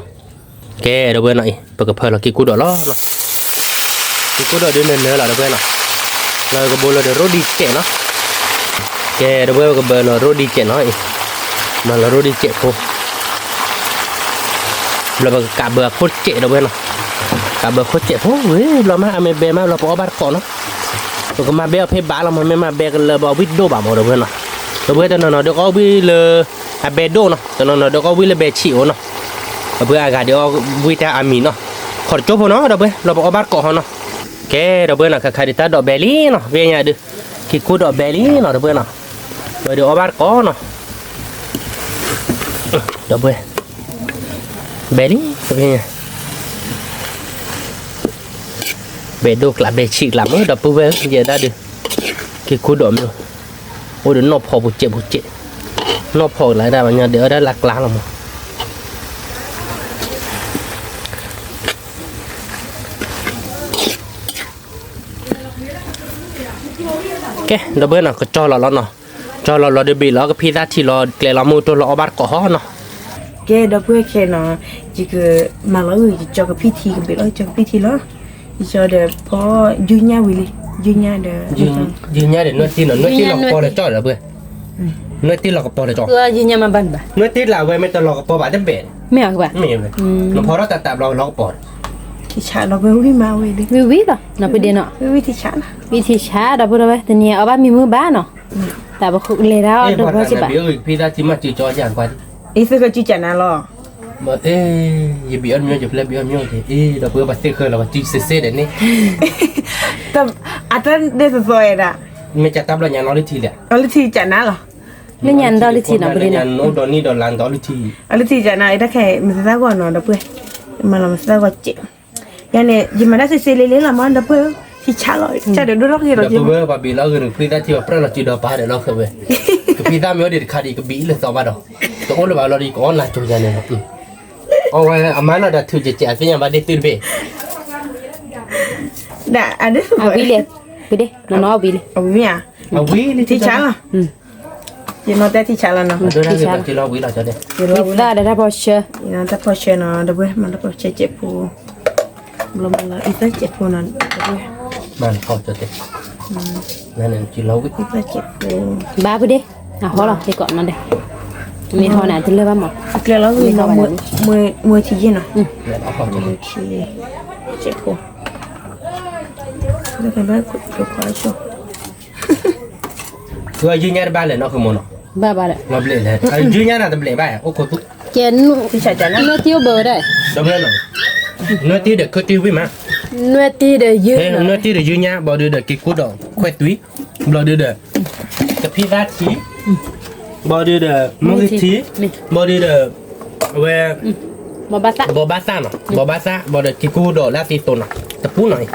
အီၣ်တဝံၣ်ဘၣ်နီၤ, ကဲ ဒီပုၢ်ဝဲၢ်နီၤအံၤ ပကဖၢလီၤက့ၤကူဒီးလီၤနီၤ, က့ၤကူဒီးဒုးနၢၤနၢၤလီၤ ဒီပုၢ်ဝဲၢ်နီၤ, လီၤကဘိလီၤဒီးရိဒံကဲးနီၤ, ကဲ ဒီပုၢ်ဝဲၢ် ပကဘၢလီၤရိဒံကဲးနီၤအံၤ, မၤလီၤရိဒံကဲးဖိ ဘျီပကကးဘၢအခိၣ်စဲး ဒီပုၢ်ဝဲၢ်နီၤ, ကးဘၢခိၣ်စဲးဖိဝံၤ ဘျီမးအမ့ၢ်ဘဲမး ဘျီပအီၣ်ဘၣ်တကိးနီၤ, ပကမၤဘဲအီၤဖဲဘၣ်လီၤ မ့ၢ်မၤဘဲကလၢာ်ဘၣ်ဝံၣ်ဒိၣ်ဘၣ်မး ဒီပုၢ်ဝဲၢ်နီၤ, ဒီပုၢ်ဝဲၢ်တနီၤနီၤဒီးကအီၣ်ဝံၣ်လၢ အဘဲဒိၣ်နီၤ, တနီၤနီၤဒီးကအီၣ်ဝံၣ်လၢဘဲဆံးအိၣ်နီၤ, ဒီပုၢ်ဝဲၢ်အဂၤဒီးအီၣ်ဝံၣ်တၢ်အါမံၤနီၤ, ခီၣ်တကၠိဖိနီၤ ဒီပုၢ်ဝဲၢ် ဘျီပအီၣ်ဘၣ်တကိးဟီနီၤ, ကဲ ဒီပုၢ်ဝဲၢ်နီၤ ခါခါဒုးတၢ်ဒိးဘဲလံနီၤ ဖဲညါဒုး, က့ၤကူဒီးဘဲလံနီၤ ဒီပုၢ်ဝဲၢ်နီၤ, ဒီးအီၣ်ဘၣ်တကိးနီၤ ဒီပုၢ်ဝဲၢ်, ဘဲလံ ဖဲညါ, ဘဲဒိၣ်ကျးဘဲဆံးကျးမး ဒီပုၢ်ဝဲၢ် ယဲဒၣ်ဒုး, က့ၤကူဒီးမး, အိၣ်ဒီးနီၢ်ဖီပူၤစဲးပူၤစဲး, နီၢ်ဖီကလါဒၣ်ပှၤညီဒုးအီၣ်ဒၣ်လၢကျါလီၤမး ကဲ ဒီပုၢ်ဝဲၢ်နီၤ ကကၠီလီၤလီၤနီၤ, ကၠီလီၤလီၤဒီးဘ့ၣ်လီၤ ကဖံသၣ်ထံလီၤ ကျဲလီၤမုၢ်တိၢ်လီၤအီၣ်ဘၣ်တကိးဟီနီၤ, ကဲ ဒီပုၢ်ဝဲၢ်ခဲနီၤ, ယကမၤလီၤ ယကၠီကဖံထံ ကဘ့ၣ်လီၤ ယကၠီကဖံထံလီၤ, ယကၠီဒီးဖီ ယုၢ်ညၣ်ဝံၤလံ, ယုၢ်ညၣ်ဒီး ယုၢ်ညၣ်ဒီးနွဲၣ်တံၢ်နီၤ နွဲၣ်တံၢ်လီၤကပီၤလၢကၠီဒီးပုၢ်ဝဲၢ်, နွဲၣ်တံၢ်လီၤကပီၤလၢကၠီ, နွဲၣ်တံၢ်လၢအဝဲမ့ၢ်တလီၤကပီၤဘၣ်တဘ့ၣ်, မ့ၢ်အဝဲ, နဖီထီၣ်တၢ်တၢ်ဘျီလီၤကပီၤ ထံဆးလီၤဝဲဝံၣ်မးဝဲဒၣ်, ဝံၣ်ဝံၣ်လီၤ နီၢ်ပဒ့နီၤ, ဝံၣ်ထံဆးလီၤ, ဝံၣ်ထံဆးဒီးပုၢ်ဒီဝဲၢ် တနံၤအီၣ်ဘၣ်မံၤမုၢ်ဘၣ်နီၤ, တၢ်ပလဲၤတၢ်အီၣ်ဒီးပှၤစ့ၢ်ဘၣ်, အ့ သုကစုကၠးနၤလီၤ, မ့ၢ် ယဘံၣ်အီၣ်တမံၤ ယပျဲၢ်ဘံၣ်အီၣ်တမံၤ ဒီပုၢ်ဝဲၢ်ပှၤသ့ၣ်ဃၢလီၤ ပှၤစုစ့စ့ဒဲးန့ၣ် အတၢ်ဒ့ၣ်သီသီဝဲဒၣ် မ့ၢ်ကတၢ်ဘျီညါနီၣ်လၢထံလဲၣ် အီၣ်လၢထံကနၤလီၤ လၢညါနဒီးလၢထံနီၤ ပဒ့နီၤ နအိၣ်ဒီနံၣ်ဒီးလါနဒီးလၢထံ အီၣ်လၢထံကနၤ အတၢ်ခဲမၤသးဂီၢ်နီၤ ဒီပုၢ်ဝဲၢ် မၤလီၤမၤသးဂီၢ်စ့ၢ် ယၤန့ၣ် ယမၤတၢ်စ့စ့လ့လ့လီၤမး ဒီပုၢ်ဝဲၢ် ထံဆါလီၤ ဆါဒီးဒိၣ်ထီၣ်က့ၤလီၤ ဒီပုၢ်ဝဲၢ်ပှၤဘံၣ်လီၤဂ့ၤန့ၣ် ဖှံသၣ်ထံပှၤပြၢ်လီၤစုဒီးပာ်ဒီးလီၤဃဲဝဲ ကဖံသၣ်မ့ၢ်အိၣ်ဒံးတခါဒံး ကဘံၣ်လၢသီဘၣ်ဒီး တအိၣ်လၢၤဘၣ်လီၤဒီး ကအီၣ်နၤကၠိယၤန့ၣ်လီၤ အီၣ်ဝဲအမါနီၤဒီးထုးကဲးကဲး အသ့ၣ်ညါဘၣ်ဒ့ၣ်သုတဘ့ၣ် ဒ်အဒ့ၣ်သုဘၣ် ဝံၤလဲၣ် ပဒ့ နီၢ်နီၢ်ဝံၤလဲၣ် အဝံၤမ့ၢ်ဧါ အဝံၤလံထံဆါလီၤ ယနီၢ်တဲထံဆါလီၤနီၤ ထံဆါလီၤ ဝံၤသၣ်ဒီးတၢ်ဖီၣ်ဆၢ ယနီၢ်တၢ်ဖီၣ်ဆၢနီၤ ဒီပုၢ်ဝဲၢ် မၤတၢ်ဖီၣ်ဆၢစဲးဖိ ဘျီမၤလီၤ အံသၢစဲးဖိနီၤ ဒီပုၢ်ဝဲၢ် မၤတၢ်ဖီၣ်ဆၢစဲး အံသၢစဲးဖိ ဘါပဒ့ အဟီလီၤ စ့ၢ်ကီးနီၤဒဲး မ့ၢ်ဟီန့ၣ် တလၢဘၣ်မး အကျဲလီၤဝံၤနီၤ မွဲထံယ့ၢ်နီၤ မွဲထံ စဲးဖိ လၢကဘၣ်ခိၣ်ခိၣ် သုအယုၢ်ညါတဘၣ်လဲၣ်နီၢ်ဃုမိၢ်နီၤ ဘၣ်ဘၣ်ဒီး လီၤဘျဲၣ်လဲၣ် အယုၢ်ညါနၤတဘျဲၣ်ဘၣ် အိၣ်ခိၣ်သူ ကဲ နွဲၣ်တံၢ်အိၣ်ဘၢဝဲဒၣ် ဒီပုၢ်ဝဲၢ်နီၤ နွဲၣ်တံၢ်ဒီးခၢၣ်တံၢ်ဝံၣ်မး နွဲၣ်တံၢ်ဒီးယုၢ် နွဲၣ်တံၢ်ဒီးယုၢ်ညါ ဘျီဒုဒီးက့ၤကိၢ်ဒီးခွဲးသွံ ဘျီဒုဒီး ကဖံသၣ်ထံ ဘျီဒုဒီး မုၢ်ဂ့ၤထံ ဘျီဒုဒီး အဝဲ ဘီဘၣ်သၣ်နီၤ ဘီဘၣ်သၣ် ဘျီဒီးက့ၤကိၢ်ဒီးလၢသံသိနီၤ တပူၤနီၤ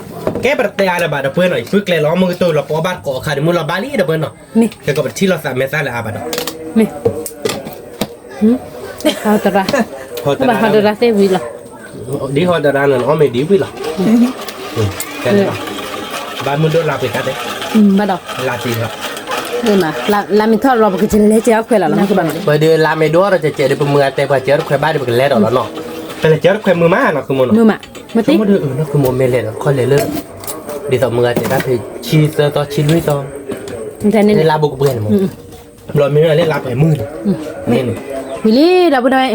ကဲပတတဲအါလၢၤဘၣ် ဒီပုၢ်ဝဲၢ်နီၤ ယဃုကျဲလီၤ မုၢ်ကတိၤလီၤ ပအီၣ်ဘၣ်တကိးအခါဒီး မုၢ်လီၤဘါလံ ဒီပုၢ်ဝဲၢ်နီၤ ကဲကီးပထံၣ်လိာ်သးမဲာ်သၣ်လၢအါဘၣ်ဒီး မ့ၢ် ဟီတရါ ဟီတရါ ဟီတရါသ့ၣ်ဝံၤလီၤ ဒ်ဟီတရါန့ၣ် အီၣ်မ့ၢ်ဒ်ဝံၤလီၤ ဘၣ်မုၢ်ဒိၣ်လါပှဲၤတၢ်တဲ ဘၣ်ဒီး လါတံၢ်လီၤ လါမ့ၢ်ထီၣ်လီၤ ပကလဲၤကဲအီၣ်ခွဲးလီၤလီၤ ပှဲၤဒုးလါမ့ၢ်ဒိၣ်ဒီး ကဲကဲးဒုး ပမုၢ်ဂၤတဲပှၤကဲအီၣ်တခွဲးဘၣ်ဒီး ပကလဲၤဒီးလီၤနီၤ ပလဲၤကဲအီၣ်တခွဲးမုၢ်မးနီၤ ဃုမိၢ်နီၤ မုၢ်မး မ့ၢ်တဲ ဆိကမိၣ်ဒီး နီၢ်ဃုမိၢ်မ့ၢ်လဲၤဒီး ခီလဲၤလၢ ဒ်သိးမုၢ်ဂၤတဲတၢ်ဖဲ ဆံသၢသီ ဆံလွံၢ်သီ လၢလါဘူးကပှဲၤန့ၣ်မး ဘျီမ့ၢ်လၢလါပှဲၤမုၢ်န့ၣ် ဝံၤလံဒီပုၢ်ဝဲၢ် အီၣ်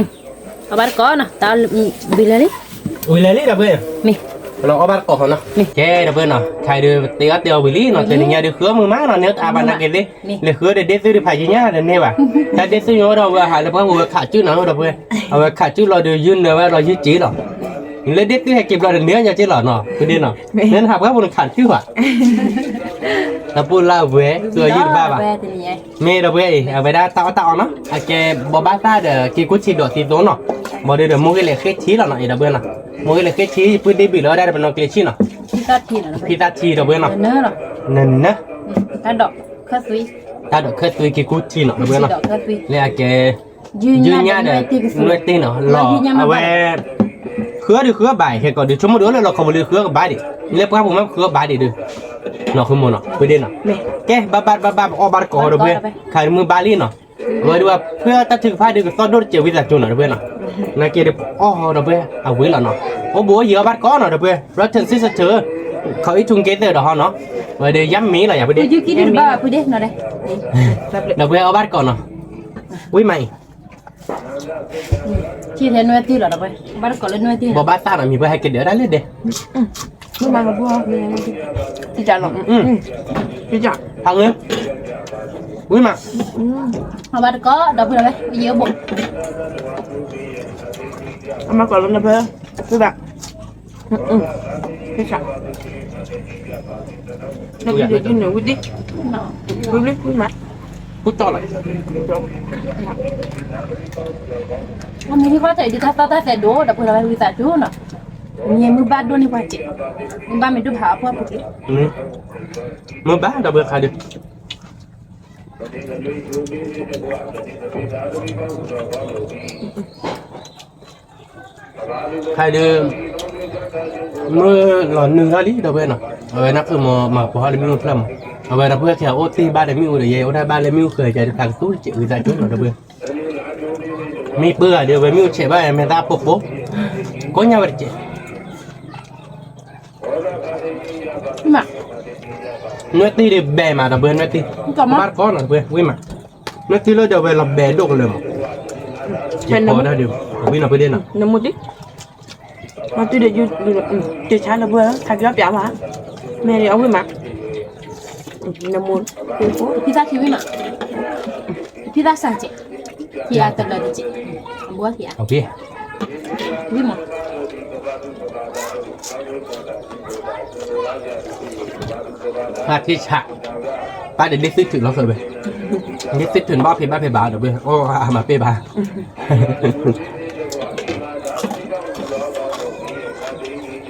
ဘၣ်တကိးနီၤ တၢ်ဝံၤလၢလံ ဝံၤလၢလံဒီပုၢ်ဝဲၢ် မ့ၢ် လီၤအီၣ်ဘၣ်တကိးဟီနီၤ ကဲဒီပုၢ်ဝဲၢ်နီၤ ခဲအံၤဒုး ပတဲအီၣ်တဲအီၣ်ဝံၤလံနီၤ တနံၤညါဒုး ဃုအီၣ်မုၢ်မးနီၤ န့ၣ်အါဘၣ်နာ်က့ၤသ့ လဲၤဃုဒီးဒ့ၣ်သုဒုးဖးယံၤညါဒီးန့ၢ်ဘၣ် တၢ်ဒ့ၣ်သုညိၣ်ဒီးဝဲဟးလၢပှၢ်ပူၤဝဲခးစုၣ်နီၤ ဒီပုၢ်ဝဲၢ် အဝဲခးစုၣ်လီၤဒုး ယုၢ်နၢၤဝဲဒီးယုၢ်စ့လီၤ လၢဒ့ၣ်သုဟဲက့ၤဘျီဒီးန့ၢ်အီၣ်ညီက့လီၤနီၤ ဖုဒ့နီၤ လၢနဟးပှၢ်ပူၤနခးတစုၣ်ဘၣ် ဒီပုၢ်လၢအဝဲ သုအယုၢ်တဘၣ်ဘၣ် မ့ၢ်ဒီပုၢ်ဝဲၢ်အံၤ အဝဲဒၣ်တၢ်အီၣ်တၢ်အီနီၤ အကဲဘီဘၣ်သၣ်ဒီးက့ၤကိၢ်ထံဒီးသံသိနီၤ ဘျီဒုးဒီး မိၢ်ဂ့ၤလဲၤဃ့ထံလီၤနီၤ အံၤဒီပုၢ်ဝဲၢ်နီၤ မိၢ်ဂ့ၤလဲၤဃ့ထံ ပုၢ်ဒ့ၣ်ဘံၣ်လီၤဝဲဒၣ်ဒီးပနီၢ်ကျဲဆံနီၤ ဖံသၣ်ထံဒီပုၢ်ဝဲၢ်နီၤ နန တၢ်ဒိးခၢၣ်သွံက့ၤကိၢ်ထံနီၤ ဒီပုၢ်ဝဲၢ်နီၤ လၢအကဲ ယုၢ်ညၣ်ဒီး နွဲၣ်တ့ၢ်နီၤ လီၤ အဝဲ ဃုအီၣ်ဒုးဃုအီၣ်ဘၣ် ဟဲကီးဒုး ဆိကမိၣ်ဒုးအိၣ်လၢလီၢ်ခီပူၤလၢဃုအီၣ်ကဘၣ်ဒံး လၢပှၢ်ပူၤမ့ၢ်ဃုအီၣ်ဘၣ်ဒံးဒုး နီၢ်ဃုမိၢ်နီၤ ဖုဒ့နီၤ ကဲ ဘၣ်ဘၣ်ဘၣ်ဘၣ် ပအီၣ်ဘၣ်တကိးဒီပုၢ်ဝဲၢ် ခးမုၢ်ဘါလံနီၤ အဝဲဒုးဝဲဖုတၢ်ထုကဖၣ်ဒုးကသီၣ်ဒိၣ်တစဲးဝံသးစူၤနီၤ ဒီပုၢ်ဝဲၢ်နီၤ နာ်က့ဒုးအီၣ်ဒီပုၢ်ဝဲၢ် အဝံၤလီၤနီၤ အိၣ်ဘူးအိၣ်ယံၤအီၣ်ဘၣ်တကိးနီၤ ဒီပုၢ်ဝဲၢ် brother and sister ခီအံၤ together ဒီးဟီနီၤ အဝဲဒုးယါမ့ၢ်လီၤယၤဖုဒ့ ဒီပုၢ်ဝဲၢ်အီၣ်ဘၣ်တကိးနီၤ ဝံၤမးအံၤ ဘီဘၣ်သၣ်နီၤ မံၤပှၤဟဲက့ၤဒုးဒၣ်လၢဒဲး ဝံၤမး အီၣ်ဘၣ်တကိး ဒီပုၢ်ဝဲၢ် ယံၤဘိး အမၤကီးလၢနဖဲ ဝံၤဘၣ် နကဒုးဒုးန့ၣ် ဝံၤဒံး ဝံၤဘျီ ဝံၤမး ကူတီၢ်လီၤ အမ့ၢ်ဒ်ပှၤတဲဒ်တၢ်သီၣ်တၢ်သဲဒိၣ် ဒီပုၢ်ဝဲၢ်ဝံသးစူၤနီၤ မ့ၢ်မုၢ်ဘၣ်ဒိၣ်န့ၢ်ပှၤစဲး မုၢ်ဘၣ်မ့ၢ်ဒိၣ်ဖးအဖှီၣ်ပူၤက့ၤ မုၢ်ဘၣ်ဒီပုၢ်ဝဲၢ်ခါဒုး ခါဒုး မုၢ်လီၤနုာ်ထီၣ်လံ ဒီပုၢ်ဝဲၢ်နီၤ အဝဲနၢ်ဖုမၤမၤကပီၤဟီၣ်လၢမ့ၣ်အူဖျၢၣ်မး အဝဲဒီပုၢ်ဝဲၢ်ခဲအံၤအိၣ်သ့ၣ်ဘၣ်ဒီးမ့ၣ်အူဒီး ယဲအိၣ်တၢ်ဘၣ်လၢမ့ၣ်အူဃၢၤကဒီး သးကသူၣ်တစဲးဝံသးစူၤနီၤ ဒီပုၢ်ဝဲၢ် မ့ၢ်ပၢၢ်ဂၤဒီး အဝဲမ့ၣ်အူဆဲးဘၣ်မဲာ်သၣ်ပိပိ ကိးညါဝဲတစဲး နွဲၣ်တ့ၢ်ဒီးဘဲမး ဒီပုၢ်ဝဲၢ် နွဲၣ်တ့ၢ် ဘၣ်တကိးနီၤ ဒီပုၢ်ဝဲၢ် ဝံၤမး နွဲၣ်တ့ၢ်လၢဒီးဝဲလီၤဘဲဒိၣ်ကလၢမး ကဲပီဒၣ်ဒီး ဝံၤနီၤ ဖုဒ့နီၤ နမူတ့ၢ် မၤတုၤဒီး တ့ၢ်ဆါလၢပှဲၤ ခးက့ၤအီၣ်ပၠးမး မ့ၢ်ဒီးအဝံၤမး နမူ ဖံသၣ်ထံဝံၤမး ဖံသၣ်စၢ်စဲး ဖံသၣ်တလၢတစဲး အဘိက့ၤ ဝံၤမး, ပၢ်ထံဆး, ပၢ်ဒီးဒ့သုထုးလီၤဃၢၤဘၣ်, ဒ့သုထုးန့ၣ်ဘၣ်ဖံးဘၣ်ဖံးဘၣ်ဒီး အမၤပ့ၢ်ဘၣ်,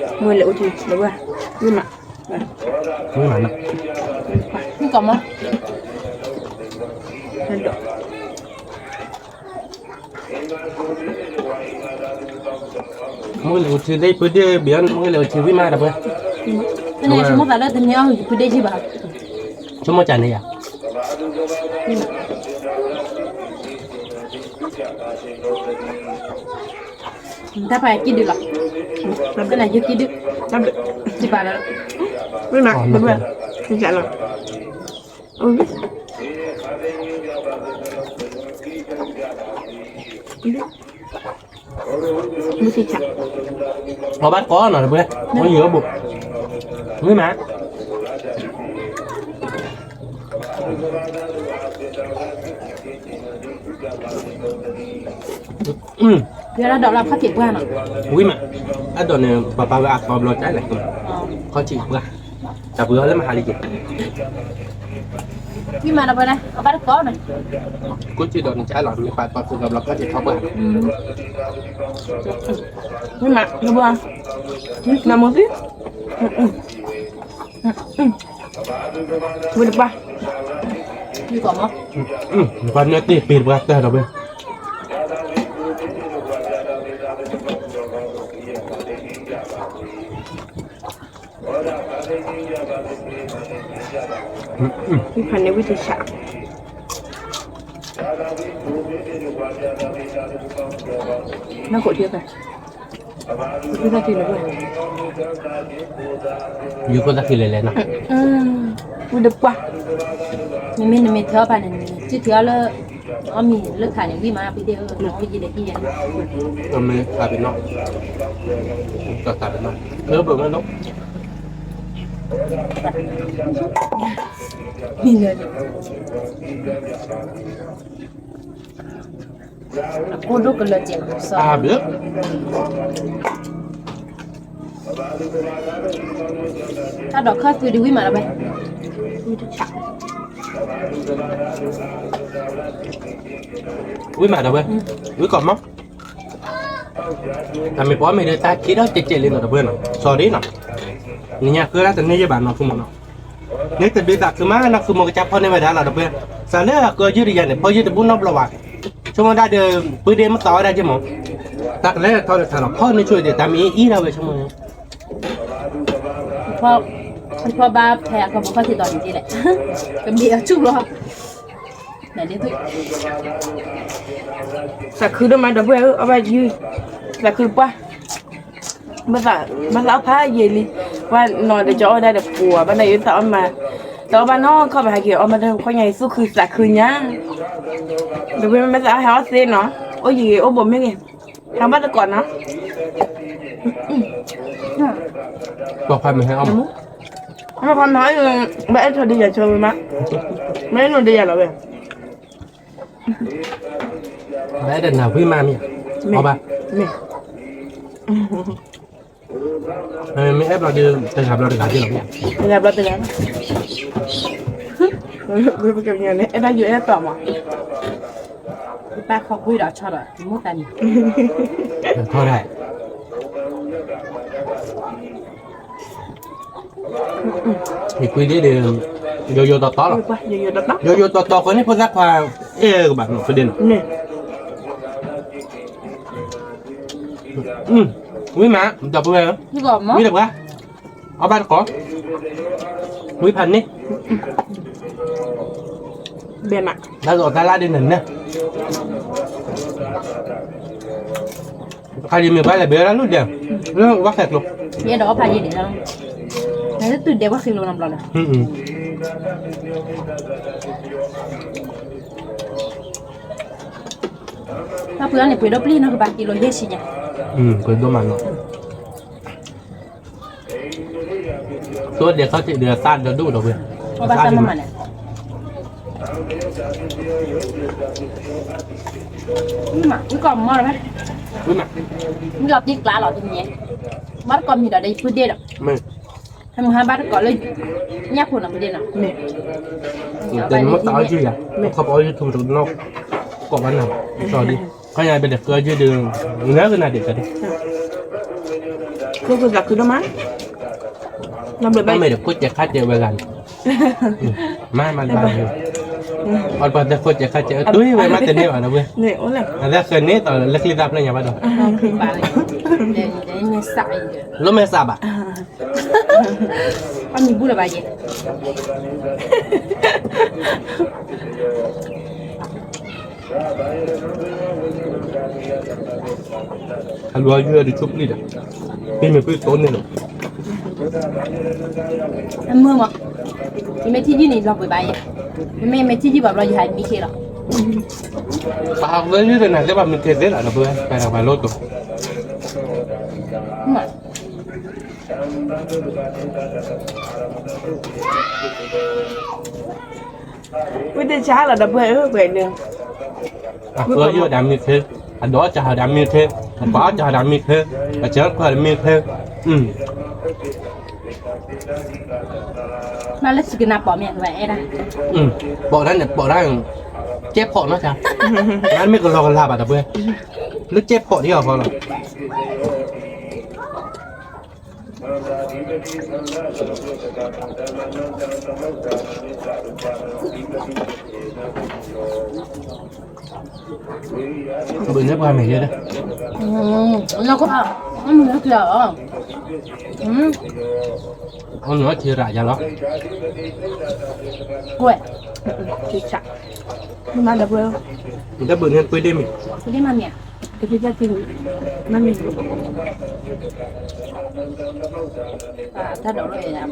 မ့ၢ်လဲၤအိၣ်ထံ, ဝံၤမး, ဝံၤမးနီၤ, မ့ၢ်ကီးမး, မ့ၢ်လဲၤအိၣ်ထံသ့ၣ်ဖုဒ့ၣ်ဘၣ်, မ့ၢ်လဲၤအိၣ်ထံဝံၤမးဒီးပှဲၤ, ဆိကမိၣ်စးလၢတနံၤအံၤဖုဒ့ၣ်ယံၤဘၣ်, ဆိကမိၣ်စးန့ၣ်ယၤ, တၢ်ပာ်ကံၢ်ဒုးလီၤ, တၢ်နၤယုၢ်ကံၢ်ဒုး, တၢ်ဘျုး, စံးပာ်လၢ, ဝံၤမး, တၢ်ဘျုး, စံးလီၤ, မ့ၢ်စံးဆး, အီၣ်ဘၣ်တကိးနီၤတပှဲၤ, မ့ၢ်ယုၢ်အီၣ်ဘိး, ဝံၤမး ဝံၤမး, အဒိးန့ၣ် ပှၤပာ်ဝဲအသီဘျီတၢ်လဲၣ်, ခီၣ်ထံးပှၢ်, တၢ်ပှ့ၤအီၤလၢမဟါလံက့ၤ, ဝံၤမးဒီးပှဲၤန့ၣ် အဘၣ်တကိးန့ၣ်, ကိၣ်ထံးဒီးန့ၣ်ကၢ်လီၤ မ့ၢ်ပာ်သီသီဘျီခီၣ်ထံးထီၣ်ပှၢ်, ဝံၤမး, နမိၢ်သံ, ဝံၤတပှၢ်, ပှၤန့ၣ်တ့ၢ်ပ့ၤတပှၢ်တၢ်ဒီးဝဲ ဖးန့ၣ်ဝံၣ်တဆး, နခိၣ်ထံ, ယုၢ်ခိၣ်သၣ်ခံလဲၤလဲၤနီၤ, ဝံၣ်တပှၢ်, နမ့ၢ်နမ့ၢ်ထံအီၣ်ဖးန့ၣ် နမ့ၢ်စုထံအီၣ်လၢ အီၣ်မ့ၤလၢခးန့ၣ် ဝံၣ်မးပ့ၤသ့ၣ်ဧၢ, နအိၣ်ယံၤဒီးဟံၣ်ယဲန့ၣ်, အမ့ၢ်ခးပ့ၤနီၣ်, ကသးပ့ၤနီၣ်, လၢဘၢၣ်မ့ၢ်နီၣ် မ့ၢ်လၢ အကိၣ်ဒိၣ်ကလၢာ်စဲး, အဘျုး, တၢ်ဒိးခၢၣ်သုဒံးဝံၣ်မးလီၤဝဲ, ဝံၣ်မးဒီးဝဲ, ဝံၣ်ကီးမး, တၢ်မ့ၢ်ပှၤမ့ၢ်ဒီးတၢ်ခံထီၣ်ကဲးကဲးလံနီၤ ဒီပုၢ်ဝဲၢ်နီၤ, စီၤဒ်နီၤ, နညါဃုဒၣ်တန့ၢ်ယဲၢ်ဘၣ်နီၤ ဃုမိၢ်နီၤ, န့ၣ်တဒုးသးခုမး နီၤဃုမိၢ်ကစၢ်ဖီၣ်န့ၢ်ဝဲဒၣ်လီၤ ဒီပုၢ်ဝဲၢ်, စးလၢအကၢယုၢ်တယၤန့ၣ် ဖီၣ်ယုၢ်တဘူၣ်နီတဘျီဘၣ်, ဆိကမိၣ်ဒၣ်ဒီး ပုၢ်ဒ့မ့ၢ်သီဝဲဒၣ်က့မး, တၢ်ကလဲၤထီၣ်လၢထးလီၤ ဖီၣ်န့ၢ်ဆိၣ်အံၤဒီး တၢ်မ့ၢ်အံၤအံၤဒၣ်ဝဲဆိကမိၣ်န့ၣ် ဖီၣ်ဘၣ်ဖဲအကီၢ်ဖိခီၣ်ထံးတီၤန့ၣ်က့လဲၣ်, ကဘ့ၣ်အီၤဆူၣ်လီၤ, သးခုဒိၣ်မး ဒီပုၢ်ဝဲၢ်ဧၢ အီၣ်ဘၣ်ယုၢ်, သးခုတပှၢ်, ဘၣ်သးအီၣ်ဖးယံာ်လံ, ပှၤနီၤတကၠီအီၣ်ဒၣ်ဒီးပှၤ ဘၣ်သးယံာ်သးအီၣ်မး, သးအီၣ်ဘၣ်နီၢ်ခီၣ်ဘၣ်ဟဲက့ၤအီၣ်မးတခီညါအံၤ သူၣ်ခုသးခုညါ, ဒီပုၢ်ဝဲၢ်မ့ၢ်သးအီၣ်ဟဲအီၣ်သ့နီၤ, အိၣ်ယံၤဂ့ၤအိၣ်ဘူးမ့ၢ်ဂ့ၤ, ဟဲဘၣ်တကိးနီၤ ပှၤခွါမ့ၢ်ဟဲအီၣ်မး, ပှၤခွါမ့ၢ်ဟဲအီၣ်, ဘၣ်အဲၣ်ထီၣ်ဒံးယၤဆိမး, မ့ၢ်အဲၣ်နုာ်ဒံးယၤလီၤဝဲ, ဘၣ်အဲၣ်ဒီးနၤဝံၣ်မးမ့ၢ်, အီၣ်ဘၣ်, မ့ၢ်အဲၣ်ဘျီဒီး တဂၤဘျီတဂၤက့လီၤ, တဂၤဘျီတဂၤ, ပကညီန့ၣ် အဲၣ်ဘၣ်ယိၤအဲၣ်တီၤမး, ပၢ်ခီကွံာ်ဒီးဆီဒီး တမိၣ်သးန့ၣ်, ထီၣ်ဒၣ် ယကွံာ်ဒ်ဒီး ယိယိတီတီလီၤ, ယိယိတီတီဃီန့ၣ် ဖိသၣ်ခွါ အဲၣ်ကဘၣ်နီၤ ဖုဒ့နီၤ, ဝံၣ်မး ဒီပုၢ်ဝဲၢ်ဧၢ, ဝံၣ်တပှၢ်, အီၣ်ဘၣ်တကိး, ဝံၣ်ဖးန့ၣ်, ဘဲမး တၢ်လီၤတၢ်လၢ်ဒ်န့ၣ်န့ၣ် တခါယမ့ၢ်ဘၣ်လဲၤဘဲလၢလူၢ်ဒဲး, လၢဝၣ်ဃဲးကျိ, ယအဲၣ်ဒိးအီၣ်ဖးယံာ်ဒံးလီၤ, နသုဒဲးဝၣ်ဃဲးကျိနီတဘျီလၢၤ, တၢ်ပှ့ၤအီၤန့ၣ် ပှ့ၤဒိၣ်ပျံၤနီၤ ကဘၣ်ကံလိာ်ယဲၢ်ဆံညါ, ပှ့ၤဒိၣ်မးနီၤ, သိဒဲးခီၣ်ထံးဒီးသၣ်ဒီးဒိၣ်ဒီးဝဲ, အီၣ်ဘၣ်သၣ်မးမးန့ၣ် မး ဝံၣ်ကီးမီၢ်လီၤဖဲ, ဝံၤမး, မ့ၢ်လီၤတံၢ်ကျါလီၤတနံၤ, ဘၣ်တကိးမံၤဒီးဒီးယပုၢ်ဒ့ၣ်ဒီး, ဟဲမုၢ်ဟါဘၣ်တကိးလၢ ညၣ်ဖိနီၤမ့ၢ်ဒ့ၣ်နီၤ, တမ့ၢ်သးအီၣ်ယုၢ်ယၤ, ခီပအီၣ် YouTube တနီၢ်, ကိးဘၣ်နၤ, ကၠီဒံ, ခီညါပဒဲးဃုအီၣ်ယုၢ်ဒီး, နကနၤဒံးကဒံး, မ့ၢ်ဒီးခိၣ်စဲးခါစဲးဝဲဂၤန့ၣ်, မၤမၤဘၣ်, အီၣ်ပှၤသဲခိၣ်စဲးခါစဲး အတုၤဝဲမးတန့ၢ်ဘၣ်ဒီးဝဲ, အသဲဃဲန့ၣ်သိးလၢချံသၣ်ဖျၢၣ်ညါဘၣ်ဒီး, လိၣ်မဲာ်သးဘၣ်, အမံၤဘူၣ်လၢၤဘၣ်ယဲ, ဟဲလူၤအီၣ်ယုၢ်ဒီးဆိပျံၢ်ဒီး, ပ့ၢ်မ့ၢ်ပ့ၢ်တိၢ်န့ၣ်လီၤ, အမုၢ်မး, ယမ့ၢ်ထံၣ်ယုၢ်န့ၣ် လီၤပှဲၤဘၣ်ယဲ, ယမ့ၢ်မ့ၢ်ထံၣ်ယုၢ်ဘၣ်ဘျီ ယဟးမံခ့လီၤ, ပဟးဝဲယုၢ်ဒီးနၤသ့ၣ်ဘၣ်မံခ့သ့လီၤ ဒီပုၢ်ဝဲၢ် ပှၤတၢ်ပှၤလိၣ်တိၤ ဝံတဆါလီၤဒီပုၢ်ဝဲၢ်ဧၢ, ပှဲၤန့ၣ်, အဃၢယုၢ်ဒီးမံခ့, အဒိးအီၣ်စၢ်ဟီဒီးမံခ့, အပှၤအီၣ်စၢ်ဟီဒီးမံခ့, အစၢၤခွါဒီးမံခ့, မ့ၢ်လၢစကနၢ်ပိာ်မ့ၢ်ဝဲအဲၣ်ဒၣ်, ပိာ်ဒၣ်န့ၣ် ပိာ်ဒၣ်, ကဲဖီၣ်နီၢ်ဆါ, မ့ၢ်ကလီကလီဘၣ်ဒီပုၢ်ဝဲၢ်, လၢကဲဖီၣ်ဒ်အီၤဃီလီၤ. ဘုးန့ၢ်ပှၤမဲာ်ယဲဒၣ်, လၢကီၢ်, အမုၢ်လၢကလီၤ, အနုၤထံရၣ်ယၤလီၤ, ကွဲး, ထံဆး, မ့ၢ်မၤဒီပုၢ်ဝဲၢ်, တဘုးန့ၢ်ပှ့ၤဒ့ၣ်မံၤ, ပှ့ၤဒ့ၣ်မၤမံၤဧါ, တဖံတၢ်ထံ, မၤမံၤ, တၢ်ဒိးလီၤယၤ, တၢ်ဒိး,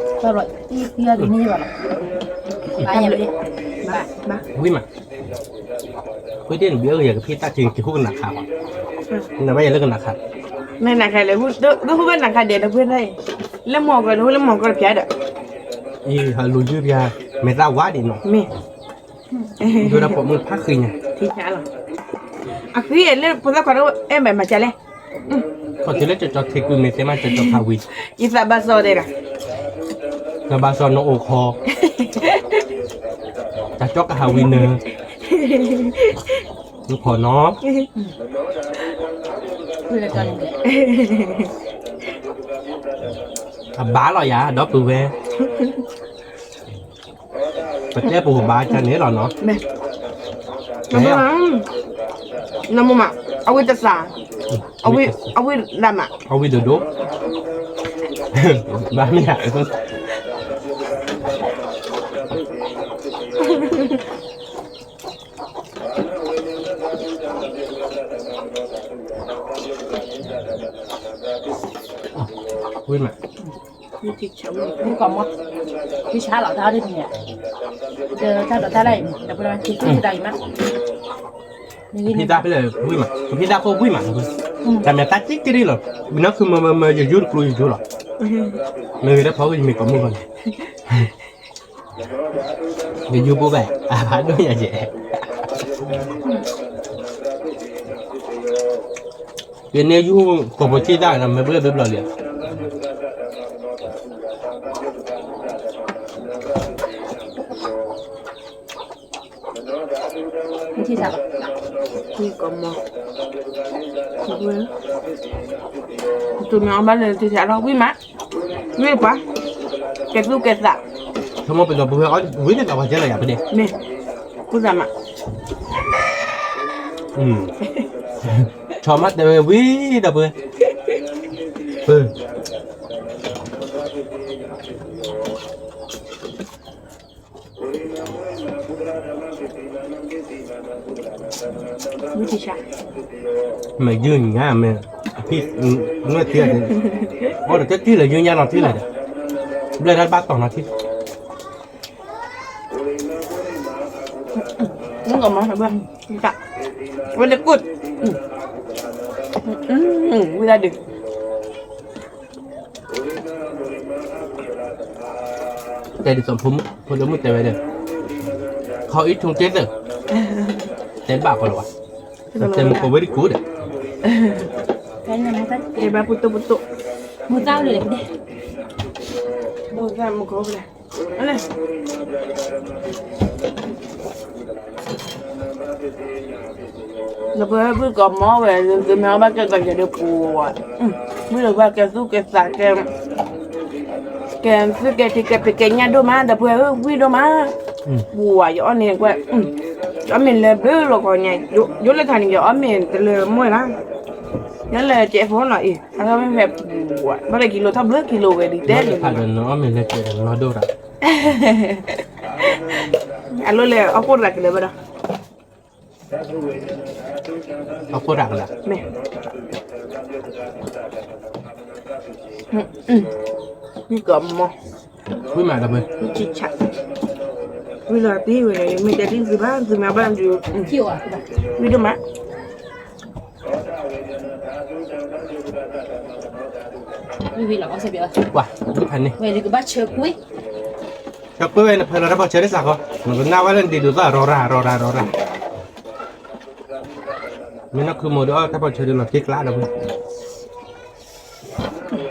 အံၤသံအီၤတန့ၢ်ဘၣ်လီၤ, ဘၣ်ယၤ, ဝံၤမး, ပှ့ၤဒ့ၣ်န့ၣ် ဘၣ်ယၤကဖံးတၢ်ထံက့ၤဟူကနၣ်ခါဘၣ်, နဘၣ်ယၤလၢကနၣ်ခါ, နနၣ်ခါလဲၣ်, ဟူဘၣ်နၣ်ခါဒဲးဒီပုၢ်ဝဲၢ်, လၢမီၢ်ကရၢန့ၣ် ဟူလၢမီၢ်ကရၢဖျါဒီး, အံၤဟးလူၤယုၢ်ဖျါ, မဲာ်သၣ်ဝါဒံးနီၤ, မ့ၢ်, ယိၤဒၣ်ပိာ်မုၣ်ဖးဃံညါ, အဃံလၢဖိသၣ်ခွါတအိၣ်အဲၣ်ဘၣ်မၤကလဲၣ် ခီၣ်ထံးလၢကၠီကၠီထံးကုမ့ၢ်တဲမးကၠီကၠီဖးဝံၤ, ယသးဘၣ်စီၣ်ဒဲးဒၣ်, နဘၣ်စီၣ်နအိၣ်ခီ, တၢ်ကၠီကဟးဝံၤနၢ, နခီနီၤ, အဘၣ်လီၤယၤ ဒီပုၢ်ဝဲၢ် ပတဲပူၤဘၣ်ကန့ၣ်လီၤနီၤ, နမ့ၢ်မး, အဝံတသး, အဝံတၢ်မး, အဝံတဒိၣ်, ဘၣ်မ့ၢ်ဧါ, ဝံၤမး, ဝံၤကီၢ်မီ, ဝံၤဆါလီၤတၢ်ဒ်န့ၣ်, တၢ်ဒိးတၢ်လၢအံၤ, ဒီးပထံၣ်တၢ်အံၤမး, ဖံတၢ်ဖဲလဲၣ်ဝံၤမး, ဖံတၢ်ဖိဝံၤမး, တၢ်မဲာ်တၢ်တံၢ်တံၢ်လီၤ, မ့ၢ်နီၢ်ခုမၢမၢမၢ ယယိၣ်တကျိၤယယိၣ်လီၤ, မ့ၢ်ဂ့ၤလၢဖီဝံၤယမ့ၢ်ကီၢ်မီၢ်ဂီၢ်န့ၣ် ယယူၢ်ဘိဘၣ် အဖးဒိၣ်ညါကဲ, ယန့ၢ်ယူၢ်ကိာ်ပူၤထံၣ်တၢ်ဒီး မ့ၢ်ဘျဲၣ်ဘျဲၣ်ဘျီလံ, မ့ၢ်ကီမီၤ, တုၤမ့ၢ်အီၣ်ဘၣ်လၢထံဆးလီၤ ဝံၣ်မး, ဝံၣ်ပှၤ, ကဲသူၣ်ကဲသး, ဆိကမိၣ်ပဒီပုၢ်ဝဲၢ်အီၣ် ဝံၣ်သ့ၣ်သးပှၤကဲလီၤယၤဖဲန့ၣ်, မ့ၢ်, ကူၣ်သးမး, ဆီမးတဲဝဲဝံၣ်ဒီပုၢ်ဝဲၢ်, မ့ၢ်ယုၢ်ညါမ့ၢ်, နွဲၣ်ထံ, အိၣ်ဒီးတထံၣ်လၢယုၢ်ညါနီၤထံၣ်လၢာ်ဒီး, ဘျဲၣ်တၢ်တဘၣ်တီၤနီၤထံၣ်, မ့ၢ်ကီမီၤ, ဝံၣ်တကူၣ်, ဝံၣ်တဒုး တဲဒ်သိးဖိဒိၣ်မုၣ်တဲဝဲဒီး, ခီအံၤထူတဲသၢ, တဲဘၣ်ကီးလီၤဘၣ်, တဲမူခိၣ်ဝဲဒ်ကူဒီး, တဲဘၣ်ပူတိၢ်ပူတိၢ်, မူသၣ်အိၣ်လၢပဒဲ, မူသၣ်မူခိၣ်ဝဲဒၣ်, ဒီးပှၤဘုၣ်ကီးမီဝဲ သုမ့ၢ်အီၣ်ဘၣ်ကဲကီးယဲဒၣ်ပူၤ, ဘုၣ်ဒီးပှၤကဲသူၣ်ကဲသးကဲ ကဲသုကဲထံကဲပကဲညၣ်ဒိၣ်မး ဒီးပှၤဧၢ ဝံၣ်ဒိၣ်မး, ပူၤဝဲယအီၣ်န့ၣ်ကွဲး, အီၣ်မ့ၤလၢဘျုးလီၤခီညါ, ယိလၢခါန့ၣ် ယအီၣ်မ့ၤတလၢမွဲၢ်လၢ, ယလဲၤကဲဖိနီၤအံၤ အမ့ၢ်ဖဲပူၤဝဲ ဘၣ်လၢကံလိထီၣ်ဘျုးကံလိဝဲဒ်တဲန့ၣ်, နအီၣ်မ့ၤလၢကဲဒီးနီၢ်ဒိၣ်ဒီး, အလိၣ်လဲၤအီၣ်ကိၢ်ရၤကလၢၤဘၣ်ဒီး အီၣ်ကိၢ်ရၤကလၢၤ, မ့ၢ်, ဝံၣ်ကီးမီ, ဝံၣ်မးဒီးမ့ၢ်, ဝံၣ်ဆံးဆး, ဝံၣ်လီၤတံၢ်ဝဲန့ၣ် မ့ၢ်တဲတံၢ်သုဘၣ် သုမ့ၢ်ဘၣ်ဒုး, ဝံၣ်ဒိၣ်မး ဝံၣ်ဝံၣ်လီၤ ပှၤန့ၣ်, ဝဲကဘၣ်ဆၢကွံာ်, ဆၢကွံာ်ဝဲ နဖဲလီၤတၢ်ပီၢ်ဆၢဒ်စးဃီ, နကနၣ်ဝဲလၢနဒံးဒိးသီၣ်ရီရၤရီရၤရီရၤ, မ့ၢ်နီၢ်ခုမိၢ်ဒီးအီၣ်တၢ်ပီၢ်ဆၢဒုးလီၤတံၢ်ကျါဒီးဝဲ,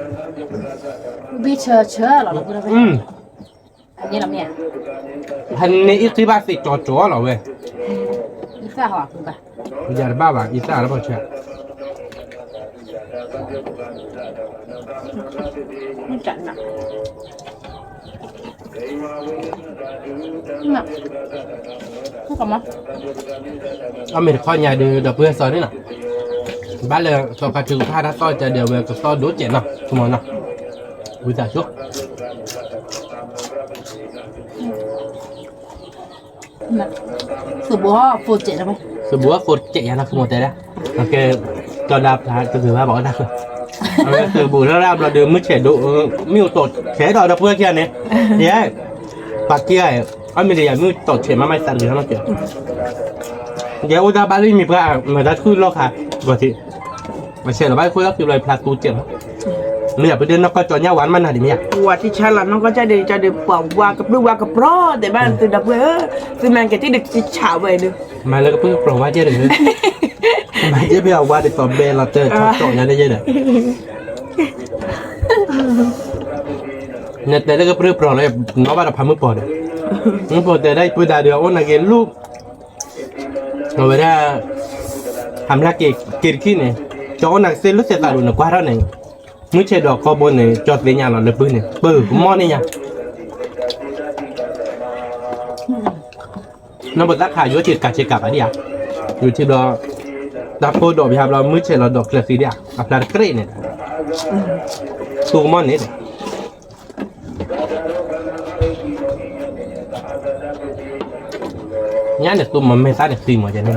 ဘ့ၣ်ဆၢဆၢလီၤလီၤ, ဟန့ၣ်အံၤဃ့ဘၣ်သ့ၣ်ကၠီကၠီလီၤဝဲ, ယၤတဘၣ်ဘၣ် အံသၣ်တဘၣ်ဆၢ, အီၣ်မ့ၤတခီညါဒုး ဒီပုၢ်ဝဲၢ်စီၤန့ၣ်လီၤ, ဘၣ်လၢစီၤကၤထူကဖၣ်တၢ်သီၣ်ကၢဒဲးဝဲကသီၣ်ဒိၣ်စဲးနီၤ ဆိကမိၣ်နီၤ, ဝံသးစူၤ သုးဘူး သုးဘူးဖိစဲးယၤနီၤ ဆိကမိၣ်တဲဒၣ်, ကဲ, ကၠီဒၣ်ဖျါတဂ့ၤဘၣ်ဘၣ်အီၣ်တၢ်ဃၢၤ, အဝဲသုးဘူးထီၣ်ဒၣ်ဘျီဒီး မုၢ်ဆဲးဒိၣ်, မ့ၢ်အိၣ်တီၢ်ဆဲးဒီးဒီပုၢ်ဝဲၢ်ခံဂၤန့ၣ်, ယဲ, ပှၤခံဂၤ, အီၣ်မ့ၤဒီးယၤမ့ၢ်တီၢ်ဆဲးမးမးသးတဂ့ၤနီၤ, ယဲအိၣ်တၢ်ဘၣ်လၢယမံၤပှၢ် မၤတၢ်ခုၣ်လီၢ်ခါ, ဂီၤထံး, အဆဲးလီၤဘၣ်ခိၣ်လီၢ်ခံဘျီဖျါသူစဲးမး, မ့ၢ်ယၤပဒိၣ်နီၢ်ကီၢ်ကၠီညၣ်ဝါမးနၤဒ်မ့ၢ်ယၤ, ဝၤတဆါလီၤနီၢ်ကီၢ်ကၠီဒ်ကၠီဒ်ပှၤဝါကပြုၢ်ဝါကပြီၢ်တဲဘၣ်သုဒီပုၢ်ဝဲၢ်ဧၢ, သုမၤကဲထံၣ်ဒ်ကဆးဝဲဒၣ်, မၤလၢကပြုၢ်ကပြီၢ်ဝါကဲဒီး, မၤကဲဖဲအဝါဒ်သိးဘဲလီၤတၢ်ထီၣ်ကၠီညါန့ၣ်ယဲဒီး နတဲလၢကပြုၢ်ကပြီၢ်လီၤ, နီၣ်ဘၣ်ဒီးဖးမုၢ်ပီၤဒီး, မုၢ်ပီၤတဲဒၣ်အံၤပုၢ်ဒါဒီးအိၣ်နာ်က့ၤလူၢ်, အဝဲဒၣ်, ဟးမျၢ်က့ၤက့ၤတခံန့ၣ်, ကၠီအိၣ်နာ်က့ၤသ့ၣ်လၢသဲးသးဒိၣ်န့ၣ်ကွၢ်ထီၣ်န့ၣ်, မုၢ်ဆဲးဒီးကီဘိန့ၣ် ကၠီသ့ၣ်ညါလီၤလၢပုၢ်န့ၣ် ပၢၢ်ကမီၣ်န့ၣ်ညါ နီၢ်ပသၣ်ခးယိၣ်ထံးကးဆ့ကးဘၣ်ဒံးဧါ, ယိၣ်ထံးဘျီ, တၢ်ဖိဒိးဖျါဘျီ မုၢ်ဆဲးလီၤဒိးကျၢၤသံဒံးဧါ, အဖျါတကြ့ၢ်န့ၣ်, သူကမီၣ်န့ၣ်ဒီး, ညါန့ၣ်သူမၤမဲာ်သၣ်န့ၣ်သံမးယဲန့ၣ်,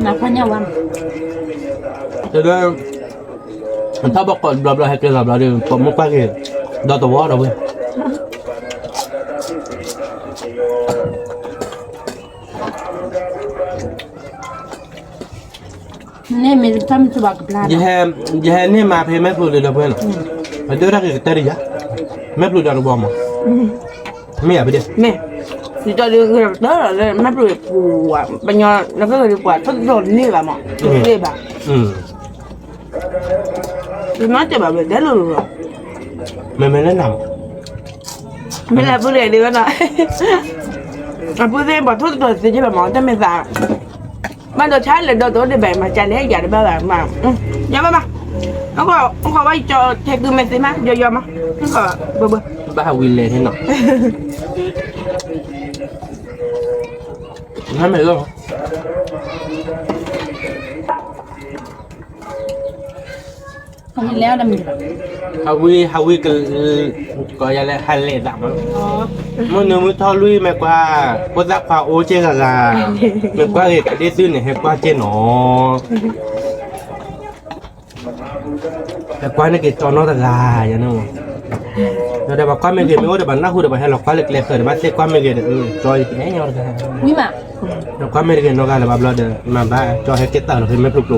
နဖးညၣ်ဝါန့ၣ်, တဲလၢ, ထီၣ်ဘီၣ်ကိးဘျီဘျီဟဲက့ၤလီၤဘျီဒီး ပိာ်မုၣ်ကွၢ်က့ၤ, ဒီးသဝီဒီးဝဲ န့ၣ်မ့ၢ်တၢ်မ့ၢ်တဘၣ်ကဘျါဒီး, ယဟဲန့ၢ်မၤဖဲမဲာ်ဖျိလၢဒီပုၢ်ဝဲၢ်နီၤ, အဒိၣ်တၢ်ဂ့ၤကတၢၢ်တယၤ, မဲာ်ဖျိဒီးတဘီမး, မ့ၢ်ယၤဖဲဒၣ်, မ့ၢ်, ယတၢ်ဒုးဂ့ၤကတၢၢ်လီၤလၢမဲာ်ဖျိပူၤဝဲ, ပညီနကဂ့ၤဒုးပှၤထိၣ်သတြီၤတန့ၢ်ဘၣ်မး, တသ့ဘၣ်, ယမ့ၢ်တဲဘၣ်ဝဲဒဲလိၤလိၤလီၤ, မ့မ့ၢ်လၢနၤမး, မ့ၢ်လၢပုၢ်ဒဲးဒ်ဝဲနီၤ, အပုၢ်သ့ၣ်ပှၤထိၣ်သတြီၤတသ့က့ဘၣ်မး တမ့ၢ်သး ဘၣ်ဒီးဆါလဲၤဒီးတအိၣ်ဒံးဘၣ် မၤကလဲၣ်ယၤတဘၣ်ဘၣ်မး, ယဘၣ်ဘၣ်, အိၣ်ခိးဘၣ်ယကၠီထဲကုမဲာ်သ့မး ယီယီမး, အိၣ်ခိးဘၣ်ဘၣ်, ဘၣ်ဟးဝံၤလဲၤန့ၣ်နီၤ, နမ့ၢ်လီၤ, ဟးဝံၤ ဟးဝံၤက, ကီယလဲၤဟးလဲၤသးမး, မုၢ်နုာ်မုၢ်ထီၣ်လွံၢ်မ့ၢ်ကွၢ်, ဖိသၣ်ခွါအိၣ်က့ဂၤဂၤ, မ့ၢ်ကွၢ်က့ၤကဒ့သုန့ၣ် ဟဲကွၢ်က့နီၤ, ဟဲကွၢ်န့ၢ်က့ၤကၠီနီတဂၤ, ယန့ၣ်မး, ဒီးပှၤကွၢ်မ့ၢ်ဂ့ၤမ့ၢ်အိၣ်ဒီး ဘၣ်နၢ်ဟူဒီး ပှၤဟဲလီၤကွၢ်လၢကျဲဃၢၤဒီး ဘၣ်သ့ၣ်ကွၢ်မ့ၢ်ဂ့ၤဒီး, ကၠီယကနဲၣ်ညီတဂၤ, ကွၢ်မ့ၢ်တဂ့ၤနီတဂၤလၢၤဘၣ်ဘျီဒီး မၤဘၣ်ကၠီဟဲက့ၤတၢ်လီၤဖဲမဲာ်ဖျိပ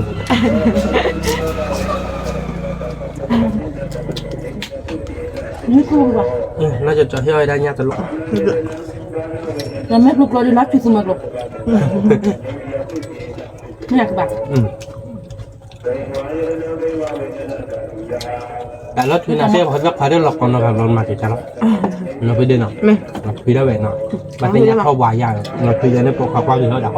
ျိပူၤ, မ့ၢ် နီၢ်ကၠီကၠီဟ့ၣ်အီၣ်ဝဲဒၣ်ညၣ်တလီၢ်, နမ့ၢ်ကျိကျိဒ်နီၢ်ဆူၣ်သူမၤကျိ, မ့ၢ်ကဘၣ်, တၢ်လီၤထွံနၤသ့ၣ် ပှၤသၣ်ခွါဒၣ်လီၤကီနီၤဂၤဘျီမၤက့ၤကၢ်လီၤ, နီၢ်ဖုဒ့နီၤ, ထွံဒၣ်ဝဲနီၤ, ဘၣ်သ့ၣ်ညါထီၣ်ဝါယၤ, နီၢ်ဖုဒ့န့ၣ်ပိာ်ခွါကွၢ်ဂ့ၤထီၣ်ဒၣ်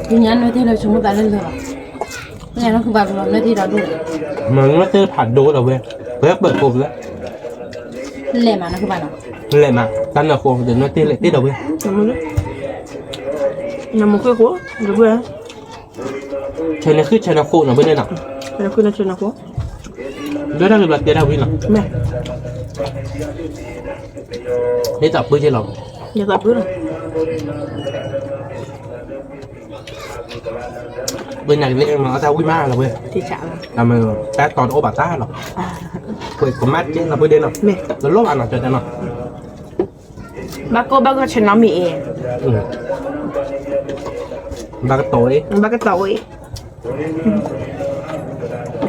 ဃီ ညါနွဲၣ်တ့ၢ်လၢဆိကမိၣ်သးလၢလၢာ်လီၤ, ညါနီၢ်ခုဘၣ်ကလီၤနွဲၣ်တ့ၢ်ဒီးဒိၣ်, မ့ၢ်နွဲၣ်တ့ၢ်ဖးဒိၣ်ဒီးဝဲ, ပှဲၤပှဲၤဖိဖဲ, လဲၤမးနီၢ်ခုဘၣ်နီၤ, လဲၤမး, တၢ်နၢၤဃိဒီးနွဲၣ်တ့ၢ်လဲၤတ့ၢ်ဒီးဝဲ, နမူဃ့ၢ်ဃိ, ဆဲးနဃုဆဲးနဃိနီၤဖုန့ၣ်နီၤ, ဒိၣ်တၢ်ဂ့ၤဘျီတဲဒၣ်ဝံၤလီၤ, မ့ၢ်တၢ်ပၢဆ့လီၤ ပညၣ်ကသ့ၣ်မၤအီၣ်တၢ်ဝံၣ်မးလီၤဝဲ, တၢ်တီတအိၣ်ဘၣ်တၢ်လီၤ, ပကမၣ်ကဲလီၤဖုဒ့နီၤ, တလိၣ်ဘၣ်နီၤကၠီတဲနီၤ, ဘၣ်ကိၢ်ဘၣ်ဂီၤဆဲးနီတမံၤအံၤ, ဘၣ်ကတီၤအံၤ, ဘၣ်ကတီၤအံ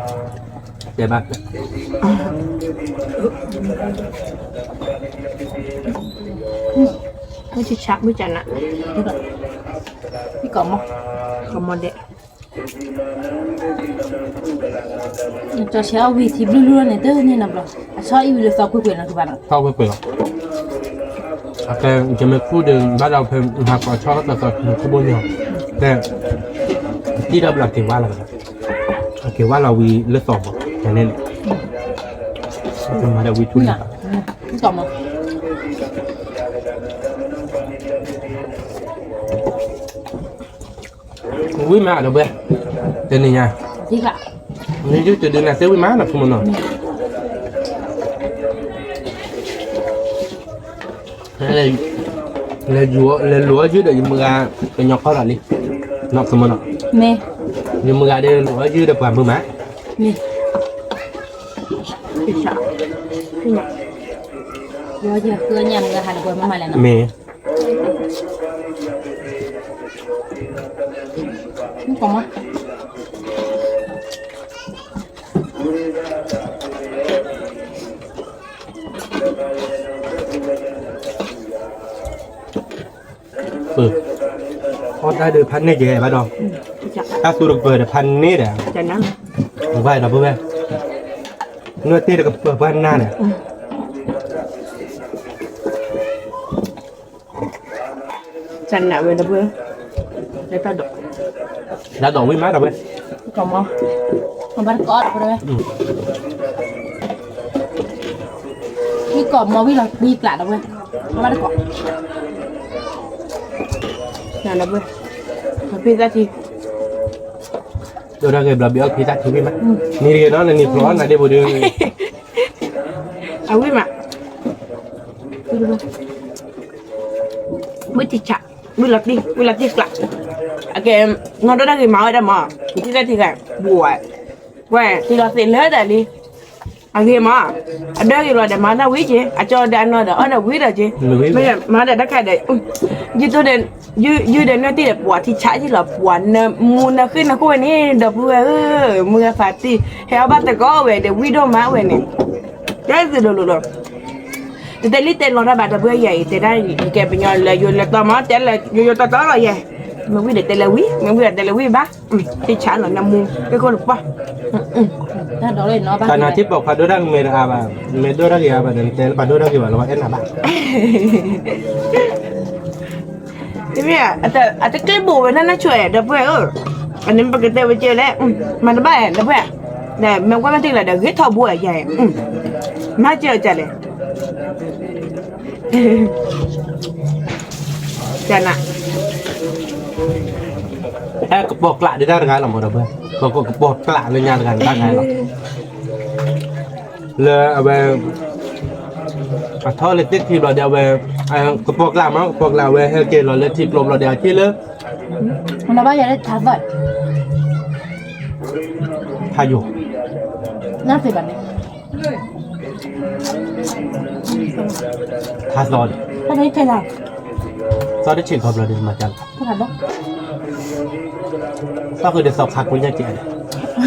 ၤ, တဲဘၣ်, မုၢ်ဆံးဆးမုၢ်ကနး, ကီၢ်မီၢ်, ကီၢ်မီၢ်ဒဲး ကၠီဆဲးအီၣ်ဝံၤထံဘျုးဘျုးလီၤန့ၣ် တန့ၢ်နီတဘျီ, အဆီအံၣ်ဝံၤလၢသီကွ့ၢ်ကွ့ၢ်နီၤကဘၣ်နီၤ, သီကွ့ၢ်ကွ့ၢ်လီၤ, အကဲ ယမ့ၢ်ခူၣ်ဒီး ဘၣ်ဒီးဖဲမၤကိးဆီတသီ ယမ့ၢ်ခူၣ်ဘိန့ၣ်, ကဲ, တံၢ်ဒီးဘျီက့ၤဝါလီၤ, အက့ၤဝါလီၤဝံၤလၢသီမးန့ၣ်, မၤဒီးဝံၤထူန့ၣ် ဝံၣ်မးဒီးဘှဲ, တနံၤညါ, နယုၢ်တဒုနၤသ့ဝံၣ်မးနီၤ ဖုမနီၤ, လဲၤလိၤအီၣ်ယုၢ်ဒီးယမုၢ်ဂၤ, ကညီကီၢ်ဒီးလံ, နီၤဖုမနီၤ, ယမုၢ်ဂၤဒီးလိၤအီၣ်ယုၢ်ဒီးပှၤမုာ်မး, မ့ၢ် အီၣ်တၢ်ဒီးဖးန့ၢ်ကဲဘၣ်ဒီး, တၢ်သူတကပၤဒီးဖးန့ၢ်ဒီး, ဘၣ်ဒီးပုၢ်ဝဲၢ်, နွဲၣ်တ့ၢ်တကပၤပှၤနၢ်န့ၣ် တၢ်နးဝဲဒီပုၢ်ဝဲၢ်, တၢ်ဒိး, တၢ်ဒိးဝံၣ်မးဒီပုၢ်ဝဲၢ်, ကီၢ်မီၢ်, အဘၣ်တကိးဒီပုၢ်ဝဲၢ်, မ့ၢ်ကီၢ်မီၢ်ဝံၣ်လီၤပျံၤကျးဒီပုၢ်ဝဲၢ်, အဘၣ်တကိး, နဒီပုၢ်ဝဲၢ်, ဖံသၣ်ထံ ဒိၣ်တၢ်ဂ့ၤဘျီဘံအီၣ်ဖံသၣ်ထံဝံၣ်မး, နံၤတဂ့ၤနီၤ နနံၤဖျိးနၤဒ့ၣ်ဖိဒု, အဝံၣ်မး, မုၢ်တံၢ်ဆး, ဝံၣ်လီၤတံၢ်, ဝံၣ်လီၤတံၢ်ကျး, အကဲ, နီၢ်ဒိၣ်တၢ်ဂ့ၤမၤဝဲဒၣ်မး, ဖံသၣ်ထံဂၤ, ဘိးဝဲ, ဝဲ, တံၢ်လီၤသ့းလၢဒၣ်လံ, အဂ့ၤမး, အဒၢဂ့ၤလီၤဒီးမၤတၢ်ဝံၣ်က့ၤ, အကၠီဒီးအနီၢ်ဒီးအီၣ်ဒီးဝံၣ်ဒီးက့ၤ, မၤဒၣ်တၢ်ခါဒီး, ယတိၢ်ဒီး, ယုၢ်ဒီးနွဲၣ်တ့ၢ်ဒီးပှၤထံဆးယ့ၢ်လီၤ ပှၤနမူနဃ့ၢ်နဃိၣ်ဝဲန့ၣ် ဒီပုၢ်ဝဲၢ်ဧၢ, မုၢ်ဂၤဖးတံၢ် ဟဲအီၣ်ဘၣ်သကိးဝဲဒီးဝံၣ်ဒိၣ်မးဝဲန့ၣ်, တဲသုဒိၣ်လိၤလိၤ တတဲလံတဲလီၤတၢ်ဘၣ် ဒီပုၢ်ဝဲၢ်ယဲအံၤ တဲဒၣ်ကဲပညီလၢယိၤလၢသီမး တဲလၢယိၤယိၤတီတီလီၤယဲ, မ့ၢ်ဝံၣ်ဒီးတဲလၢဝံၣ် မ့ၢ်ဝံၣ်ဒီးတဲလၢဝံၣ်ဘၣ်, ထံဆးလီၤ နမူ က့ၢ်ခိၣ်တပှၢ်, တၢ်နၤထံၣ်ပိာ်ခွါဒိၣ်တၢ်ဂ့ၤမ့ၢ်တအါဘၣ်, မ့ၢ်ဒိၣ်တၢ်ဂ့ၤအါဘၣ်ဒီး နတဲလၢပှၤဒိၣ်တၢ်ဂ့ၤဘၣ်လီၤ ပှၤအဲၣ်နၤဘၣ် တမ့ၢ်, အတကျ့ဘိၣ်ဝဲဒၣ်နဆိၣ်အဲၣ် ဒီပုၢ်ဝဲၢ်ဧၢ, အန့ၣ်ပကတဲဝဲကဲလဲၣ်, မၤတဘၣ်အဲၣ် ဒီပုၢ်ဝဲၢ်, ဒီးမ့ၢ်ကွၢ်မ့ၢ်တ့ၢ်လီၤဒီး ဂ့ၤထီၣ်ဘိအဲၣ်ယဲ, မၤစၢၤကလဲၣ်, ကန, ဟဲကပီၤကျးဒ်တၢ်တဂၤလီၤမး ဒီပုၢ်ဝဲၢ်, ကပီၤကျးလၢညါတဂၤတဂၤလီၤ လၢအဝဲ, အထီၣ်လၢသ့ၣ်ထံဘျီဒီးအဝဲ, ကပီၤကျးမး ကပီၤကျးဝဲဟဲက့ၤလီၤလၢထံကျိဘျီဒီးအထံၣ်လၢ, နဘၣ်ယၤလၢထးသီၣ်, ထးယိာ်, နသ့ဘၣ်န့ၣ်, ထးသီၣ်, သီၣ်တဆံးခီဘျီဒီးမၤတၢ်လီၤ, ထးသီၣ် သီၣ်ဃုာ်ဒီးသီခါကိးညါကဲး ဒီပုၢ်ဝဲၢ် အ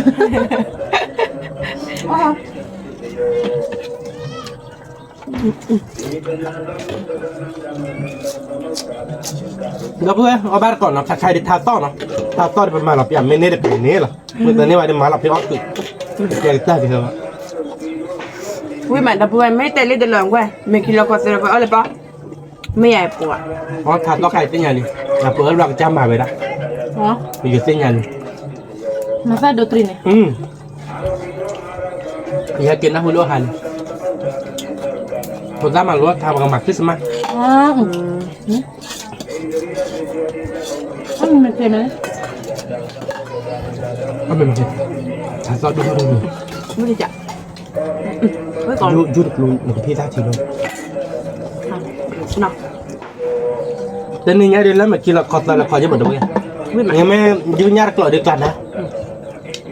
ီၣ်ဘၣ်တကိးနီၤ ခါခါဒ်ထါသီၣ်နီၤ, ထါသီၣ်ဒီးပမၤလီၤပျၢ် မ့ၢ်န့ၢ်တပှဲၤန့ၣ်လီၤ, မ့ၢ်တန့ၢ်ဘၣ်ဒီးမၤလီၤဖဲအီၣ်ကုာ်, ကဲကတၢၢ်က့ၤဟဲဘၣ်. ဝံၤမးဒီပုၢ်ဝဲၢ် မ့ၢ်တဲလံတလၢၤကွဲၢ် မ့ၢ်ခံလီၤခီသၢလီၤခီအီၣ်လၢပီ, မ့ၢ်ယၤပှၤ, အီထါသီၣ်ခါယသ့ၣ်ညါလံ, ယပှၤအၢၣ်လီၤကစၢ်မၤဝဲဒၣ်, ယသ့ၣ်ညါလံ, မၤသၣ်ဒိတရံးန့ၣ် ယဟဲက့ၤနၢ်ဟူလၢအဟါန့ၣ်, ဖိသၣ်မၤလိထါပကမၤ Christmas, မ့ၢ်မ့ၢ်, ထါသီၣ်ဒိၣ်ထီၣ်ဒိၣ်န့ၣ်, ယူၢ်တကျိၤနကဖံးတၢ်ထံလီၤ, တနံၤညါဒ်လၢမ့ၢ်ခံလီၤခီသၢလီၤခီယဘၣ်ဒိဝဲ, မ့ၢ်ယူၢ်ညၣ်တကျိၤဒ်ကျါနၤ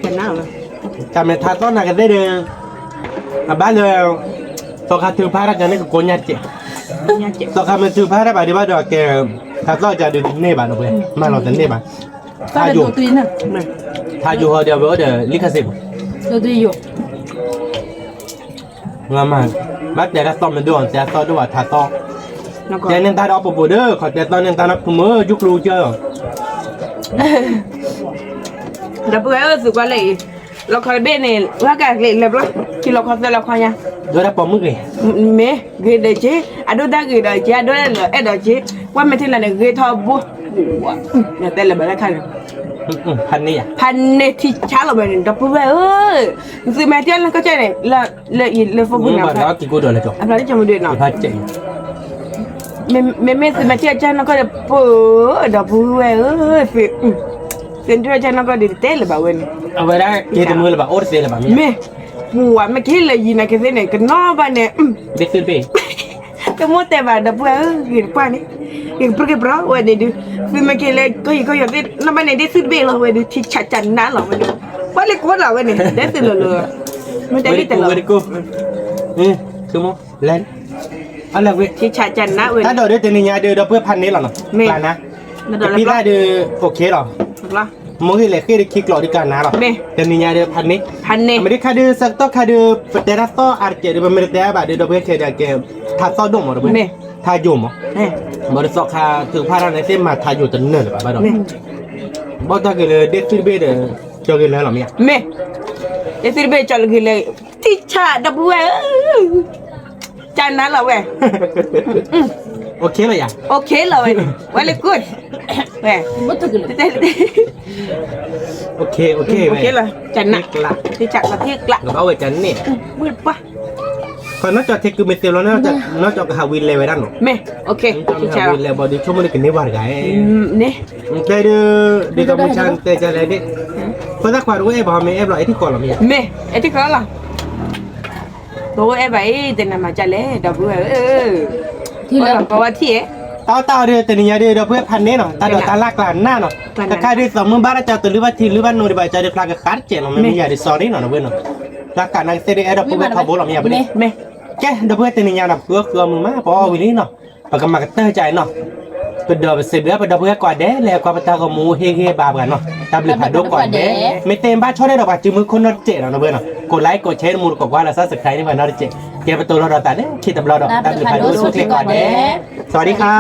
တၢ်မ့ၢ်ထါသီၣ်နၤကသ့ၣ်ဒီး, အဘၣ်လၢ, သီခါထုကဖၣ်တၢ်ကန့ၣ်ကကိးညါတကဲး, သီခါမ့ၢ်ထုကဖၣ်တၢ်ဘၣ်ဒံးဘၣ်ဒီးကဲ, ထါသီၣ်ကဒီးတန့ၢ်ဘၣ်နီၤ, မၤလီၤတန့ၢ်ဘၣ်, ထါယိာ်, ထါယိာ်ဟီဒီးဝဲအိၣ်ဒီးလံခစ့ၢ်ပူၤ, မၤ, ဘၣ်တဲတၢ်သီၣ်မ့ၢ်ဒိၣ်အီၤ တဲတၢ်သီၣ်ဒိၣ်ဘၣ်ထါသီၣ်, တဲန့ၢ်တၢ်ဒီးအီၣ်ပူၤပူၤဒီး ခီတဲသီၣ်န့ၢ်တၢ်နီၢ်ခိမ့ၢ်ယူၢ်ကျိၤကၢ ဒီပုၢ်ဝဲၢ်ဧၢ သုကွၢ်လၢအံၤ, လီခီတဘ့ၣ်န့ၣ် ဝဲကကျ့လၢပျီ, ခံလီခီသၢလီခီညါ, ဒီးတၢ်ပိာ်မုၣ်ဂ့ၤ, မ့ၢ်ဂ့ၤဒီးက့, အဒိၣ်တၢ်ဂ့ၤဒီးက့, အဒိၣ်တၢ်လၢအဲၣ်ဒီးက့, ကွၢ်မ့ၢ်ထံလၢ်န့ၣ် ဂ့ၤထီဘိ, တဲလၢဘၣ်လၢခါန့ၣ်, ဖးန့ၢ်ယၤ, ဖးန့ၢ်ထံဆါလီၤဝဲန့ၣ် ဒီပုၢ်ဝဲၢ်ဧၢ, သုမ့ၢ်ထံၣ်လၢကစၢၢ်န့ၣ်, လၢအံၤလၢဖိပူၤန့ၣ်, အဖျါတကမဒုးနီၤ မ့မ့ၢ်သုမ့ၢ်ထံၣ်အကၢ်နီၢ်ကီၢ်ဒီး ပၢ်, ဒီပုၢ်ဝဲၢ်ဧၢ, သုမ့ၢ်ထံၣ်အကၢ်နီၢ်ကီၢ်ဒီး တတဲလၢၤဘၣ်ဝဲန့ၣ်, အဝဲဒၣ်က့ၤတမုာ်လၢၤဘၣ် အိၣ်တသ့လၢၤဘၣ်မ့ၢ်, မ့ၢ်, ပှၤမ့ၢ်ကဟ့ၣ်လၢယံၤနာ်က့သ့ၣ်န့ၣ် ကနီၣ်ဘၣ်န့ၣ်, တမ့ၢ်တဲဘၣ်ဒီပုၢ်ဝဲၢ်ဧၢ, ဂ့ၤတပှၢ်န့ၣ်, ဂ့ၤကပြုၢ်ကပြီၤဝဲန့ၣ်ဒုး, သုမ့ၢ်က့ၤလၢကီၢ်ယံၤကီၢ်ယီၤသ့ၣ် နီၣ်ဘၣ်န့ၣ် ဒ်သုတဘ့ၣ်လီၤဝဲဒုး ထံဆးကနါလီၤဝဲန့ၣ်, ပှၤလၢကိးလီၤဝဲန့ၣ် ဒ်သုလၢလၢ, မ့ၢ်တဲဒ်တလီၤ, လဲၤ ထံဆးကနါဝဲန့ၣ်, တၢ်ဒိးဒ်တနံၤညါဒုး ဒီပုၢ်ဝဲၢ်ဖးန့ၢ်လီၤနီၤ, ကျါနၤ, တပံသၣ်ဒုး okay လီၤ, မိၢ်ဂ့ၤလဲၤဃ့ၢ်ဒုးခံကျိးဒုးကျါနၤလီၤ, တနံၤညါဒုးဖးန့ၢ်, အမ့ၢ်ဒ်ခါဒုး ဆၢကတီၢ်ခါဒုး ပတဲတၢ်သီၣ်အါတကဲးဒုး ပမ့ၢ်တတဲဘၣ်ဒုး ဒီပုၢ်ဝဲၢ်ခဲဒုးကဲ, ထါသီၣ်ဒိၣ်မးဒီပုၢ်ဝဲၢ်, ထါယိာ်မး, ဘၣ်ဒီးသီခါထုကဖၣ်တၢ်န့ၣ်သ့ၣ်မၤထါယိာ်တနၢၤလၢၤဘၣ်ဘၣ်ဒီး, ဘၣ်တၢ်က့ၤလၢဒ်သုတဘ့ၣ်ဒီး, ကၠီက့ၤလၢလီၤမ့ၢ်ဧါ, မ့ၢ်, ဒ်သုတဘ့ၣ်ကၠီက့ၤလၢ, ထံဆးဒီပုၢ်ဝဲၢ်ဧၢ ကနၤလီၤဝဲ, okay လီၤယၤ, okay လီၤဝဲန့ၣ် very good, ဝဲ, okay okay ဝဲ, ကနၤ, ထံဆးလီၤထံကျါ, ကဘၣ်ဝဲကန့ၣ်, ပှၤ, ခီနီၢ်ကၠီထံကုမ့ၢ်သ့လီၤ, နီၢ်ကၠီကဟးဝံၤလဲၤဝဲဒၣ်နီၤ, မ့ၢ်, okay ထံဆးဝံၤလဲၤဘၣ်ဒုး ဆိကမိၣ်လၢကန့ၢ်ဝဲတဂၤ, န့ၣ်, တဲဒုး, ဒ်သိးမုၢ်ဆါတဲကလဲၣ်ဒ့ၣ်, ဖိသၣ်ခွါတအိၣ်အဲၣ်ဘၣ်မ့ၢ်အဲၣ်ဘျီ အဲၣ်ထံကီၢ်လီၤမ့ၢ်ဧါ, မ့ၢ်, အဲၣ်ထံကီၢ်လီၤ တအိၣ်အဲၣ်ဘၣ်အံၤ တနၤမၤကလဲၣ် ဒီပုၢ်ဝဲၢ်ဧၢ, ထံလီၤပဝဲထံၣ်, တၢ်အီၣ်တၢ်အီဒုး တနံၤညါဒုး ဒီပုၢ်ဝဲၢ်ဖးန့ၢ်နီၤ တၢ်ဒိးတၢ်လၢ်ကျါနၤနီၤ, တခါဒုးသးမုၢ်ဘၣ်တၢ်ကလုၢ်ဘၣ်ထံလုၢ်ဘၣ်နိဒံးဘၣ် ကၠီဒုးဖျါကဃးတစဲးနီၤ မ့မ့ၢ်ယၤဒုး sorry နီၤ ဒီပုၢ်ဝဲၢ်နီၤ, တၢ်ကးနၤကသ့ၣ်ဒုး အဲၣ်ဒီပုၢ်ဝဲၢ်ထီဘိလီၤ မ့ၢ်ယၤပဒ့ၣ်, ကဲ ဒီပုၢ်ဝဲၢ်တနံၤညါနီၤ ပဃုအီၣ်ဃုအီမုာ်မး ပအီၣ်ဝံၤလံနီၤ, ပကမၤကတၢၢ်ကၠီနီၤ ပဒီးပစံးဘျုးပဒီပုၢ်ဝဲၢ်ကိးဂၤဒဲး လၢကွၢ်ပတၢ်ဂီၤမူဟ့ၣ်ဂံၢ်ဘါပှၤနီၤ, တၢ်ဘျုးဖးဒိၣ်ကိးဂၤဒဲး, မ့ၢ်သ့ဘၣ်ဆီၣ်ထွဲဒီးပှၤစုမုၢ်ခိၣ်နီတစဲးနီၤ ဒီပုၢ်ဝဲၢ်နီၤ, ကိးlikeကိးshareတမူတကိးကွၢ်လၢ subscribe န့ၢ်ပှၤနီတစဲး, ကဲပတိၤလီၤဒီးသးလၢခံတဘျီဒီး တၢ်ဘျုးဖးဒိၣ်ဆိၣ်ဂ့ၤကိးဂၤဒဲး, စဝၤဒံခါ